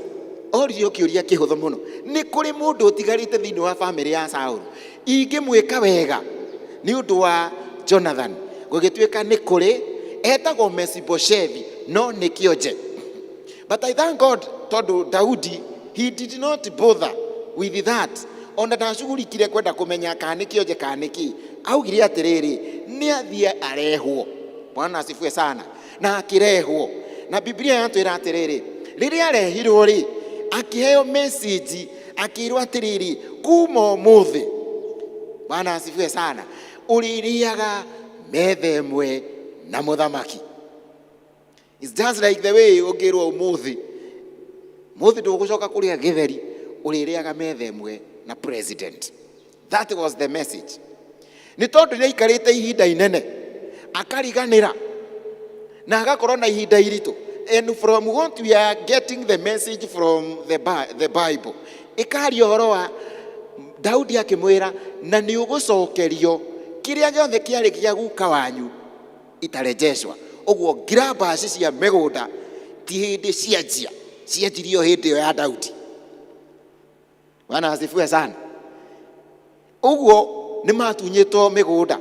oririo kĩũria kĩhũthũ mũno, nĩ kũrĩ mũndũ ũtigarĩte thĩinĩ wa bamĩrĩ ya Saũlũ ingĩmwĩka wega nĩ ũndũ wa Jonathan? Gũgĩtuĩka nĩ kũrĩ, etagwo Mefiboshethi, no nĩ kĩonje. But I thank God tondũ Daudi, he did not bother with that. Ona ndacugurikire kwenda kũmenya kana nĩ kĩonje kana nĩ kĩ. Augire atĩrĩrĩ, nĩ athiĩ arehwo. Bwana asifiwe sana. Na akĩrehwo. Na Biblia yatwĩra atĩrĩrĩ, rĩrĩa arehirwo rĩ, akĩheo message, akĩrwo atĩrĩrĩ, kuma ũmũthĩ, Bwana asifiwe sana, ũrĩrĩaga metha ĩmwe na mũthamaki. It's just like the way ũngĩrwo ũmũthĩ, mũthĩ ndũgũcoka kũrĩa gĩtheri, ũrĩrĩaga metha ĩmwe na president. That was the message. Nĩ tondũ nĩ aikarĩte ihinda inene, akariganĩra, na agakorwo na ihinda iritũ. And from what we are getting the message from the Bible, ĩkaria ũhoro wa Daudi akĩmwĩra, na nĩ ũgũcokerio kĩrĩa gĩothe kĩarĩ gĩa guka wanyu itarejeshwa. Ũguo grabbers cia mĩgũnda ti hĩndĩ cianjia, cianjirio hĩndĩ ĩyo ya Daudi. Bwana asifiwe sana. Ũguo nĩ matunyĩtwo mĩgũnda.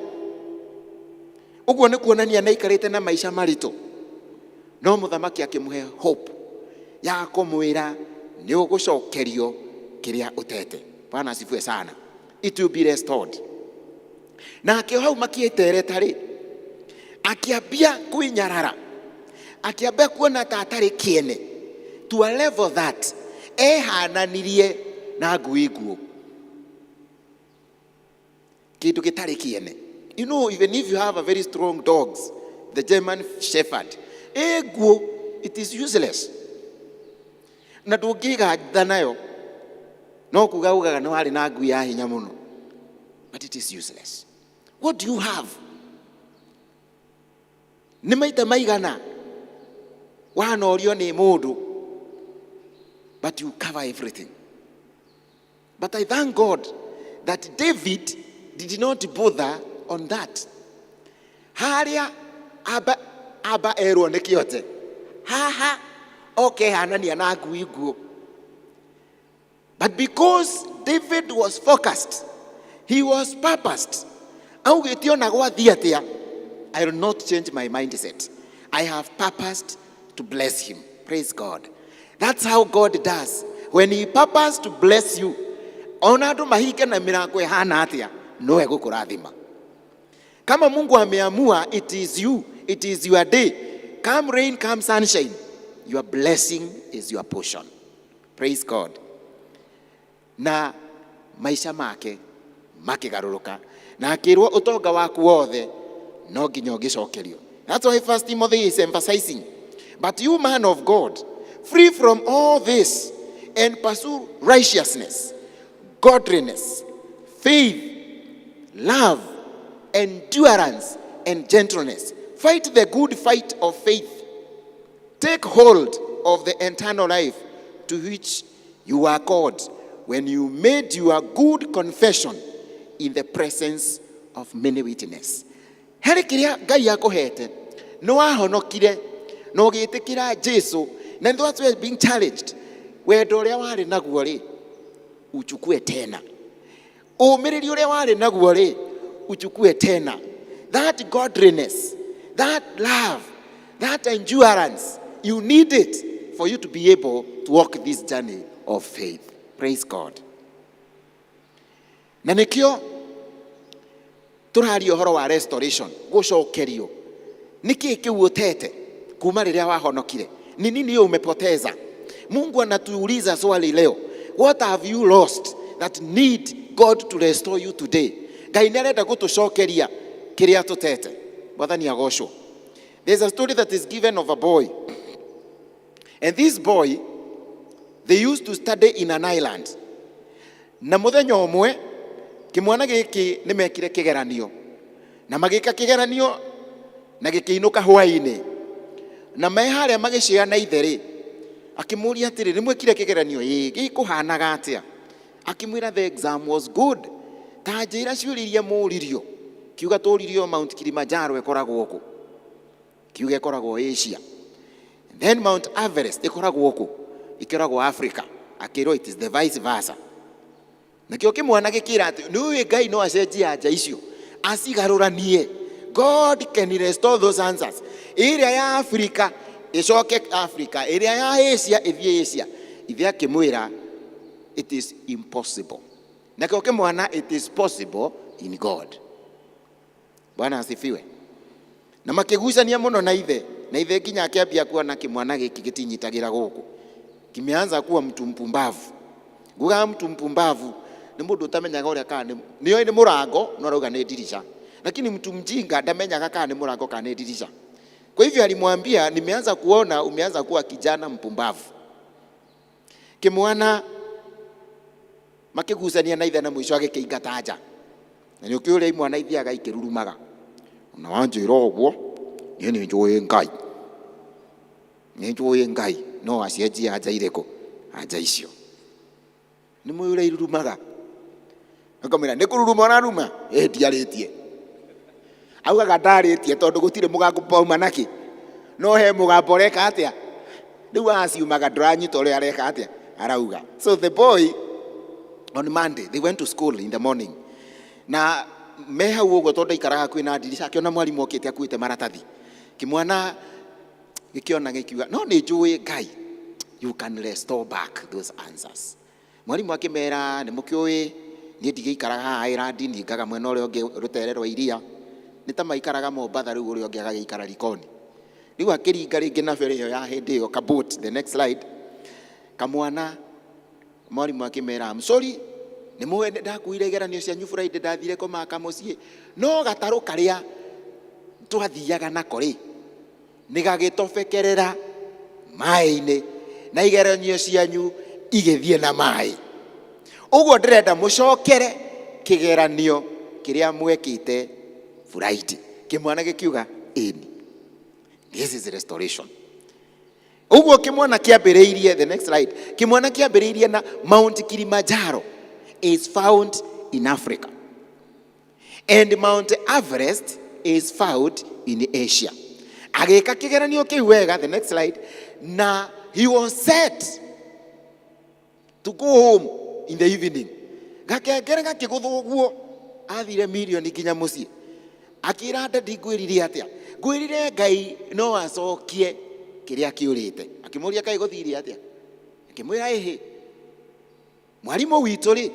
Ũguo nĩ kuonania nĩ aikarĩte na maica maritũ. No mũthamaki akĩmũhe hope ya kũmwĩra nĩ ũgũcokerio kĩrĩa ũtete. Bwana asifiwe sana. It will be restored. Nake hau makĩetereta rĩ, akĩambia kwĩnyarara, akĩambia kuona ta atarĩ kĩene, to a level that ehananirie na ngui nguũ. Kĩndũ gĩtarĩ kĩene. You know, even if you have a very strong dogs, the German Shepherd, ĩ nguũ, it is useless. Na ndũngĩgatha nayo. No kuga ugaga nĩ warĩ na ngui ya hinya mũno. But it is useless. What do you have? Nĩ maita maigana wanorio nĩ mũndũ, but you cover everything. But I thank God that David did not bother on that. Harĩa amba amba erwo nĩ kĩote haha okehanania na ngui nguũ. But because David was focused, he was purposed. Augĩte ona gwathiĩ atĩa, I will not change my mindset. I have purposed to bless him. Praise God. That's how God does. When he purposed to bless you, ona andũ mahinge na mĩrango ĩhana atĩa, no egũkũrathima. Kama Mungu ameamua, it is you, it is your day. Come rain, come sunshine, your blessing is your portion. Praise God. Na maica make makĩgarũrũka na akĩrwo ũtonga waku wothe no nginya ũngĩcokerio. That's why First Timothy is emphasizing, "But you, man of God, free from all this and pursue righteousness, godliness, faith, love, endurance and gentleness. Fight the good fight of faith. Take hold of the eternal life to which you were called when you made your good confession in the presence of many witnesses." Harĩ kĩrĩa Ngai akũhete, nĩ wahonokire na ũgĩtĩkĩra Jesu, na that's why being challenged, wendo ũrĩa warĩ naguo rĩ, uchukue tena. Ũmĩrĩri ũrĩa warĩ naguo rĩ, uchukue tena. That godliness, that love, that endurance, you need it for you to be able to walk this journey of faith. Praise God. Na nĩkĩo tũraria ũhoro wa restoration, gũcokerio. Nĩ kĩĩ kĩu ũtete kuma rĩrĩa wahonokire? Ni nini hiyo umepoteza? Mungu anatuuliza swali leo, what have you lost that need God to restore you today? Ngai nĩ arenda gũtũcokeria kĩrĩa tũtete. Mwathani agocwo. There's a story that is given of a boy, and this boy, they used to study in an island. Na mũthenya ũmwe kĩmwana gĩkĩ nĩ mekire kĩgeranio na magĩka kĩgeranio na gĩkĩinũka hwaĩ-inĩ, na me harĩa magĩcĩa na ithe rĩ, akĩmũria atĩrĩ, "Nĩ mwĩkire kĩgeranio? Ĩĩ, gĩkũhanaga atĩa?" Akĩmwĩra, "The exam was good. Ta njĩra ciũria iria mũririo." Kiuga, "Tũririo Mount Kilimanjaro ĩkoragwo kũ?" Kiuga, "Ĩkoragwo Asia." "Then Mount Everest ĩkoragwo kũ?" "Ĩkoragwo Africa." Akĩrwo, "It is the vice versa." Nakĩo kĩmwana gĩkĩra atĩ nĩ ũĩ Ngai no acenjie anja icio acigarũranie. God can restore those answers. Ĩrĩa ya Africa ĩcoke Africa, ĩrĩa ya Asia ĩthiĩ Asia. Ithe akĩmwĩra, "It is impossible." Nakĩo kĩmwana, "It is possible in God." Bwana asifiwe. Na makĩgucania mũno na ithe, na ithe nginya akĩambia kuona kĩmwana gĩkĩ gĩtinyitagĩra gũkũ, kimeanza kuwa mtu mpumbavu. Ngugaga mtu mpumbavu nĩ mũndũ ũtamenyaga ũrĩa kana nĩ nĩ mũrango no arauga nĩ dirisha, lakini mtu mjinga ndamenyaga kana nĩ mũrango kana nĩ dirisha. Kwa hivyo alimwambia, "Nimeanza kuona umeanza kuwa kijana mpumbavu." Kĩmwana makĩgucania na ithe, na mũico agĩkĩingata nja. Na nĩ ũkĩ ũrĩa imwana ithiaga ikĩrurumaga, "Ona wanjĩra ũguo, niĩ nĩ njũĩ Ngai, nĩ njũĩ Ngai no acenjie anja irĩkũ, anja icio." Nĩ mũĩ ũrĩa irurumaga, akamwĩra, "Nĩ kũruruma ũraruma." "Ĩ, ndiarĩtie." Augaga ndarĩtie tondũ gũtirĩ mũgambo pauma nakĩ, no he mũgambo ũreka atĩa rĩu aciumaga, ndũranyita ũrĩa areka atĩa arauga. So the boy, on Monday they went to school in the morning, na me hau ũguo, tondũ aikaraga hakuhĩ na ndirica, akĩona mwarimũ okĩte akuĩte maratathi. Kĩmwana gĩkĩona gĩkiuga, "No nĩ njũĩ Ngai, you can restore back those answers." Mwarimũ akĩmera, "Nĩ mũkĩũĩ niĩ ndigĩikaraga haha Island, ningaga mwena ũrĩa ũngĩ rũtere rwa iria." Nĩ ta maikaraga Mombatha rĩu, ũrĩa ũngĩ agagĩikara Likoni. Rĩu akĩringa rĩngĩ na ferry ĩyo ya hĩndĩ ĩyo kaboat. The next slide. Kamwana, mwarimũ akĩmera, "I'm sorry, Nĩ mũĩ ndakuire igeranio cianyu Friday, ndathire kũmaka mũciĩ, no gatarũ karĩa twathiaga nako rĩ, nĩ gagĩtobekerera maĩ-inĩ na igeranio cianyu igĩthiĩ na maĩ. Ũguo ndĩrenda mũcokere kĩgeranio kĩrĩa mwekĩte Friday. Kĩmwana gĩkiuga ĩni. This is restoration. Ũguo kĩmwana kĩambĩrĩirie, the next slide, kĩmwana kĩambĩrĩirie na Mount Kilimanjaro is found in Africa and Mount Everest is found in Asia. Agĩka kĩgeranio kĩu wega, the next slide, na he was set to go home in the evening. Gakengere gakĩgũthwo ũguo, athire mirioni nginya mũciĩ. Akĩra daddy, ngwĩrire atĩa? Ngwĩrire Ngai no acokie kĩrĩa kĩũrĩte. Akĩmũria, kaĩ gũthire atĩa? Akĩmwĩra, ĩhĩ, mwarimũ witũ rĩ,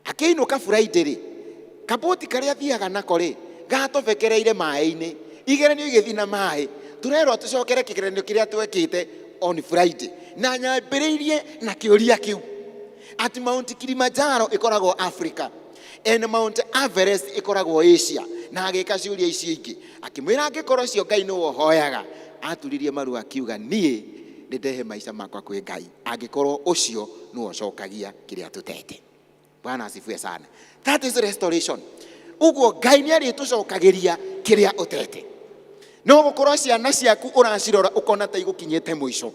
akĩinũka Friday rĩ, kaboti karĩa athiaga nako rĩ, gatobekereire maĩ-inĩ, igeranio igĩthiĩ na maĩ. Tũrerwo tũcokere kĩgeranio kĩrĩa twekĩte on Friday, na nyambĩrĩirie na kĩũria kĩu atĩ Mount Kilimanjaro ĩkoragwo Africa and Mount Everest ĩkoragwo Asia. Na agĩka ciũria icio ingĩ, akĩmwĩra angĩkorwo ũcio Ngai nĩwe ũhoyaga. Aturirie maru akiuga, niĩ nĩ ndehe maica makwa kwĩ Ngai angĩkorwo ũcio nĩwe ũcokagia kĩrĩa tũtete. Bwana asifiwe sana. That is restoration. Ũguo Ngai nĩ arĩtũcokagĩria kĩrĩa ũtete. No gũkorwo ciana ciaku ũracirora ũkona ta igũkinyĩte mũico,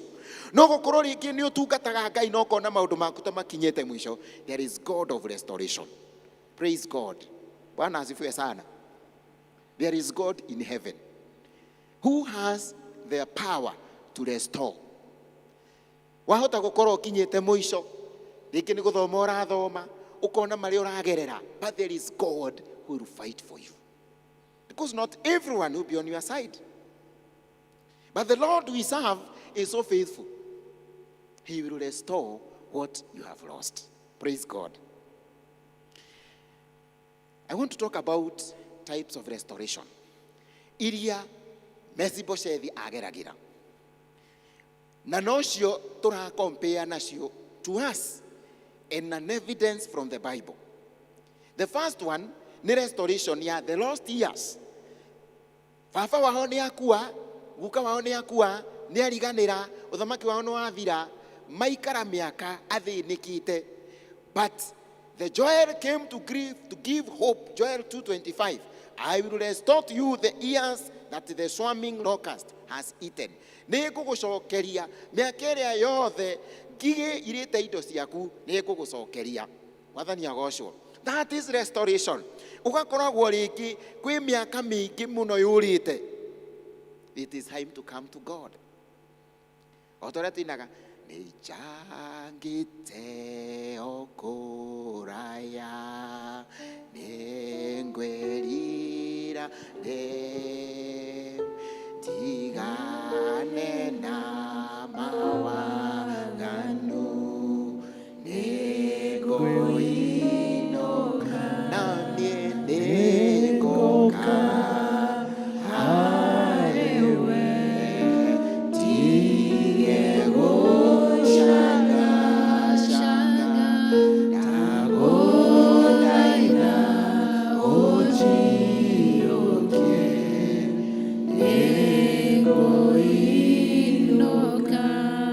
no gũkorwo rĩngĩ nĩ ũtungataga Ngai na ũkona maũndũ maku ta makinyĩte mũico. There is God of restoration. Praise God. Bwana asifiwe sana. There is God in heaven who has the power to restore. Wahota gũkorwo ũkinyĩte mũico, rĩngĩ nĩ gũthoma ũrathoma, ũkona marĩa ũragerera, but there is God who will fight for you, because not everyone will be on your side, but the Lord we serve is so faithful. He will restore what you have lost. Praise God. I want to talk about types of restoration iria Mephibosheth ageragĩra, na nocio tũracompare nacio to us and an evidence from the Bible. The first one nĩ restoration ya the lost years. Baba wao nĩ akua, guka wao nĩ akua, nĩ ariganĩra, ũthamaki wao nĩ wathira, maikara mĩaka athĩnĩkĩte. But the Joel came to grieve, to give hope. Joel 2:25, "I will restore to you the years that the swarming locust has eaten." Nĩ ngũgũcokeria mĩaka ĩrĩa yothe ngigĩ irĩte indo ciaku, nĩ ngũgũcokeria. Mwathani agocwo. That is restoration. Ũgakoragwo rĩngĩ kwĩ mĩaka mĩingĩ mũno yũrĩte. It is time to come to God. O ta ũrĩa tuinaga, nĩ njangĩte o kũraya, nĩ ngwĩrira rĩu, tigane na mawaganu, nĩ ngũinũka, na niĩ nĩ ngũka harĩ we, ndige gũcangacanga, ndagũthaitha ũnjiyũkie, nĩ ngũinũka.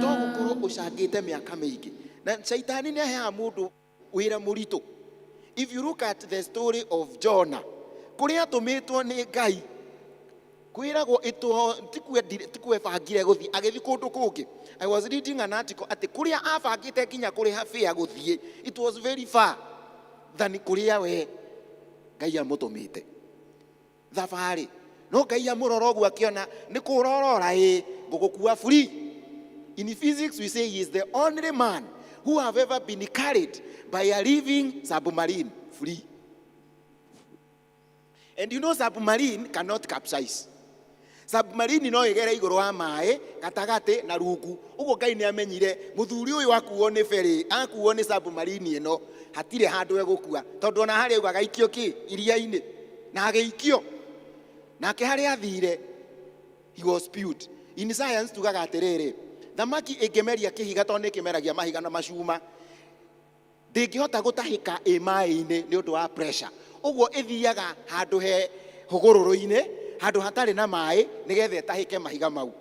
To gũkorwo ũcangĩte mĩaka mĩingĩ, na caitani nĩ aheaga mũndũ wĩra mũritũ. If you look at the story of Jonah, kũrĩa atũmĩtwo nĩ Ngai, kwĩragwo tikue bangire gũthiĩ, agĩthiĩ kũndũ kũngĩ. I was reading an article atĩ kũrĩa abangĩte nginya kũrĩha fare gũthiĩ, it was very far than kũrĩa we Ngai amũtũmĩte thabarĩ. No Ngai amũrora ũguo, akĩona nĩ kũrorora, ĩ ngũgũkua free. In physics we say he is the only man who have ever been carried by a living submarine free. And you know submarine cannot capsize. Submarine no ĩgere igũrũ wa maĩ gatagatĩ na rungu. Ũguo Ngai nĩ amenyire mũthuri ũyũ akuo nĩ ferry, akuo nĩ submarine ĩno, hatirĩ handũ egũkua, tondũ ona harĩa augaga aikio kĩ iria-inĩ, na agĩikio nake harĩa athire, he was spewed. In science tugaga atĩrĩrĩ, thamaki ĩngĩmeria kĩhiga, tondũ nĩ ĩkĩmeragia mahiga na macuma. Ndĩngĩhota gũtahĩka ĩ maĩ-inĩ nĩ ũndũ wa pressure. Ũguo ĩthiaga handũ he hũgũrũrũ-inĩ, handũ hatarĩ na maĩ, nĩgetha ĩtahĩke mahiga mau.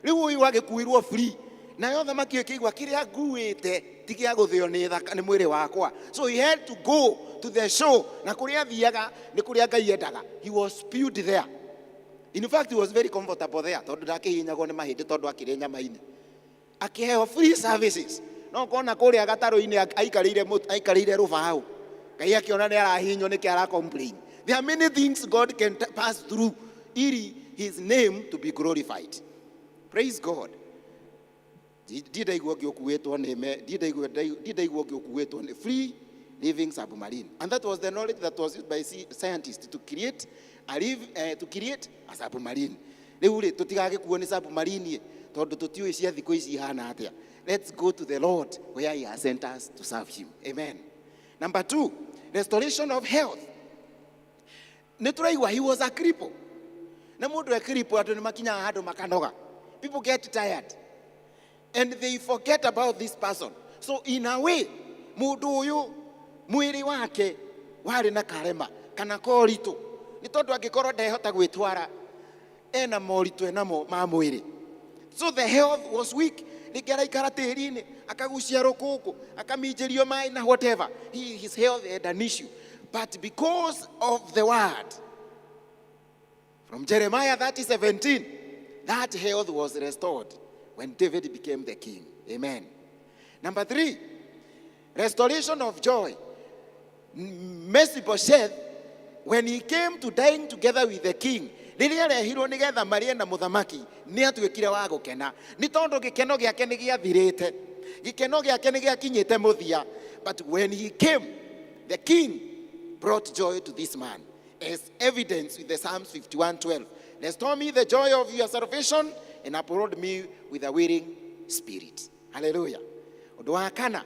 Rĩu ũyũ agĩkuirwo free, nayo thamaki ĩyo ĩkĩigua kĩrĩa nguĩte ti gĩa gũthĩo nĩ thaka nĩ mwĩrĩ wakwa. So he had to go to the shore, na kũrĩa athiaga nĩ kũrĩa Ngai endaga. He was spewed there. In fact, he was very comfortable there, tondũ ndakĩhihinyagwo nĩ mahĩndĩ tondũ akĩrĩ nyama-inĩ. Akĩheo free services. No kona kũrĩa gatarũ-inĩ aikarĩire aikarĩire rũbaũ. Ngai akĩona nĩ arahihinywo nĩkĩ ara complain. There are many things God can pass through ili his name to be glorified. Praise God. Ndirĩ ndaigua ũngĩ ũkuĩtwo nĩ me, ndirĩ ndaigua ũngĩ ũkuĩtwo nĩ free living submarine. And that was the knowledge that was used by scientists to create a live, to create a submarine. Rĩu rĩ, tũtigagĩkuo nĩ submarine ĩ, tondũ tũtiũĩ cia thikũ ici ihana atĩa. Let's go to the Lord where he has sent us to serve him. Amen. Number 2, restoration of health. Nĩ tũraigua he was a cripple. Na mũndũ e cripple andũ nĩ makinyaga handũ makanoga. People get tired and they forget about this person. So in a way, mũndũ ũyũ mwĩrĩ wake warĩ na karema kana koritũ, nĩ tondũ angĩkorwo ndehota gwĩtwara ena moritũ enamo ma mwĩrĩ. So the health was weak. Rĩngĩ araikara tĩri-inĩ, akagucia rũkũngũ, akaminjĩrio maĩ na whatever. His health had an issue. But because of the word from Jeremiah 30:17, that health was restored when David became the king. Amen. Number 3, restoration of joy. Mephibosheth, when he came to dine together with the king, rĩrĩa arehirwo nĩgetha marĩe na mũthamaki, nĩ atuĩkire wa gũkena. Nĩ tondũ gĩkeno gĩake nĩ gĩathirĩte. Gĩkeno gĩake nĩ gĩakinyĩte mũthia. But when he came, the king brought joy to this man, as evidence with the Psalms 51:12. Restore me the joy of your salvation and uphold me with a willing spirit. Hallelujah. Ũndũ wa kana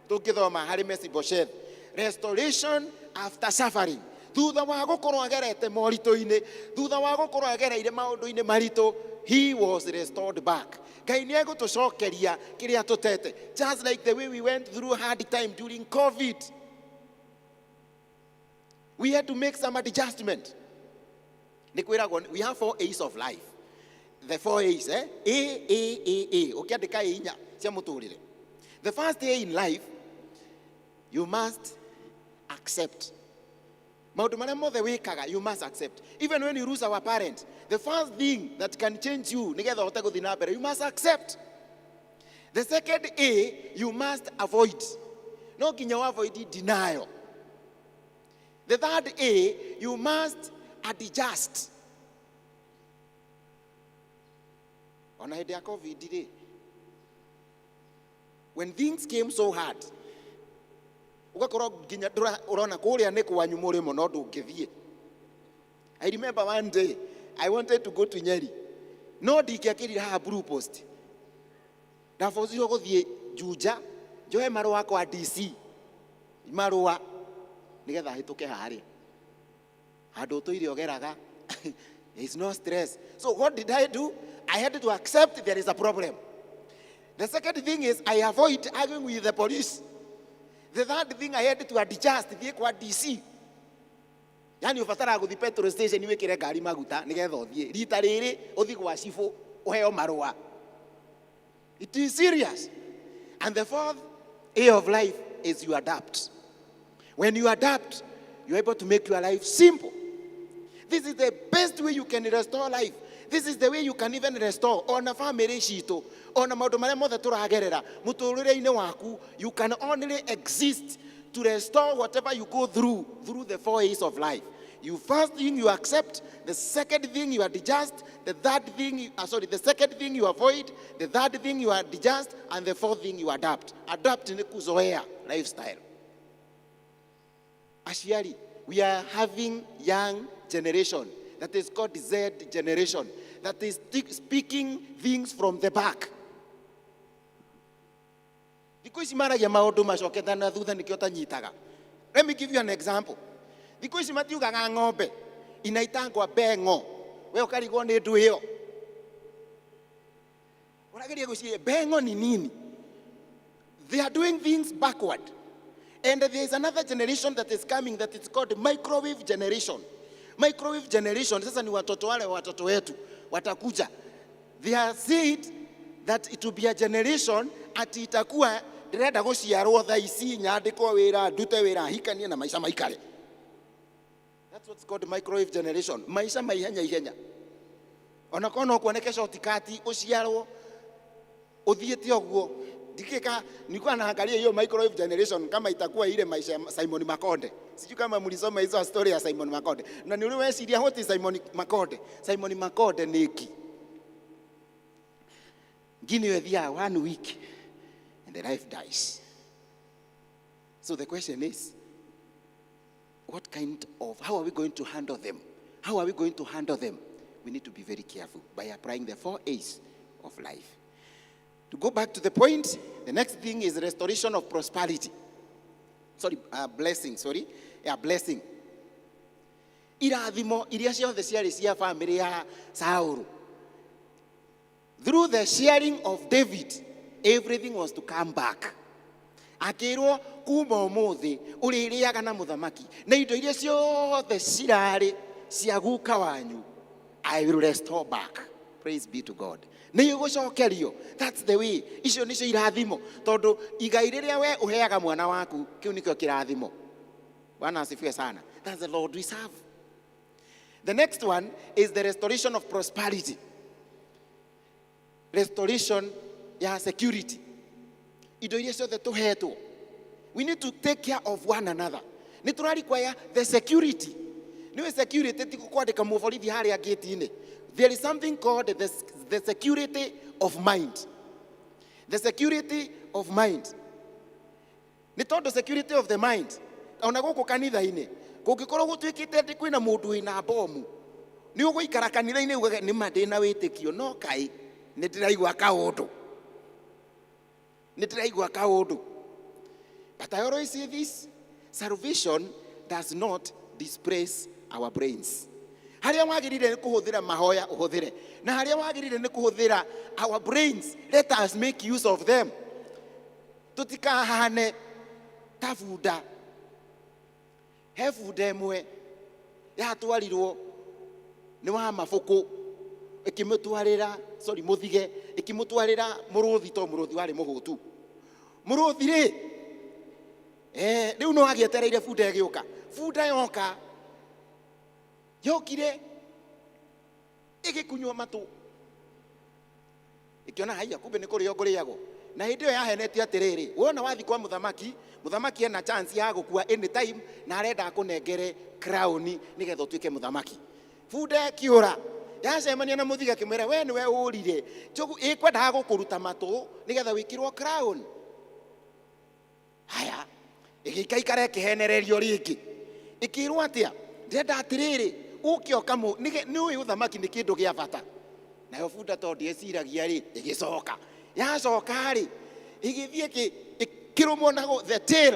tũngĩthoma harĩ Mephibosheth, restoration after suffering. Thutha wa gũkorwo agerete moritũ-inĩ, thutha wa gũkorwo agereire maũndũ-inĩ maritũ, he was restored back. Ngai nĩ egũtũcokeria kĩrĩa tũtete. Just like the way we went through hard time during COVID. We had to make some adjustment. Nĩ kwĩragwo, we have 4 A's of life. The 4 A's, eh? A, A, A, A. Ũkĩandĩka A inya cia mũtũrĩre. The first A in life, you must accept. Maũndũ marĩa mothe wĩkaga, you must accept. Even when you lose our parent, the first thing that can change you, nĩgetha ũhote gũthiĩ na mbere, you must accept. The second A, you must avoid. No nginya ũ avoid denial. The third A, you must adjust. Ona hĩndĩ ya COVID rĩ, when things came so hard, ũgakorwo nginya ũrona kũrĩa nĩ kwanyu mũrĩmo no ndũngĩthiĩ. I remember one day I wanted to go to Nyeri. No ndingĩakĩrire haha Blue Post. Ndabocirwo gũthiĩ Juja, njoe marũa kwa DC. Marũa nĩgetha hĩtũke harĩa. Handũ ũtũire ũgeraga. There is no stress. So what did I do? I had to accept there is a problem. The second thing is I avoid arguing with the police. The third thing I had to adjust thiĩ kwa DC. Yani ũbataraga gũthiĩ petrol station wĩkĩre ngari maguta nĩgetha ũthiĩ. Rita rĩrĩ ũthiĩ gwa cibũ ũheo marũa. It is serious. And the fourth A of life is you adapt. When you adapt, you're able to make your life simple. This is the best way you can restore life. This is the way you can even restore ona family citũ, ona maũndũ marĩa mothe tũragerera mũtũrĩre-inĩ waku. You can only exist to restore whatever you go through, through the 4 A's of life. You first thing you accept, the second thing you adjust, the third thing, you, sorry, the second thing you avoid, the third thing you adjust, and the fourth thing you adapt. Adapt ni kuzoea lifestyle. Aciari, we are having young generation that is called Z generation, that is speaking things from the back. Thikũ ici maragia maũndũ macokete na thutha nĩkĩo tanyitaga. Let me give you an example. Thikũ ici matiugaga ng'ombe inaitangwa bengo, we ũkarigwo nĩ ndũ ĩyo. Ũrageria gwĩciria bengo ni nini? They are doing things backward. And there is another generation that is coming that is called microwave generation. Microwave generation sasa ni watoto wale watoto wetu watakuja. They are said that it will be a generation ati itakuwa ndĩrenda gũciarwo thaa ici, nyandĩkwo wĩra, ndute wĩra, hikanie na maica maikare. That's what's called microwave generation. Maisha ma ihenya ihenya. Ona korwo no kuoneke shortcut ũciarwo ũthiĩte ũguo. Ndikika nilikuwa naangalia hiyo microwave generation kama itakuwa ile maisha ya Simon Makonde. Sijui kama mlisoma hizo story ya Simon Makonde. Na nĩ weciria, what is Simon Makonde? Simon Makonde nĩ ngi. Ngi nĩyo ĩthiaga one week and the life dies. So the question is, what kind of, how are we going to handle them? How are we going to handle them? We need to be very careful by applying the four A's of life. To go back to the point, the next thing is restoration of prosperity. Sorry, blessing, sorry. Yeah, blessing. Irathimo iria ciothe ciarĩ cia family ya Saulu. Through the sharing of David, everything was to come back. Akĩrwo kuma ũmũthĩ ũrĩrĩaga na mũthamaki na indo iria ciothe cirarĩ cia guka wanyu, I will restore back. Praise be to God. Nĩ igũcokerio. That's the way. Icio nĩcio irathimo, tondũ igai rĩrĩa we ũheaga mwana waku, kĩu nĩkĩo kĩrathimo. Bwana asifiwe sana. That's the Lord we serve. The next one is the restoration of prosperity, restoration ya security. Indo iria ciothe tũhetwo, we need to take care of one another. Nĩ tũra require the security. Nĩwe security ti kwandĩka mũborithi harĩa gate-inĩ. There is something called the security of mind. The security of mind, nĩ tondũ security of the mind, ona gũkũ kanitha-inĩ kũngĩkorwo gũtuĩkĩte atĩ kwĩna mũndũ wĩna bomu, nĩ ũgũikara kanitha-inĩ ugage nĩ ma ndĩna wĩtĩkio, no kaĩ nĩ ndĩraigua kaũndũ, nĩ ndĩraigua kaũndũ. But I always say this: salvation does not displace our brains. Harĩa wagĩrĩire nĩ kũhũthĩra mahoya, ũhũthĩre, na harĩa wagĩrĩire nĩ kũhũthĩra our brains, let us make use of them. Tũtikahane ta bunda. He bunda ĩmwe yatwarirwo nĩ wa mabũkũ, ĩkĩmũtwarĩra, sorry, mũthige, ĩkĩmũtwarĩra mũrũthi, to mũrũthi warĩ mũhũtu. Mũrũthi rĩ, rĩu no agĩetereire bunda ĩgĩũka. Bunda yoka, yokire ĩgĩkunywo matũ, ĩkĩona haiya, kumbe nĩ kũrĩo ngũrĩagwo. Na hĩndĩ ĩyo yahenetio atĩrĩrĩ, wona wathi kwa mũthamaki, mũthamaki ena chance ya gũkua anytime na arenda akũnengere crown nĩgetha ũtuĩke mũthamaki. Bunda ĩkĩũra, yacemania na mũthige, akĩmwĩra, "We nĩwe ũrire njogu ĩkwendaga gũkũruta matũ nĩgetha wĩkĩrwo crown." Haya, ĩgĩikaikara ĩkĩhenererio rĩngĩ, ĩkĩrwo atĩa, "Ndĩrenda atĩrĩrĩ, ũke ũkamũ nĩ ũĩ ũthamaki nĩ kĩndũ gĩa bata." Nayo bunda, tondũ ndĩeciragia rĩ, ĩgĩcoka. Yacoka rĩ, ĩgĩthiĩ ĩkĩrũmwo na the tail.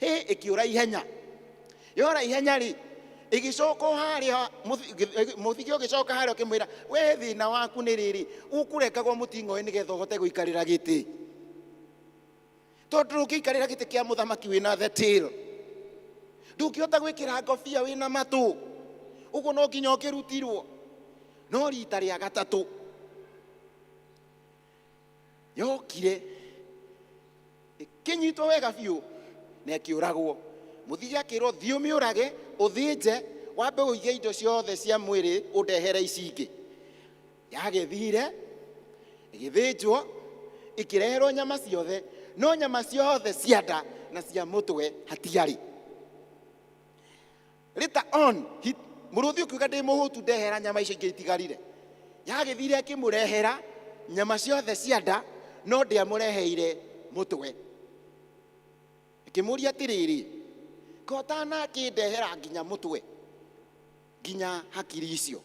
Hĩ, ĩkĩũra ihenya. Yora ihenya rĩ, ĩgĩcoka o harĩa mũthige ũgĩcoka harĩa ũkĩmwĩra, "We thĩna waku nĩ rĩrĩ, ũkũrekagwo mũting'oe nĩgetha ũhote gũikarĩra gĩtĩ, tondũ ndũngĩikarĩra gĩtĩ kĩa mũthamaki wĩna the tail, ndũngĩhota gwĩkĩra ngobia wĩna matũ, ũguo no nginya ũkĩrutirwo." No rita rĩa gatatũ yokire, ĩkĩnyitwo wega biũ na ĩkĩũragwo. Mũthige akĩrwo, "Thiĩ ũmĩũrage, ũthĩnje, wambe ũige indo ciothe cia mwĩrĩ, ũndehere ici ingĩ." Yagĩthire, ĩgĩthĩnjwo, ĩkĩreherwo nyama ciothe, no nyama ciothe cia nda na cia mũtwe hatiarĩ. Later on, mũrũthi ũkiuga, "Ndĩ mũhũtu, ndehera nyama icio ingĩ itigarire." Yagĩthire, ĩkĩmũrehera nyama ciothe cia nda, no ndĩamũreheire mũtwe. Ĩkĩmũria atĩrĩrĩ, "Ko ũtanakĩndehera nginya mũtwe, nginya hakiri icio?"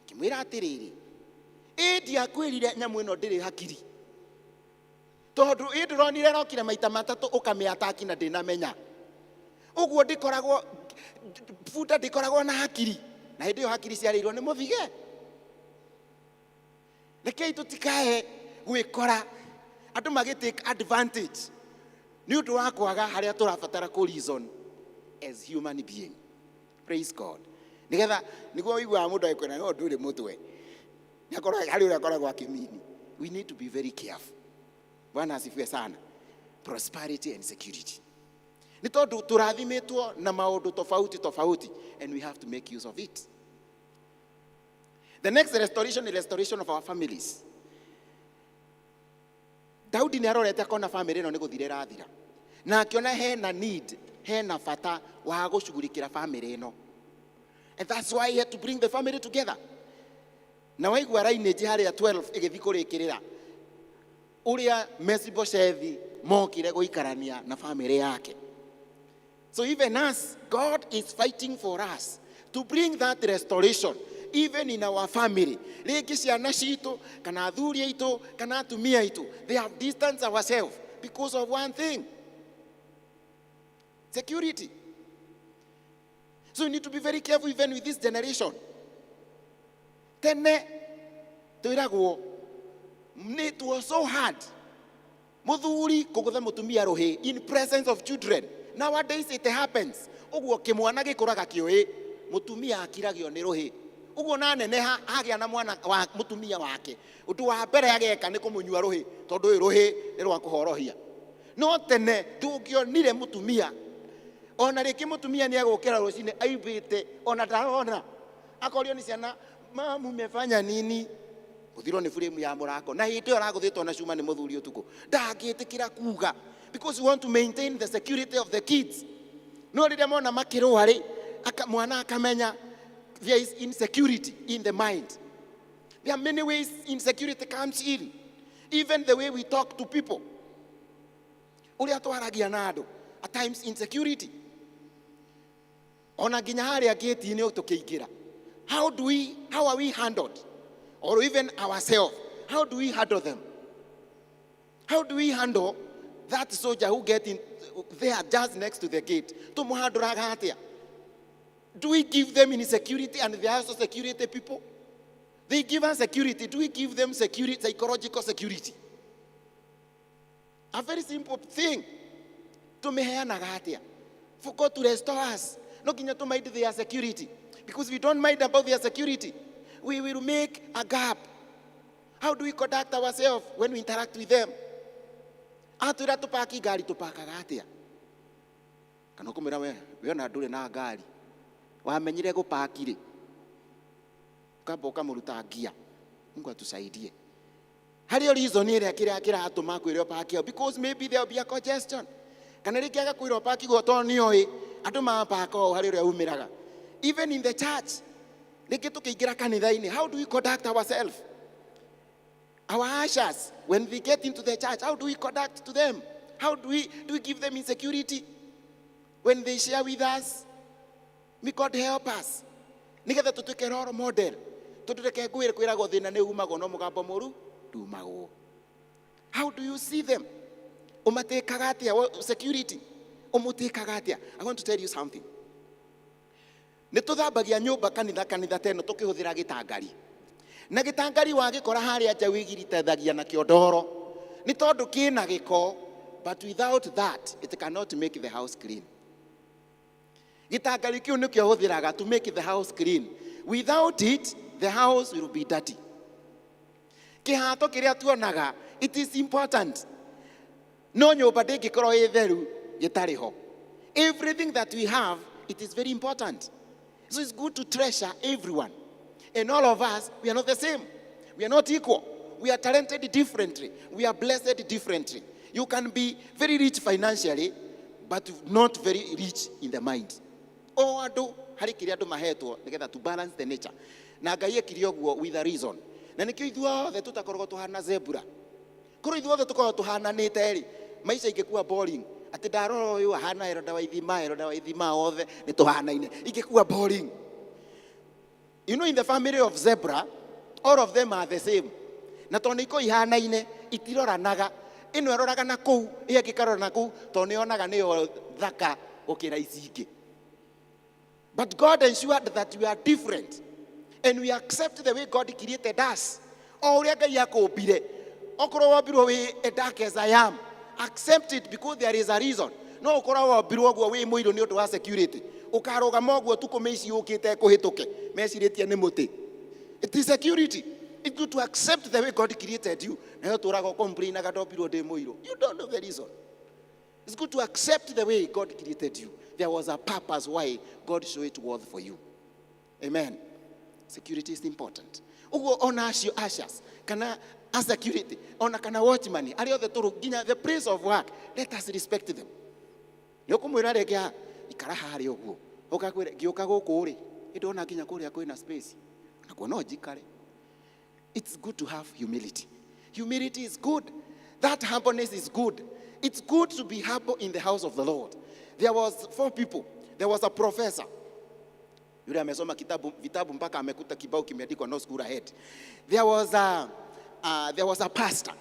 Kĩmwĩra atĩrĩrĩ, "Ĩ ndiakwĩrire nyamũ ĩno ndĩrĩ hakiri? Tondũ ĩ ndũronire ĩrokire maita matatũ ũkamĩataki na ndĩnamenya ũguo. Ndĩkoragwo bunda, ndĩkoragwo na hakiri." Na hĩndĩ ĩyo hakiri ciarĩirwo nĩ mũthige. Rekei tũtikae gwĩkora andũ magĩ take advantage. Nĩ ũndũ wa kwaga harĩa tũrabatara kũ reason as human being. Praise God. Nĩgetha nĩguo ũiguaga mũndũ agĩkwĩra no ndũrĩ mũtwe. Nĩakorwo harĩ ũrĩa akoragwo akĩmini. We need to be very careful. Bwana asifiwe sana. Prosperity and security. Nĩ tondũ tũrathimĩtwo na maũndũ tofauti tofauti and we have to make use of it. The next restoration is restoration of our families. Daudi nĩ arorete akona family ĩno nĩ gũthira ĩrathira. Na akĩona hena need, hena bata wa gũcugurikĩra family ĩno. And that's why he had to bring the family together. Na waigua lineage harĩa 12 ĩgĩthiĩ kũrĩkĩrĩra ũrĩa Mefiboshethi mokire gũikarania na family yake. So even us, God is fighting for us to bring that restoration even in our family. Rĩngĩ ciana citũ kana athuri aitũ kana atumia aitũ, they have distanced ourselves because of one thing: security. So you need to be very careful even with this generation. Tene twĩragwo nĩ it was so hard muthuri kũgũtha mũtumia rũhĩ in presence of children. Nowadays it happens. Ũguo kĩmwana gĩkũraga kĩũĩ mũtumia akiragio nĩ rũhĩ. Ũguo na neneha agĩa na mwana wa mũtumia wake, ũndũ wa mbere ageka nĩ kũmũnyua rũhĩ, tondũ ũyũ rũhĩ nĩ rwa kũhorohia. No tene ndũngĩonire mũtumia ona rĩngĩ mũtumia nĩ agũkĩra rũcinĩ aimbĩte ona ndarona, akorio nĩ ciana, "Mamu, umefanya nini?" Gũthirwo nĩ frame ya mũrango, na hĩndĩ ĩyo aragũthĩtwo na cuma nĩ mũthuri ũtukũ, ndangĩtĩkĩra kuga because you want to maintain the security of the kids. No rĩrĩa mona makĩrũa rĩ, mwana akamenya there is insecurity in the mind. There are many ways insecurity comes in. Even the way we talk to people, ũrĩa twaragia na andũ, at times insecurity. Ona nginya harĩa gate-inĩ tũkĩingĩra, how are we handled? Or even ourselves, how do we handle them? How do we handle that soldier who get in there just next to the gate? Tũmũhandũraga atĩa? Do we give them insecurity? And they are also security people. They give us security. Do we give them security, psychological security? A very simple thing. Tũmĩheanaga atĩa? For God to restore us, no nginya to mind their security, because if we don't mind about their security, we will make a gap. How do we conduct ourselves when we interact with them? Atwĩra tũpaki ngari, tũpakaga atĩa? Kana ũkũmwĩra, we ona ndũrĩ na ngari, wamenyire gũpaki rĩ?" Ũkamba ũkamũruta ngia. Mungu atusaidie. Harĩ o reason ĩrĩa kĩrĩa kĩratũma kwĩre ũpaki hau, because maybe there will be a congestion, kana rĩngĩ agakwĩra ũpaki guo tondũ nĩoĩ andũ mapaka o harĩ ũrĩa umĩraga. Even in the church, rĩngĩ tũkĩingĩra kanitha-inĩ, how do we conduct ourselves? Our ushers, when they get into the church, how do we conduct to them? How do we give them insecurity when they share with us? May God help us nĩgetha tũtuĩke role model, tondũ reke ngwĩre, kwĩragwo thĩna nĩ umagwo no mũgambo mũru ndumagwo. How do you see them? Ũmatĩkaga atĩa? Security ũmũtĩkaga atĩa? I want to tell you something. Nĩ tũthambagia nyũmba kanitha, kanitha teno tũkĩhũthĩra gĩtangari, na gĩtangari wagĩkora harĩa nja wĩgiritithagia nakĩo ndoro nĩ tondũ kĩna gĩko, but without that it cannot make the house clean. Gĩtangari kĩu nĩkĩo hũthĩraga to make the house clean. Without it, the house will be dirty. Kĩhato kĩrĩa tuonaga, it is important, no nyũmba ndĩngĩkorwo ĩ theru gĩtarĩ ho. Everything that we have, it is very important. So it's good to treasure everyone. And all of us, we are not the same. We are not equal. We are talented differently. We are blessed differently. You can be very rich financially but not very rich in the mind. O andũ harĩ kĩrĩa andũ mahetwo nĩgetha to balance the nature, na Ngai ekire ũguo with a reason, na nĩkĩo ithuothe tũtakoragwo tũhana zebra. Korwo ithuothe tũkoragwo tũhananĩte rĩ, maica ingĩkua boring. Atĩ ndarora ũyũ ahana Eroda wa ithima, Eroda wa ithima, othe nĩ tũhanaine, ingĩkua boring. In the family of zebra, all of them are the same, na tondũ nĩ ikoragwo ihanaine, itiroranaga. Ĩno ĩroraga na kũu, ĩyo ĩngĩ ĩkarora na kũu, tondũ nĩ yonaga nĩyo thaka gũkĩra ici ingĩ. But God ensured that we are different and we accept the way God created us. O ũrĩa Ngai akũmbire, okorwo wombirwo wĩ a dark as I am. Accept it because there is a reason. No ũkorwo wombirwo ũguo wĩ mũirũ nĩ ũndũ wa security. Ũkarũgama ũguo tukũ mĩici yũkĩte kũhĩtũke mecirĩtie nĩ mũtĩ. It is security. It's good to accept the way God created you. Nayo tũraga complainaga ndombirwo ndĩ mũirũ. You don't know the reason. It's good to accept the way God created you. There was a purpose why God showed it worth for you. Amen. Security is important. Ũguo ona acio ushers kana a security ona kana watchman arĩa othe tũrũ nginya the place of work, let us respect them. Nĩ ũkũmwĩra rĩngĩ, "Ah, ikara harĩa ũguo." Ũkakwĩra ngĩũka gũkũ rĩ, nĩndona nginya kũrĩa kwĩna space. Nakuo no njikare. It's good to have humility. Humility is good. That humbleness is good. It's good to be humble in the house of the Lord. There was four people. There was a professor. Yule amesoma kitabu, vitabu mpaka amekuta kibao kimeandikwa "No school ahead." There was a pastor.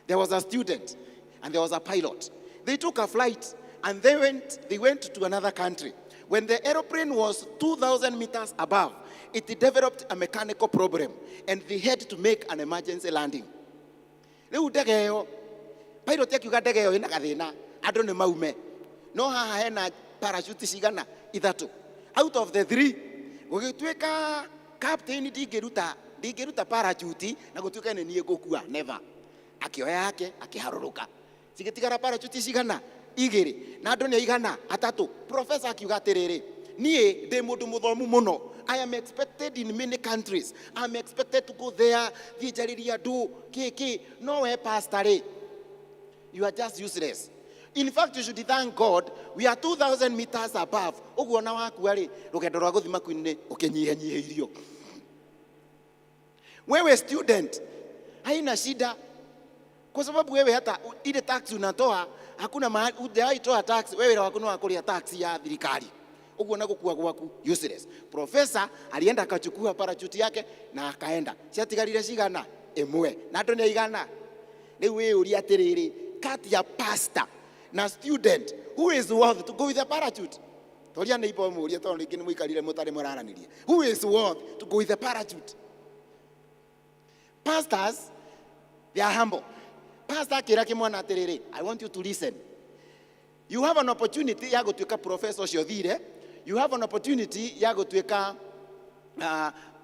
There was a student and there was a pilot. They took a flight and they went to another country. When the aeroplane was 2,000 meters above, it developed a mechanical problem and they had to make an emergency landing. Rĩu ndege ĩyo, pilot akiuga ndege ĩyo ĩna gathĩna, andũ nĩ maume. No haha hena parachute cigana? Ithatũ. Out of the three, gũgĩtuĩka captain ndingĩruta parachute na gũtuĩka nĩ niĩ ngũkua, never. Akĩoya yake akĩharũrũka. Cigĩtigara parachute cigana? Igĩrĩ. Na andũ nĩ aigana? Atatũ. Professor akiuga atĩrĩrĩ, niĩ ndĩ mũndũ mũthomu mũno. I am expected in many countries. I'm expected to go there, thiĩ njarĩrie andũ, kĩ kĩ. No we pastor rĩ, you are just useless. In fact, you should thank God we are 2000 meters above. Ũguo na wakua rĩ, rũgendo rwa gũthiĩ maku-inĩ ũkĩnyihanyihĩirio. Wewe student, haina shida kwa sababu wewe hata ile tax unatoa hakuna mahali hujawahi toa tax. Wewe wĩra waku nĩ wa kũrĩa tax ya thirikari, ũguo na gũkua gwaku useless. Professor alienda akachukua parachute yake na akaenda. Ciatigarire cigana? Ĩmwe. Na andũ nĩ aigana? Rĩu wĩyũrie atĩrĩrĩ, kati ya pastor na student, who is worth to go with a parachute? Toria nĩ ibo mũrie, tondũ rĩngĩ nĩ mũikarire mũtarĩ mũraranĩria. Who is worth to go with a parachute? Pastors, they are humble. Pastor akĩra kĩmwana atĩrĩrĩ, "I want you to listen. You have an opportunity ya gũtuĩka professor ũcio thire. You have an opportunity ya gũtuĩka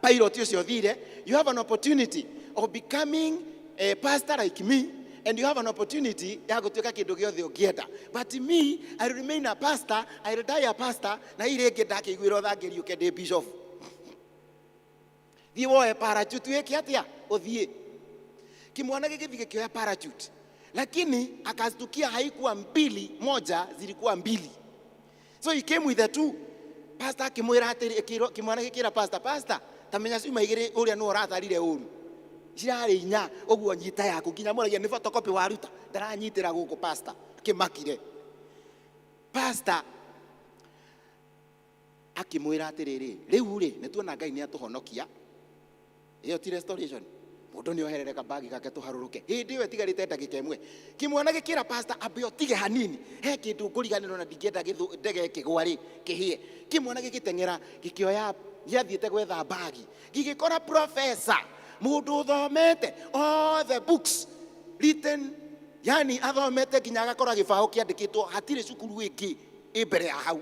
pilot ũcio thire. You have an opportunity of becoming a pastor like me, and you have an opportunity ya gũtuĩka kĩndũ gĩothe ũngĩenda. But me, I will remain a pastor. I will die a pastor. Na hii rĩngĩ ndakĩiguĩrwo tha ngĩriũke ndĩ bishop. Thiĩ woe parachute, wĩke atĩa? Ũthiĩ." Kimwana gĩgĩthiĩ gĩkĩoya parachute, lakini akastukia haikuwa mbili, moja, zilikuwa mbili. So he came with the two. Pastor akĩmwĩra atĩrĩ, kĩmwana gĩkĩra pastor, "Pastor, tamenya ciuma igĩrĩ, ũrĩa nĩwe ũratharire ũru, cirarĩ inya, ũguo nyita yaku." Nginya mũragia nĩ photocopy waruta, ndaranyitĩra gũkũ. Pastor akĩmakire. Pastor akĩmwĩra atĩrĩrĩ, "Rĩu rĩ, nĩ tuona Ngai nĩ atũhonokia. Ĩyo ti restoration. Mũndũ nĩ oherere kabagi gake tũharũrũke." Hĩndĩ ĩyo ĩtigarĩte ndagĩka ĩmwe, kĩmwana gĩkĩra pastor, "Ambe ũtige hanini, he kĩndũ ngũriganĩrwo na ndingĩenda ndege ĩkĩgwa rĩ kĩhĩe." Kĩmwana gĩgĩteng'era gĩkĩoya, gĩathiĩte gwetha bagi, gĩgĩkora professor, mũndũ ũthomete all the books written, yani athomete nginya agakora gĩbaũ kĩandĩkĩtwo hatirĩ cukuru ĩngĩ ĩ mbere ya hau,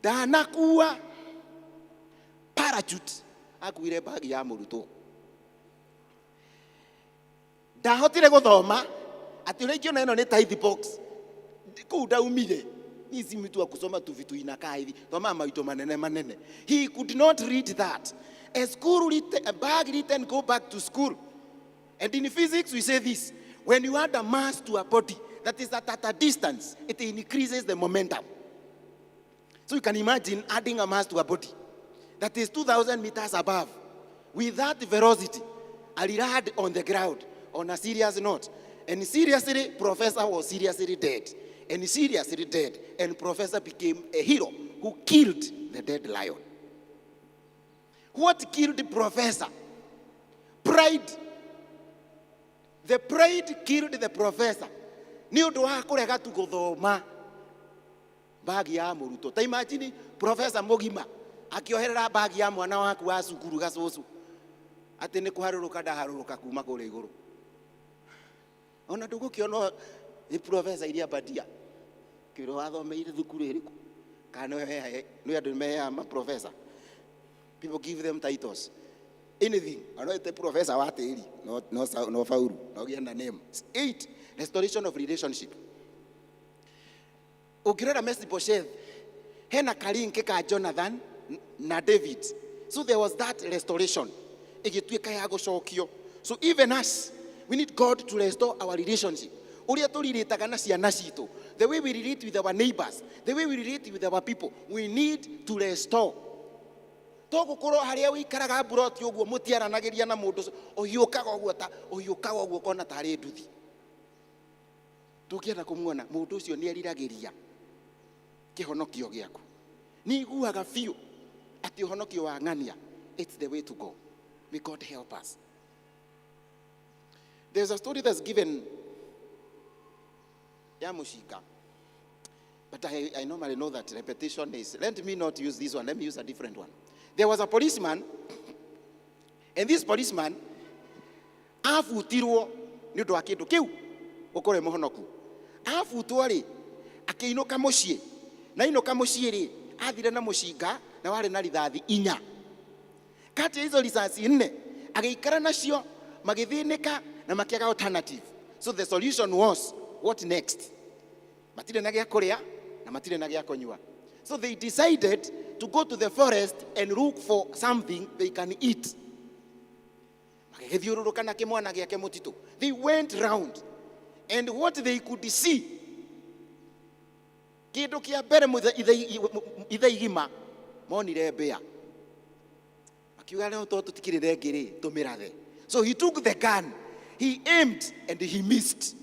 ndanakua parachute, akuire bagi ya mũrutwo. Ndahotire gũthoma atĩ ũrĩa ingĩona ĩno nĩ tithe box kũu ndaumire. Ni si mtu wa kusoma tu vitu inakaa hivi, thoma maito manene manene. He could not read that a school written, a bag written "Go back to school." And in physics we say this: when you add a mass to a body that is at a distance, it increases the momentum. So you can imagine adding a mass to a body that is 2,000 meters above. With that velocity, aliland on the ground on a serious note. And seriously, professor was seriously dead. And seriously dead. And professor became a hero who killed the dead lion. What killed the professor? Pride. The pride killed the professor. Nĩ ũndũ wa kũrega tu gũthoma bagi ya mũrutwo. Ta imagine professor mũgima akĩoherera bagi ya mwana waku wa cukuru gacũcũ atĩ nĩ kũharũrũka ndaharũrũka kuma kũrĩa igũrũ. Ona ndũgũkĩona nĩ professor iria bandia. Kĩrwo wathomeire thukuru ĩrĩkũ? Kana nĩ andũ meheaga ma professor. People give them titles. Anything. Ona ĩte professor wa tĩri no no no faulu no gĩe na name. Eight, restoration of relationship. Ũngĩrora Mephibosheth, hena kalink ka Jonathan na David. So there was that restoration. Ĩgĩtuĩka ya gũcokio. So even us, we need God to restore our relationship. Ũrĩa tũrirĩtaga na ciana citũ, the way we relate with our neighbors, the way we relate with our people, we need to restore. To gũkorwo harĩa ũikaraga mburoti ũguo mũtiaranagĩria na mũndũ ũcio, ũhiũkaga ũguo ta ũhiũkaga ũguo ũkona tarĩ nduthi. Tũngĩenda kũmuona mũndũ ũcio nĩ eriragĩria kĩhonokio gĩaku. Nĩ iguaga biũ atĩ ũhonokio wa ng'ania, it's the way to go. May God help us. There's a story that's given ya mũcinga. But I normally know that repetition is, let me not use this one, let me use a different one. There was a policeman, and this policeman abutirwo nĩ ũndũ wa kĩndũ kĩu gũkorwo e mũhonoku. Abutwo rĩ, akĩinũka mũciĩ, na ainũka mũciĩ rĩ, athire na mũcinga na warĩ na rithathi inya. Kati ya hizo risasi nne agĩikara nacio, magĩthĩnĩka na makĩaga alternative. So the solution was, what next? Matirĩ na gĩa kũrĩa na matirĩ na gĩa kũnyua. So they decided to go to the forest and look for something they can eat. Magĩgĩthiũrũrũka na kĩmwana gĩake mũtitũ. They went round and what they could see, kĩndũ kĩa mbere ithe igima monire mbĩa. Makiuga rĩu tondũ tũtikĩrĩ rengĩ rĩ, tũmĩrathe. So he took the gun, he aimed and he missed.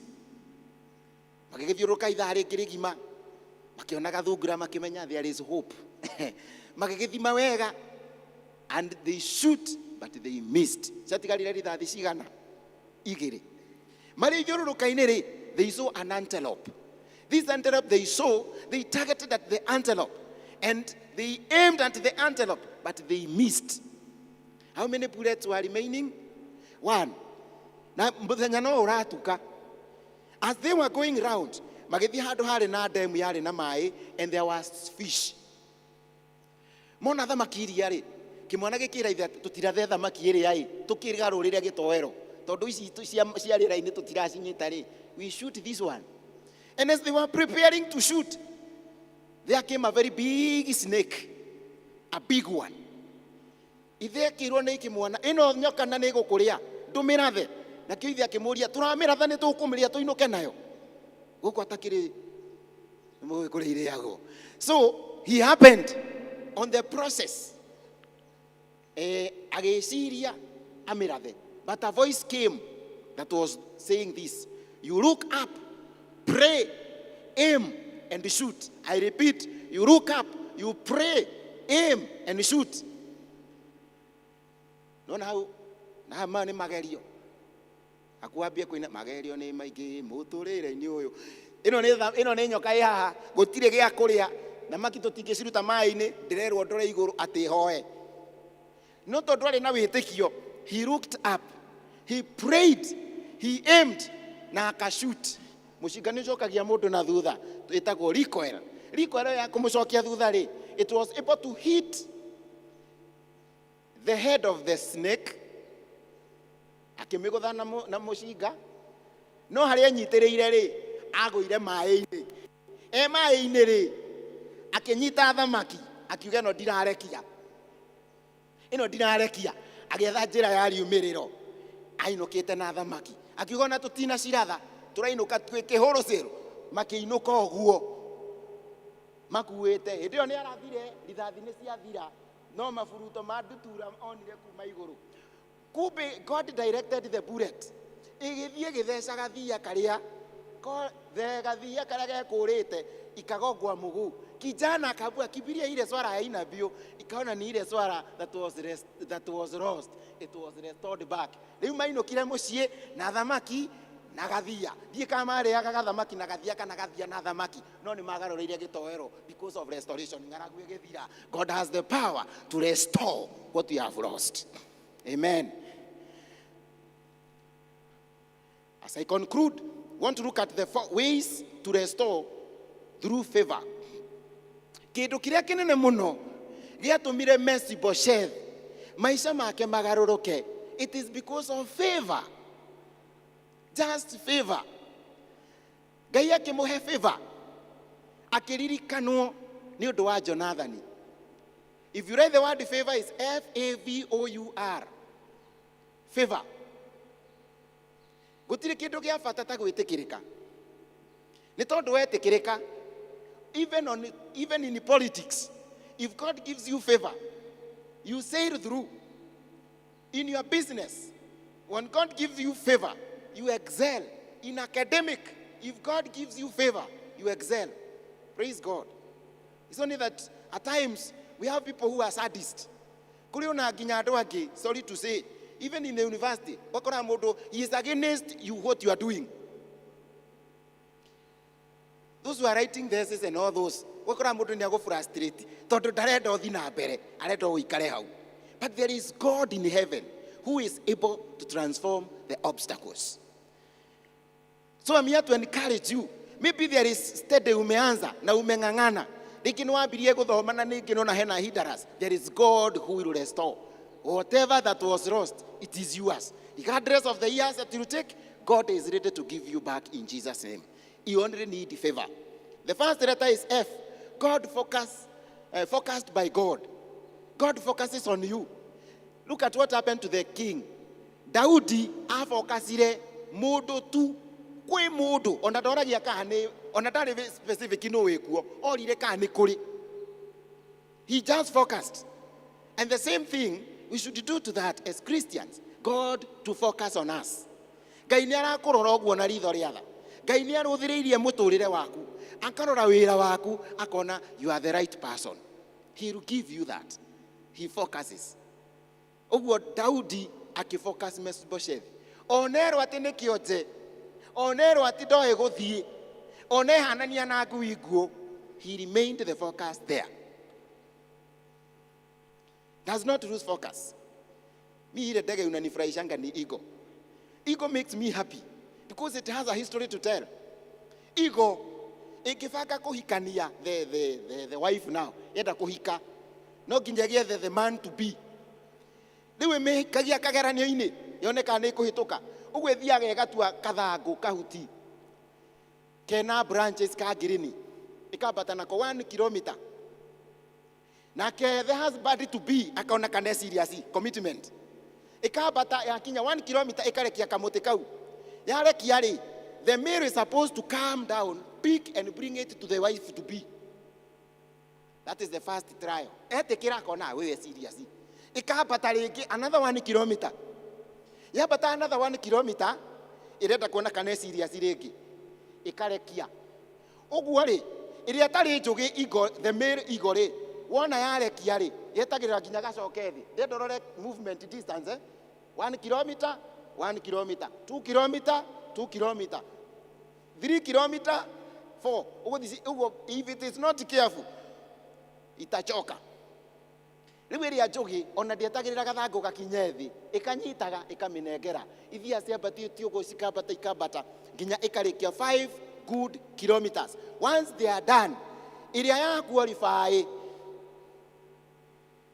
Magĩgĩthiũrũrũka ithaa rĩngĩ rĩgima, makĩona gathungura, makĩmenya there is hope. Magĩgĩthima wega and they shoot but they missed. Ciatigarire rithathi cigana? Igĩrĩ. Marĩ ithiũrũrũka-inĩ rĩ, they saw an antelope. This antelope they saw, they targeted at the antelope and they aimed at the antelope but they missed. How many bullets were remaining? One. Na mũthenya no ũratuka. As they were going round, magĩthiĩ handũ harĩ na demu yarĩ na maĩ and there was fish. Mona thamaki iria rĩ, kĩmwana gĩkĩra ithe atĩ tũtirathe thamaki ĩrĩa ĩ, tũkĩgarũrĩre gĩtoero. Tondũ ici cia rĩera-inĩ tũtiracinyita rĩ, we shoot this one. And as they were preparing to shoot, there came a very big snake, a big one. Ithe akĩrwo nĩ kĩmwana, ĩno nyoka na nĩ ĩgũkũrĩa, ndũmĩrathe. Nakĩo ithe akĩmũria, tũramĩratha nĩ tũkũmĩrĩa tũinũke nayo. Gũkũ atakĩrĩ nĩ kũrĩa irĩagwo. So he happened on the process. Agĩciria amĩrathe. But a voice came that was saying this. You look up, pray, aim, and shoot. I repeat, you look up, you pray, aim, and shoot. Nona hau, na hau maya nĩ magerio. Akwambia kũina magerio nĩ maingĩ mũtũrĩre-inĩ ũyũ. Ĩno nĩ ĩno nĩ nyoka ĩ haha, gũtirĩ gĩa kũrĩa, thamaki tũtingĩciruta maĩ-inĩ, ndĩrerwo ndore igũrũ atĩ hoe. No tondũ arĩ na wĩtĩkio, he looked up, he prayed, he aimed na akashoot. Mũcinga nĩ ũcokagia mũndũ na thutha, ĩtagwo recoil. Recoil ya kũmũcokia thutha rĩ, it was able to hit the head of the snake, akĩmĩgũtha na mũcinga, no harĩa anyitĩrĩire rĩ, agũire maĩ-inĩ. E maĩ-inĩ rĩ, akĩnyita thamaki, akiuga ĩno ndirarekia. Ĩno ndirarekia. Agĩetha njĩra ya riumĩrĩro. Ainũkĩte na thamaki. Akiuga ona tũtinaciratha, tũrainũka twĩ kĩhũrũcĩro. Makĩinũka ũguo. Makuĩte. Hĩndĩ ĩyo nĩ arathire, rithathi nĩ ciathira. No maburuto ma ndutura onire kuma igũrũ. Kumbe God directed the bullet. Ĩgĩthiĩ ĩgĩtheca gathia karĩa, gathia karĩa gekũrĩte, ikagongwa mũguu. Kijana akaambua kimbilia ile swara haina mbio, ikaona ni ile swara that was lost, it was restored back. Rĩu mainũkire mũciĩ na thamaki na gathia. Ndiĩ kana marĩaga gathamaki na gathia kana gathia na thamaki, no nĩ magarũrĩire gĩtoero because of restoration. Ng'aragu ĩgĩthira. God has the power to restore what we have lost. Amen. As I conclude, Want to look at the four ways to restore through favor. Kĩndũ kĩrĩa kĩnene mũno gĩatũmire Mephibosheth maica make magarũrũke, it is because of favor. Just favor. Ngai akĩmũhe favor, akĩririkanwo nĩ ũndũ wa Jonathani. If you write the word favor, is F A V O U R. Favor. Gũtirĩ kĩndũ gĩa bata ta gwĩtĩkĩrĩka, nĩ tondũ wetĩkĩrĩka, even in politics, if God gives you favor, you sail through. In your business, when God gives you favor, you excel. In academic, if God gives you favor, you excel. Praise God. It's only that at times we have people who are sadists. Kũrĩ ona nginya andũ angĩ, sorry to say, even in the university, ũgakora mũndũ, he is against you, what you are doing. Those who are writing thesis and all those, ũgakora mũndũ nĩ agũ frustrate tondũ ndarenda ũthi na mbere, arenda ũikare hau. But there is God in heaven who is able to transform the obstacles. So I'm here to encourage you. Maybe there is study umeanza na umeng'ang'ana, rĩngĩ nĩ wambirie gũthoma na ningĩ nona hena hindrance. There is God who will restore whatever that was lost. It is yours, regardless of the years that you take. God is ready to give you back in Jesus' name. You only need favor. The first letter is F. God focus, focused by God. God focuses on you. Look at what happened to the king Daudi. Afokasire mũndũ tu kwĩ mũndũ ona ndoragia kana nĩ ona ndarĩ specific no wĩkuo orire kana nĩ kũrĩ. He just focused. And the same thing we should do to that as Christians, God to focus on us. Ngai nĩ arakũrora ũguo na ritho rĩa tha. Ngai nĩ arũthĩrĩirie mũtũrĩre waku, akarora wĩra waku, akona you are the right person. He will give you that. He focuses. Ũguo Daudi akĩfocus Mephibosheth, onerwo atĩ nĩ kĩonje, onerwo atĩ ndoĩ gũthiĩ, onehanania na ngui nguũ, he remained the focus there. Does not lose focus. Mi ile ndege unanifurahishanga ni eagle. Eagle makes me happy because it has a history to tell. Eagle ĩngĩbanga kũhikania the wife now, yenda kũhika, no nginya gĩethe the man to be. Rĩu ĩmĩhikagia kageranio-inĩ yone kana nĩ ĩkũhĩtũka. Ũguo ĩthiaga ĩgatua kathangũ kahuti kena branches ka ngirini, ĩkambata nako 1 kilometer. Nake the husband to be akaona kana serious commitment. Ĩkambata, yakinya 1 kilometer, ĩkarekia kamũtĩ kau. Yarekia rĩ, the male is supposed to come down, pick and bring it to the wife to be. That is the first trial. Etĩkĩra, akona wewe serious. Ĩkambata rĩngĩ another 1 kilometer. Yambata another 1 kilometer, ĩrenda kuona kana serious rĩngĩ, ĩkarekia. Ũguo rĩ, ĩrĩa ĩtarĩ njũgĩ, eagle, the male eagle rĩ, wona yarekia rĩ, yetagĩrĩra nginya gacoke thĩ. Ndĩrenda ũrore movement distance, eh? 1 kilometer, 1 kilometer, 2 kilometer, 2 kilometer, 3 kilometer, 4 ũguo. Ũguo if it is not careful, itachoka. Rĩu ĩrĩa njũgĩ ona ndĩetagĩrĩra gathangũ gakinye thĩ, ĩkanyitaga, ĩkamĩnengera. Ithiaga ciambatĩtie ũguo, cikambata, ikambata nginya ĩkarĩkia 5 good kilometers. Once they are done, ĩrĩa ya qualify,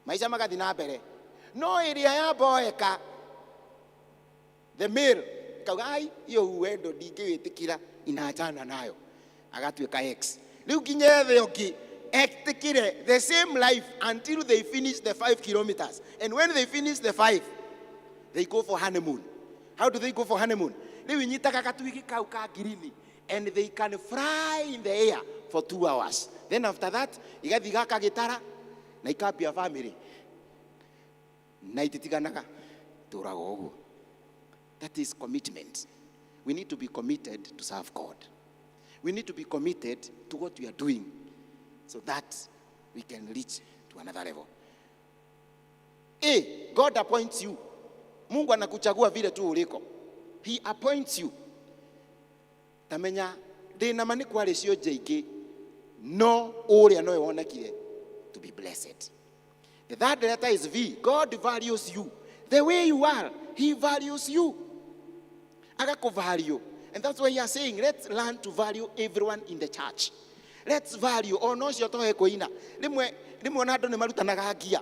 maica magathiĩ na mbere. No ĩrĩa ya boeka, the male kauga, "Ai, hiyo uwendo ndingĩwĩtĩkĩra," inaachana nayo, agatuĩka ex. Rĩu nginya ethe ũngĩ etĩkĩre, the same life until they finish the 5 kilometers. And when they finish the 5, they go for honeymoon. How do they go for honeymoon? Rĩu inyitaga gatuigi kau ka ngirini and they can fly in the air for 2 hours. Then after that, igathiĩ gaka gĩtara na ikambia family na ititiganaga, tũraga ũguo. That is commitment. We need to be committed to serve God. We need to be committed to what we are doing so that we can reach to another level. A, God appoints you. Mungu anakuchagua vile tu uliko. He appoints you. Tamenya ndĩna ma nĩ kwarĩ cionje ingĩ, no ũrĩa nowe wonekire to be blessed. The third letter is V. God values you. The way you are, He values you. Agakũvalue. And that's why you are saying, let's learn to value everyone in the church. Let's value ona ũcio toe kũina. Rĩmwe rĩmwe ona andũ nĩ marutanaga ngia.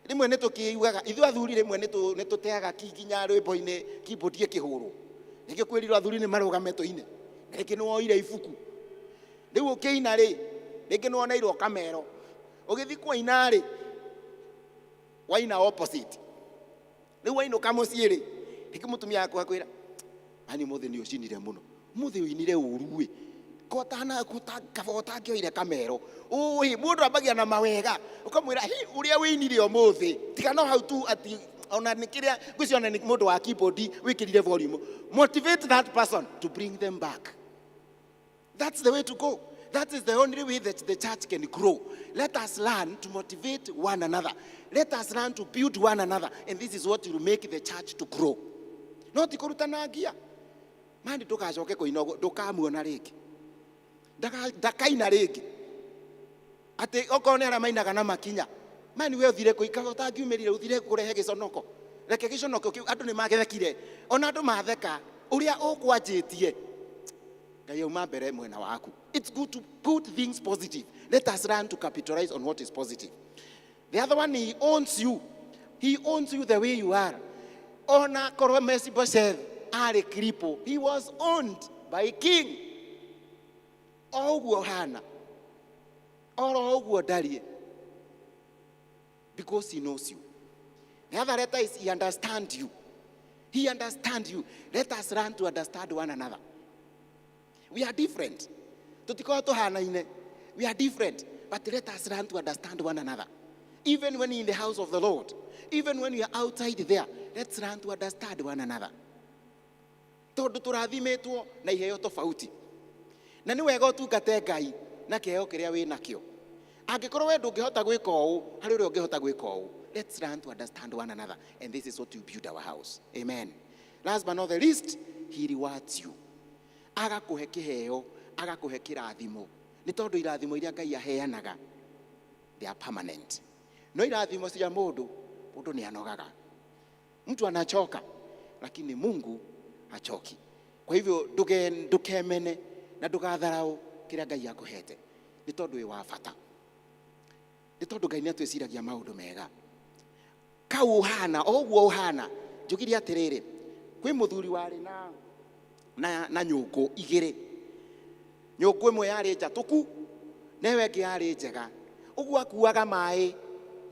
Rĩmwe nĩ tũkĩugaga ithuĩ athuri rĩmwe nĩ tũteaga ki nginya rwĩmbo-inĩ keyboard ĩkĩhũrwo. Rĩngĩ kwĩrirwo athuri nĩ marũgame tũine. Na rĩngĩ nĩ woire ibuku. Rĩu ũkĩina rĩ, rĩngĩ nĩ woneirwo kamero. Ũgĩthiĩ kũina rĩ, waina opposite. Rĩu wainũka mũciĩ rĩ, rĩngĩ mũtumia waku akwĩra, ani ũmũthĩ nĩ ũcinire mũno. Ũmũthĩ ũinire ũru ĩ. Kotana kaba ũtangĩoire kamero. Ũĩ, mũndũ ambagia na mawega. Ũkamwĩra, hi, ũrĩa wĩinire ũmũthĩ. Tiga no hau tu ati ona nĩ kĩrĩa ngwĩciria ona nĩ mũndũ wa keyboard wĩkĩrire volume. Motivate that person to bring them back. That's the way to go. That is the only way that the church can grow. Let us learn to motivate one another. Let us learn to build one another. And this is what will make the church to grow. No ti kũrutana ngia. Mani ndũgacoke kũina ũguo, ndũkamuona rĩngĩ. Ndakaina rĩngĩ. Atĩ okorwo nĩ arĩa mainaga na makinya. Mani we ũthire kũ ikaga ũtangiumĩrire ũthire kũrehe gĩconoko. Reke gĩconoko kĩu andũ nĩ magĩthekire. Ona andũ matheka ũrĩa ũkwanjĩtie. Ngai auma mbere mwena waku. It's good to put things positive. Let us learn to capitalize on what is positive. The other one, he owns you. He owns you the way you are. Ona korwo Mephibosheth arĩ cripple, he was owned by king. O ũguo hana, oro ũguo ndariĩ, because he knows you. The other letter is he understands you. He understands you. Let us learn to understand one another. We are different. Tutikorwo tuhanaine. We are different. But let us learn to understand one another. Even when in the house of the Lord, even when we are outside there, let's learn to understand one another. Tondũ tũrathimĩtwo na iheo tofauti. Na nĩ wega ũtungate Ngai na kĩheo kĩrĩa wĩ nakĩo. Angĩkorwo we ndũngĩhota gwĩka ũũ, harĩ ũrĩa ũngĩhota gwĩka ũũ. Let's learn to understand one another. And this is what you build our house. Amen. Last but not the least, he rewards you. Agakũhe kĩheo, agakũhe kĩrathimo. Nĩ tondũ irathimo iria Ngai aheanaga, they are permanent. No irathimo cia mũndũ, mũndũ nĩ anogaga. Mtu anachoka, lakini Mungu hachoki. Kwa hivyo ndũkemene na ndũgatharau kĩrĩa Ngai akũhete, nĩ tondũ wĩ wa bata. Nĩ tondũ Ngai nĩ atwĩciragia maũndũ mega. Kau ũhana, o ũguo ũhana, njugire atĩrĩrĩ, kwĩ mũthuri warĩ na nyũngũ igĩrĩ. Nyũngũ ĩmwe yarĩ njatũku, na ĩyo ĩngĩ yarĩ njega. Ũguo akuaga maĩ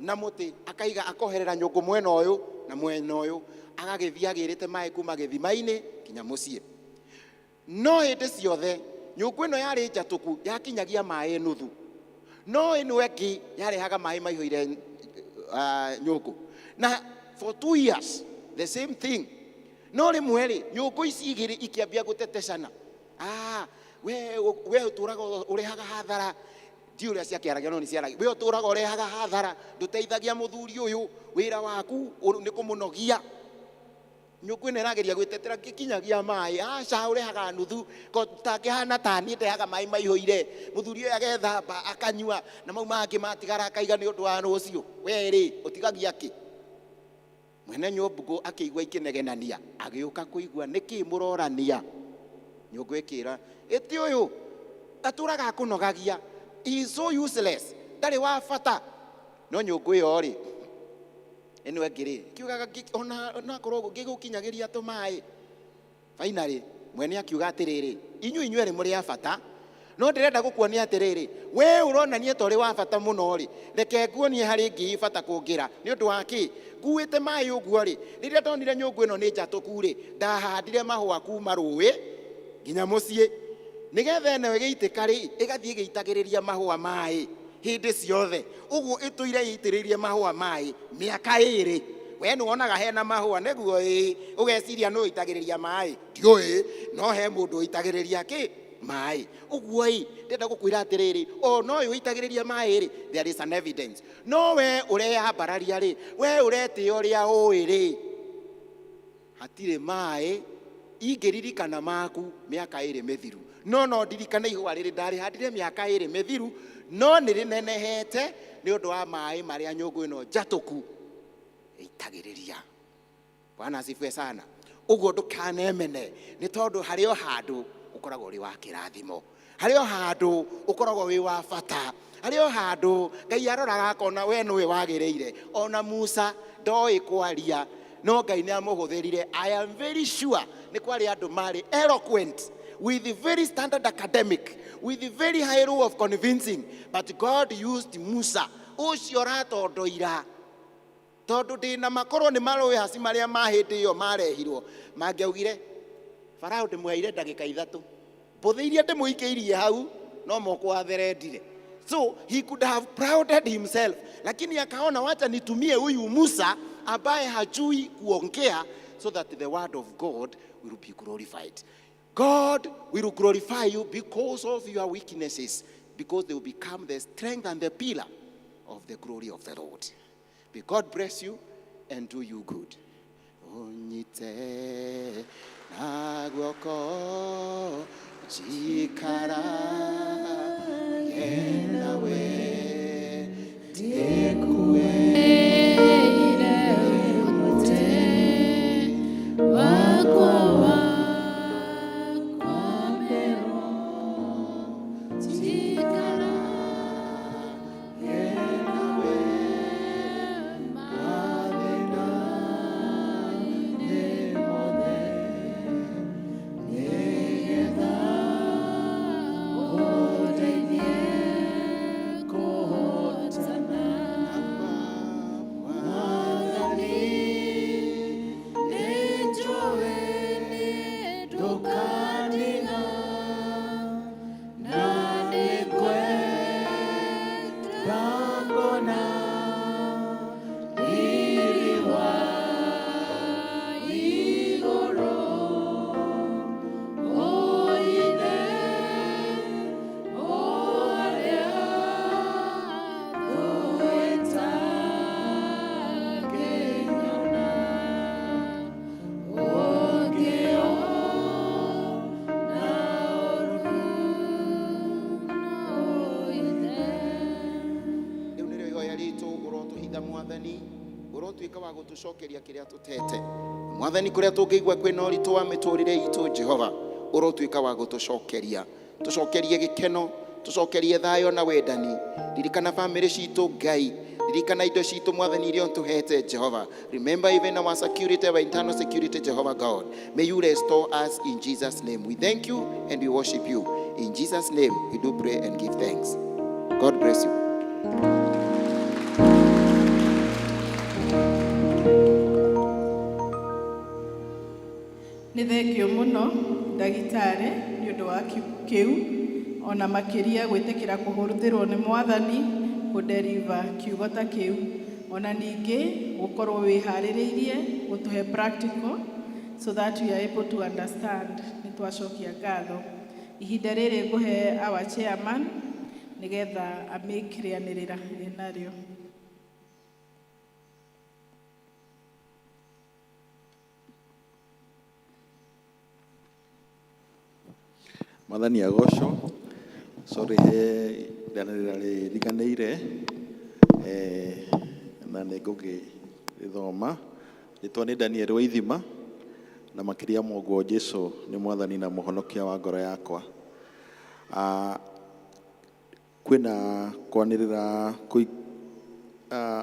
na mũtĩ, akaiga akoherera nyũngũ mwena ũyũ na mwena ũyũ, agagĩthiĩ agĩrĩte maĩ kuma gĩthima-inĩ nginya mũciĩ. No hĩndĩ ciothe nyũngũ ĩno yarĩ njatũku yakinyagia maĩ nuthu, no ĩno ĩngĩ yarehaga maĩ maihũire nyũngũ. Na for 2 years the same thing. No rĩmwe rĩ, nyũngũ ici igĩrĩ ikĩambia gũtetecana. We ũtũraga ũrehaga hathara. Ndiũĩ ũrĩa ciakĩaragia no nĩ ciaragia. We ũtũraga ũrehaga hathara, ndũteithagia mũthuri ũyũ, wĩra waku nĩ kũmũnogia. Nyũngũ ĩno ĩrageria gwĩtetera ngĩkinyagia maĩ, aca ũrehaga nuthu, ko tangĩhana ta niĩ ndehaga maĩ maihũire. Mũthuri ũyũ agethamba akanyua, na mau mangĩ matigara akaiga nĩ ũndũ wa rũciũ. We rĩ, ũtigagia kĩ? Mwene nyũngũ akĩigua ikĩnegenania, agĩũka kũigua nĩkĩ mũrorania. Nyũngũ ĩkĩra, ĩti ũyũ atũraga akũnogagia, he is so useless, ndarĩ wa bata. No nyũngũ ĩyo rĩ, ĩno ĩngĩ rĩ, kiugaga ona akorwo ngĩgũkinyagĩria tũmaĩ. Finally, mwene akiuga atĩrĩrĩ, inyuĩ inyuerĩ mũrĩ a bata, no ndĩrenda gũkuonia atĩrĩrĩ, we ũronania ta ũrĩ wa bata mũno rĩ, reke nguonie harĩ ngĩ bata kũngĩra. Nĩ ũndũ wa kĩ? Nguĩte maĩ ũguo rĩ, rĩrĩa ndonire nyũngũ ĩno nĩ njatũku rĩ, ndahandire mahũa kuma rũĩ nginya mũciĩ, nĩgetha ĩno ĩgĩitĩka rĩ, ĩgathiĩ ĩgĩitagĩrĩria mahũa maĩ hĩndĩ ciothe. Ũguo ĩtũire ĩitĩrĩirie mahũa maĩ mĩaka ĩrĩ. We nĩwonaga hena mahũa, nĩguo ĩĩ, ũgeciria nũ ũitagĩrĩria maĩ, ndiũĩ, no he mũndũ ũitagĩrĩria kĩ? Maĩ. Ũguo ĩ, ndĩrenda gũkwĩra atĩrĩrĩ, o no ũyũ ũitagĩrĩria maĩ rĩ, there is an evidence. No we ũreyambararia rĩ, we ũretĩĩa ũrĩa ũĩ rĩ, hatirĩ maĩ ingĩririkana maku mĩaka ĩrĩ mĩthiru. No no ndirikane ihũa rĩrĩ ndarĩhandire mĩaka ĩrĩ mĩthiru, no nĩ rĩnenehete nĩ ũndũ wa maĩ marĩa nyũngũ ĩno njatũku ĩitagĩrĩria. Bwana asifiwe sana. Ũguo ndũkanemene nĩ tondũ harĩ o handũ ũkoragwo ũrĩ wa kĩrathimo, harĩ o handũ ũkoragwo wĩ wa bata, harĩ o handũ Ngai aroraga akona we nĩwe wagĩrĩire. Ona Musa ndoĩ kwaria, no Ngai nĩ amũhũthĩrire. I am very sure nĩ kwarĩ andũ marĩ eloquent with very standard academic, with very high rule of convincing, but God used Musa ũcio ũratondoira, tondũ ndĩna makorwo nĩ marũĩ haci marĩa ma hĩndĩ ĩyo marehirwo mangĩaugire Farao ndĩmũheire ndagĩka 3, mbũthĩ iria ndĩmũikĩirie hau no moko atherendire. So he could have prouded himself, lakini akaona wacha nitumie huyu Musa ambaye hajui kuongea so that the word of God will be glorified. God will glorify you because of your weaknesses, because they will become the strength and the pillar of the glory of the Lord. May God bless you and do you good. Unyite na guoko njikara nawe ndĩkuĩire mũtĩ wakwa wa kwambĩrwo njikara nawe mathĩna-inĩ mothe nĩgetha ũndeithie kũhotana. Mwathani, nĩnjũĩ ndũkandiga, na nĩngwenda kuona riri wa igũrũ. O Ithe ũrĩa thũ ĩtangĩnyona, ũngĩona ũru no Ithe. Rĩu nĩrĩo ihoya ritũ, ũrotũhitha Mwathani, ũrotuĩka wa gũtũcokeria kĩrĩa tũtete Mwathani, kũrĩa tũngĩigua kwĩna ũritũ wa mĩtũrĩre itũ. Jehova, ũrotuĩka wa gũtũcokeria, tũcokerie gĩkeno, tũcokerie thayũ na wendani. Ririkana bamĩrĩ citũ Ngai, ririkana indo citũ Mwathani iria ũtũhete Jehova. Remember even our security, our internal security, Jehovah God. May you restore us in Jesus' name. We thank you and we worship you. In Jesus' name we do pray and give thanks. God bless you. Nĩ thengio mũno ndagĩtarĩ nĩ ũndũ wa kĩu ona makĩria gwĩtĩkĩra kũhũthĩrwo nĩ Mwathani kũdeliver kiugo ta kĩu, ona ningĩ gũkorwo wĩharĩrĩirie gũtũhe practical so that we are able to understand. Nĩ twacokia ngatho. Ihinda rĩrĩ ngũhe our chairman nĩgetha amake rĩanĩrĩra rĩnarĩo. Mwathani agocwo. Sorry, he rĩanĩrĩra rĩriganĩire na nĩ ngũgĩrĩthoma. Rĩtwa nĩ Daniel Waithima, na makĩria ma ũguo Jesu nĩ Mwathani na Mũhonokia wa ngoro yakwa. Kwĩna kwanĩrĩra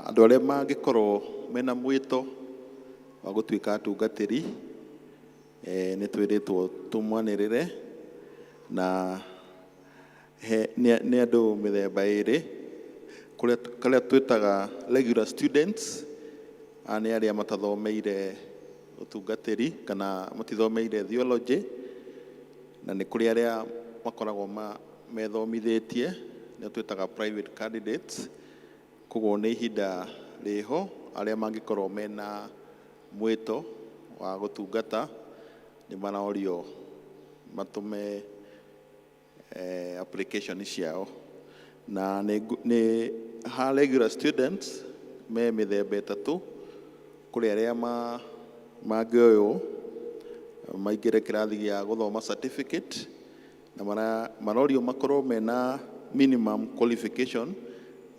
andũ arĩa mangĩkorwo mena mwĩto wa gũtuĩka atungatĩri, nĩ twĩrĩtwo tũmwanĩrĩre na nĩ andũ mĩthemba ĩrĩ. Kũrĩa karĩa twĩtaga regular students, aya nĩ arĩa matathomeire ũtungatĩri kana matithomeire theology, na nĩ kũrĩ arĩa makoragwo methomithĩtie, nĩo twĩtaga private candidates. Koguo nĩ ihinda rĩho arĩa mangĩkorwo mena mwĩto wa gũtungata nĩ marorio matũme application ciao. Na nĩ ha regular students me mĩthemba ĩtatũ. Kũrĩ arĩa mangĩoywo maingĩre kĩrathi gĩa gũthoma certificate, na marorio makorwo mena minimum qualification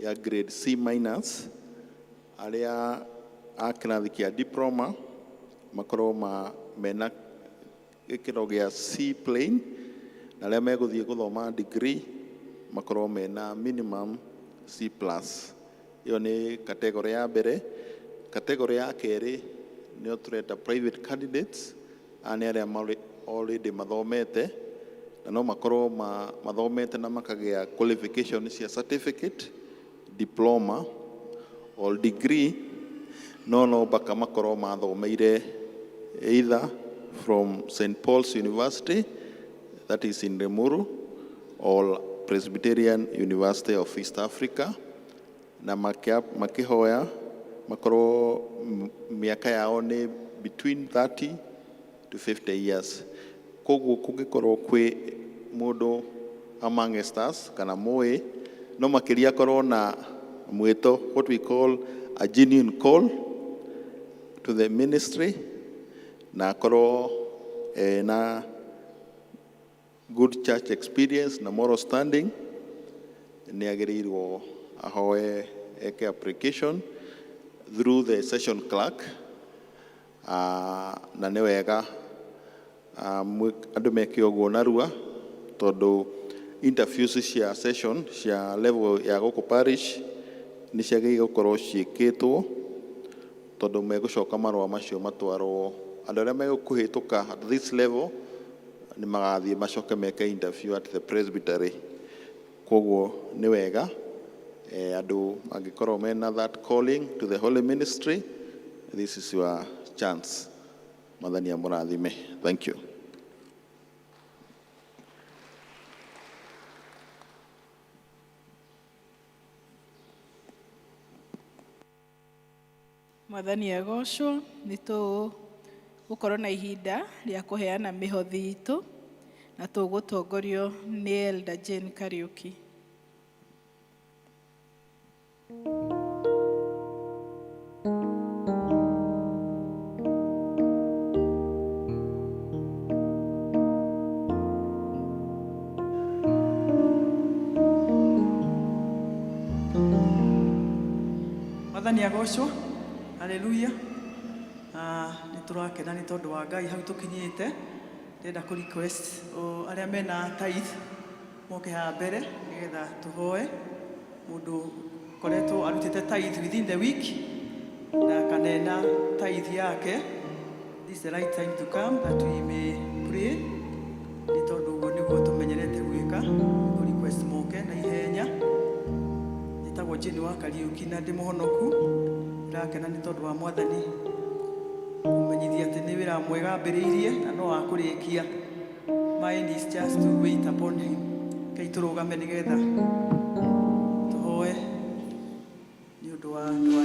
ya grade C minus. Arĩa a kĩrathi kĩa diploma makorwo ma mena gĩkĩro gĩa C plain, na arĩa megũthiĩ gũthoma degree makorwo mena minimum C plus. Ĩyo nĩ category ya mbere. Category ya kerĩ nĩyo tũreta private candidates. Aya nĩ arĩa marĩ already mathomete na no makorwo mathomete na makagĩa qualification cia certificate, diploma or degree, no mpaka makorwo mathomeire either from St. Paul's University, that is in Limuru, or Presbyterian University of East Africa, na makĩhoya makorwo mĩaka yao nĩ between 30 to 50 years. Koguo kũngĩkorwo kwĩ mũndũ amongst us kana mũĩ, no makĩria akorwo na mwĩto, what we call a genuine call to the ministry, na akorwo na good church experience na moral standing, nĩ agĩrĩirwo ahoe eke application through the session clerk. Na nĩ wega andũ meke ũguo narua, tondũ interviews cia session cia level ya gũkũ parish nĩ ciagĩrĩire gũkorwo ciĩkĩtwo, tondũ megũcoka marũa macio matwarwo andũ arĩa megũkũhĩtũka at this level nĩ magathiĩ macoke meke interview at the presbytery. Koguo nĩ wega andũ mangĩkorwo mena that calling to the holy ministry, this is your chance. Mwathani amũrathime. Thank you. Mwathani agocwo. Nĩ tũgũkorwo na ihinda rĩa kũheana mĩhothi itũ na tũgũtongorio nĩ Elder Jane Kariuki. Mwathani agocwo. Haleluya. Nĩ tũrakena nĩ tondũ wa Ngai hau tũkinyĩte. Ndĩrenda kũ request arĩa mena tithe moke haha mbere nĩgetha tũhoe. Mũndũ ũkoretwo arutĩte tithe within the week na kanena tithe yake, this is the right time to come that we may pray, nĩ tondũ ũguo nĩguo tũmenyerete gwĩka. Kũ request moke na ihenya. Njĩtagwo Jane wa Kariuki na ndĩ mũhonoku. Ndĩrakena nĩ tondũ wa Mwathani kũmenyithia atĩ nĩ wĩra mwega ambĩrĩirie na no akũrĩkia. Mine is just to wait upon him. Ngai, tũrũgame nĩgetha tũhoe nĩ ũndũ wa andũ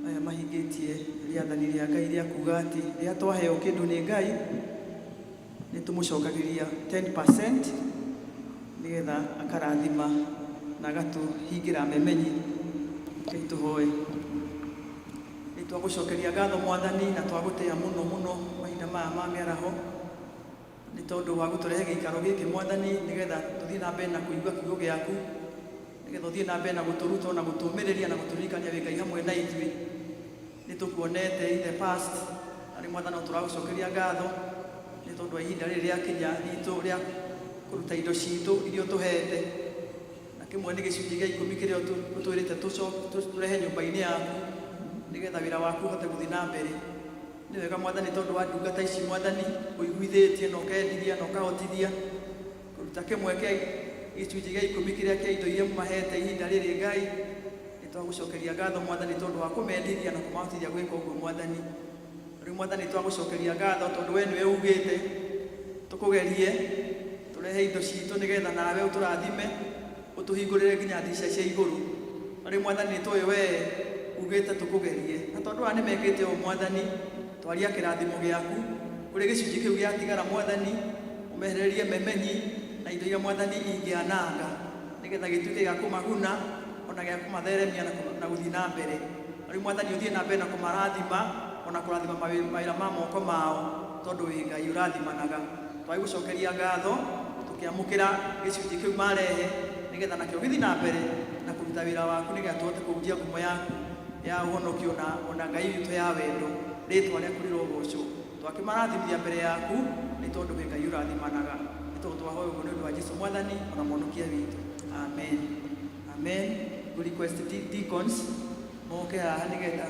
aya mahingĩtie rĩathani rĩa Ngai rĩa kuga atĩ rĩrĩa twaheo kĩndũ nĩ Ngai nĩ tũmũcokagĩria 10% nĩgetha akarathima na agatũhingĩra memenyi. Ngai, tũhoe. Nĩ twagũcokeria ngatho Mwathani na twagũtĩa mũno mũno mahinda maya ma mĩaraho nĩ tondũ wa gũtũrehe gĩikaro gĩkĩ Mwathani, nĩgetha tũthiĩ na mbere na kũigua kiugo gĩaku, nĩgetha ũthiĩ na mbere na gũtũruta na gũtũũmĩrĩria na gũtũririkania wĩ Ngai hamwe na ithuĩ. Nĩ tũkuonete in the past arĩ Mwathani, no tũragũcokeria ngatho nĩ tondũ wa ihinda rĩrĩ rĩakinya ritũ rĩa kũruta indo citũ iria ũtũhete, na kĩmwe nĩ gĩcunjĩ gĩa 10 kĩrĩa ũtwĩrĩte tũrehe nyũmba-inĩ yaku nĩgetha wĩra waku ũhote gũthiĩ na mbere. Nĩ wega Mwathani tondũ wa ndungata ici Mwathani ũiguithĩtie na ũkendithia na ũkahotithia kũruta kĩmwe kĩa gĩcunjĩ gĩa 10 kĩrĩa kĩa indo iria mũmahete ihinda rĩrĩ. Ngai, nĩ twagũcokeria ngatho Mwathani tondũ wa kũmendithia na kũmahotithia gwĩka ũguo Mwathani. Rĩu Mwathani twagũcokeria ngatho tondũ we nĩwe ugĩte tũkũgerie tũrehe indo citũ nĩgetha nawe ũtũrathime, ũtũhingũrĩre nginya ndirica cia igũrũ. Rĩu Mwathani nĩ tũĩ we ugĩte tũkũgerie, na tondũ aya nĩ mekĩte ũũ Mwathani, twaria kĩrathimo gĩaku kũrĩ gĩcunjĩ kĩu gĩatigara Mwathani, ũmehererie memenyi na indo iria Mwathani ingĩananga nĩgetha gĩtuĩke gĩa kũmaguna ona gĩa kũmatheremia na gũthiĩ na mbere. Rĩu Mwathani ũthiĩ na mbere na kũmarathima ona kũrathima mawĩra ma moko mao, tondũ wĩ Ngai ũrathimanaga. Twagĩgũcokeria ngatho tũkĩamũkĩra gĩcunjĩ kĩu marehe nĩgetha nakĩo gĩthiĩ na mbere na kũruta wĩra waku nĩgetha tũhote kũhunjia ngumo yaku ya ũhonokio na ona Ngai witũ ya wendo. Rĩtwa rĩaku rĩrogocwo. Twakĩmarathimithia mbere yaku nĩ tondũ wĩ Ngai ũrathimanaga. Nĩ tondũ twahoya ũguo nĩ ũndũ wa Jesu Mwathani ona Mũhonokia witũ. Amen. Amen. Ngũ request deacons moke haha nĩgetha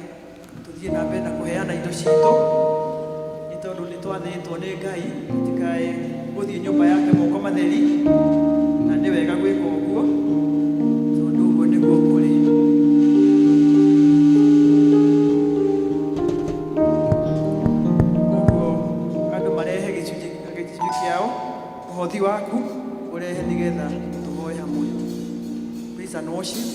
tũthiĩ na mbere na kũheana indo citũ, nĩ tondũ nĩ twathĩtwo nĩ Ngai tũtikae gũthiĩ nyũmba yake moko matheri, na nĩ wega gwĩka ũguo tondũ ũguo nĩguo kũrĩ. Ũguo andũ marehe gĩcunjĩ gĩcunjĩ kĩao, ũhothi waku ũrehe nĩgetha tũhoe hamwe. Praise and worship.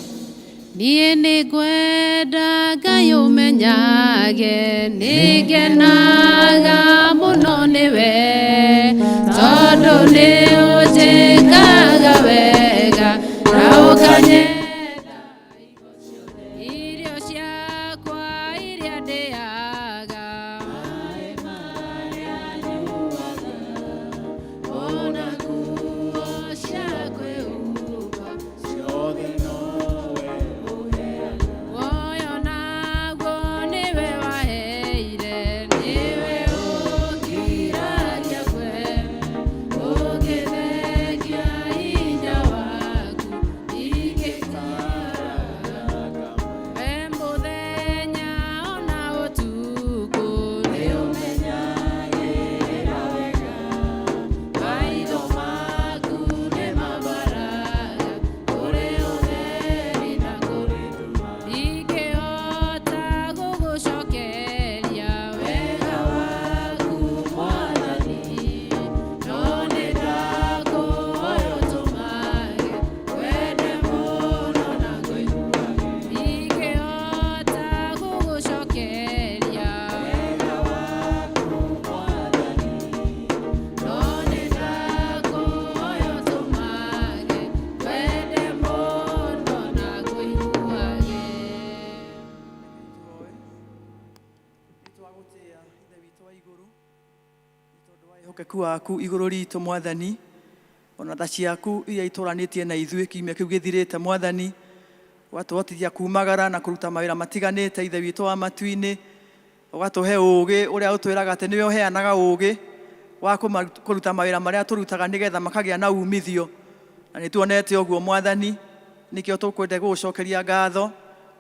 Niĩ nĩngwenda Ngai ũmenyage nĩngenaga mũno nĩwe, tondũ nĩ ũnjĩkaga wega na ũkanyenda irio ciakwa iria ndĩaga, ona nguo cia kwĩhumba ciothe nowe ũheanaga. Muoyo naguo nĩwe waheire, nĩwe ũngiragia ũngĩthengia hinya waku ingĩtaraga we mũthenya ona ũtukũ nĩ ũmenyagĩrĩra wega, maitho maku nĩ mambaraga kũrĩ ũtheri na kũrĩ nduma, ndingĩhota gũgũcokeria wega waku Mwathani, no nĩ ndakũhoya ũtũmage wende mũno na ngũiguage, ndingĩhota gũgũcokeria wega waku Mwathani, no nĩ ndakũhoya ũtũmage wende mũno na ngũiguage. Nĩ twagũtĩĩa Ithe witũ wa igũrũ nĩ tondũ wa wĩhokeku waku igũrũ ritũ Mwathani, ona tha ciaku iria itũranĩtie na ithuĩ kiumia kĩu gĩthirĩte Mwathani, ũgatũhotithia kumagara na kũruta mawĩra matiganĩte Ithe witũ wa matu-inĩ, ũgatũhe ũũgĩ ũrĩa ũtwĩraga atĩ nĩwe ũheanaga ũũgĩ wa kũruta mawĩra marĩa tũrutaga nĩgetha makagĩa na umithio, na nĩ tuonete ũguo Mwathani, nĩkĩo tũkwenda gũgũcokeria ngatho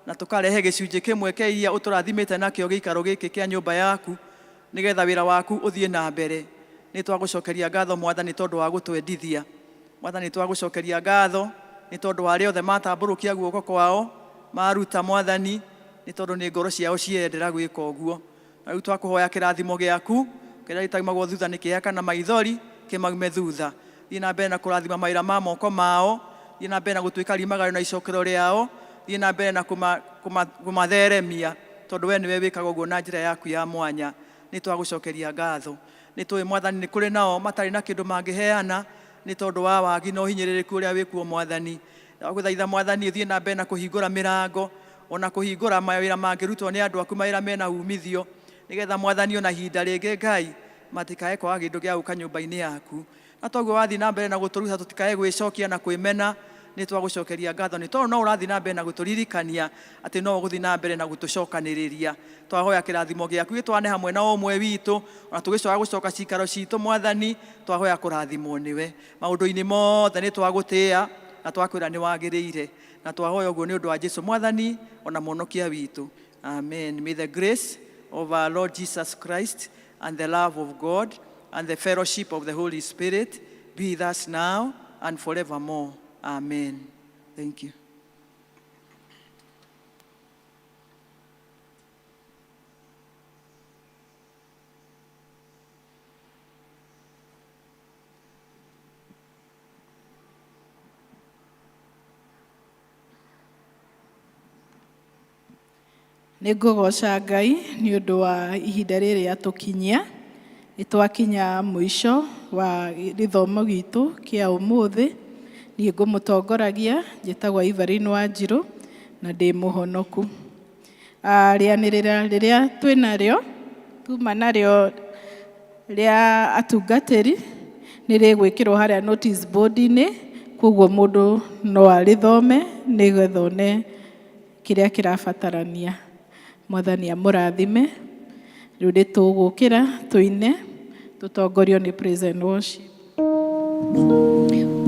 na tũkarehe gĩcunjĩ kĩmwe kĩa iria ũtũrathimĩte nakĩo gĩikaro gĩkĩ kĩa nyũmba yaku nĩgetha wĩra waku ũthiĩ na mbere. Nĩ twagũcokeria ngatho Mwathani tondũ wa gũtwendithia. Mwathani, twagũcokeria ngatho nĩ tondũ wa arĩa othe matambũrũkia guoko kwao maruta Mwathani, nĩ tondũ nĩ ngoro ciao ciendera gwĩka ũguo. Na rĩu twakũhoya kĩrathimo gĩaku kĩrĩa gĩtaumagwo thutha nĩ kĩeha kana maithori kĩmaume thutha. Thiĩ na mbere na kũrathima mawĩra ma moko mao, thiĩ na mbere na gũtuĩka riumagaro na icokero rĩao, thiĩ na mbere na kũmatheremia tondũ we nĩwe wĩkaga ũguo na njĩra yaku ya mwanya. Nĩ twagũcokeria ngatho. Nĩ tũĩ Mwathani nĩ kũrĩ nao matarĩ na kĩndũ mangĩheana nĩ tondũ wa wagi na ũhinyĩrĩrĩku ũrĩa wĩkuo Mwathani. Ndagũthaitha Mwathani ũthiĩ na mbere na kũhingũra mĩrango ona kũhingũra mawĩra mangĩrutwo nĩ andũ aku, mawĩra mena umithio, nĩgetha Mwathani ona ihinda rĩngĩ Ngai matikae kwaga kĩndũ gĩa gũka nyũmba-inĩ yaku. Na toguo wathiĩ na mbere na gũtũruta tũtikae gwĩcokia na kwĩmena, nĩ twagũcokeria ngatho nĩ tondũ no ũrathiĩ na mbere na gũtũririkania atĩ no ũgũthiĩ na mbere na gũtũcokanĩrĩria. Twahoya kĩrathimo gĩaku gĩtwane hamwe na ũmwe witũ ona tũgĩcoka gũcoka cikaro citũ Mwathani, twahoya kũrathimwo nĩwe maũndũ-inĩ mothe. Nĩ twagũtĩĩa na twakwĩra nĩ wagĩrĩire, na twahoya ũguo nĩ ũndũ wa Jesu Mwathani ona Mũhonokia witũ. Amen. May the grace of our Lord Jesus Christ and the love of God and the fellowship of the Holy Spirit be with us now and forevermore. Amen. Thank you. Nĩ ngũgoca Ngai nĩ ũndũ wa ihinda rĩrĩ atũkinyia. Nĩ twakinya mũico wa gĩthomo gitũ kĩa ũmũthĩ. Niĩ ngũmũtongoragia njĩtagwo Evelyn Wanjirũ na ndĩ mũhonoku. Rĩanĩrĩra rĩrĩa twĩnarĩo tuma narĩo rĩa atungatĩri nĩ rĩgwĩkĩrwo harĩa notice board-inĩ, koguo mũndũ no arĩthome nĩgetha one kĩrĩa kĩrabatarania. Mwathani amũrathime. Rĩu nĩ tũgũkĩra tũine tũtongorio nĩ praise and worship.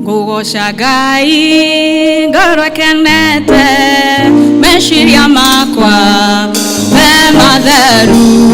Ngũgoca Ngai ngoro ĩkenete, meciria makwa me matheru.